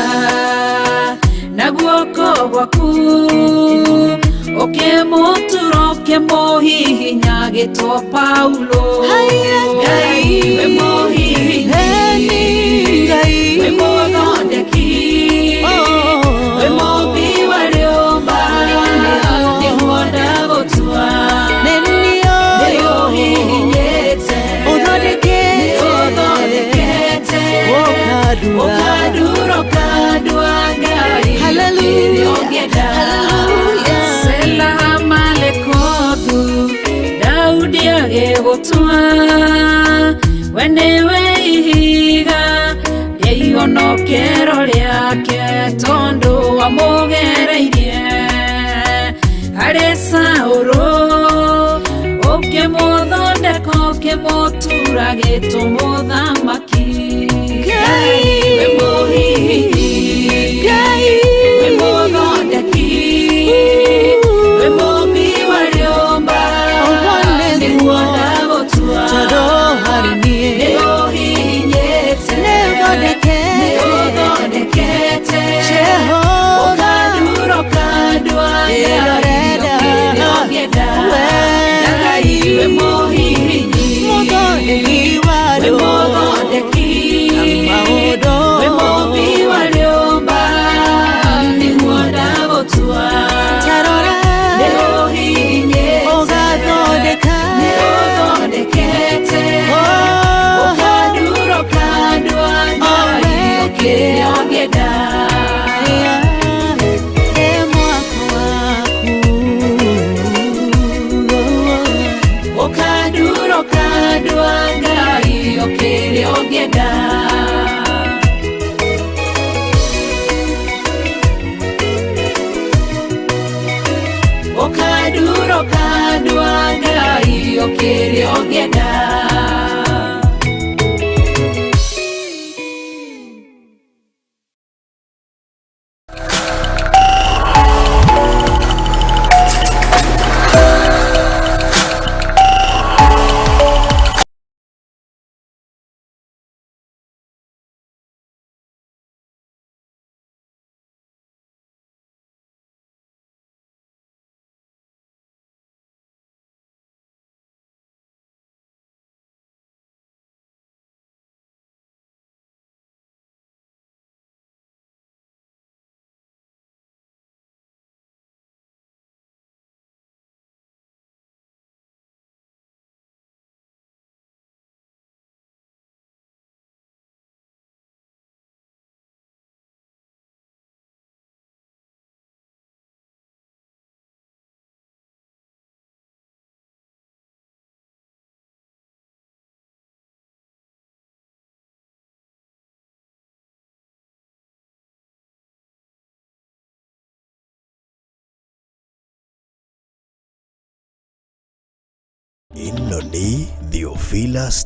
na guoko gwaku, ũkĩmũtura ũkĩmũhihinya agĩtwo Paulo. Haiya, Ngai we mũhihinyi, Eni Ngai, we mũthondeki, Oh. we mũmbi wa rĩũmba, nĩguo ndagũtua. Nĩ niĩ Nĩ ũhihinyĩte, ũthondekete, nĩ ũthondekete, ũkandura, ũkandura Ndagĩgũtua we nĩwe ihiga rĩa ihonokero rĩake tondũ wamũgereirie harĩ Saũlũ ũkĩmũthondeka ũkĩmũtura gĩtũmũthamaki. Ngai wĩ mũhihinyi, Ngai wĩ mũthondeki, wĩ mũmbi wa rĩũmba, nĩguo ndagũtua Tondũ harĩ niĩ nĩũhihinyĩte, nĩũthondekete Jehova. Ũkandura ũkandua Ĩrorenda. Ngai ũngĩenda. We. Ngai wĩ mũhihinyi, Mũthondeki wa wĩ rĩũmba. mũthondeki, Maũndũ. wĩ mũmbi wa rĩũmba, nĩguo ndagũtua. Tarora. Nĩũhihinyĩte, Ũgathondeka. nĩũthondekete, Oh. ũkandura ũkandua Ngai ũkĩrĩa ũngĩenda. E mwako waku. Ũkandura ũkandua Ngai ũkĩrĩa ũngĩenda. Ũkandura ũkandua Ngai ũkĩrĩa ũngĩenda. Ĩno nĩ Theophilus.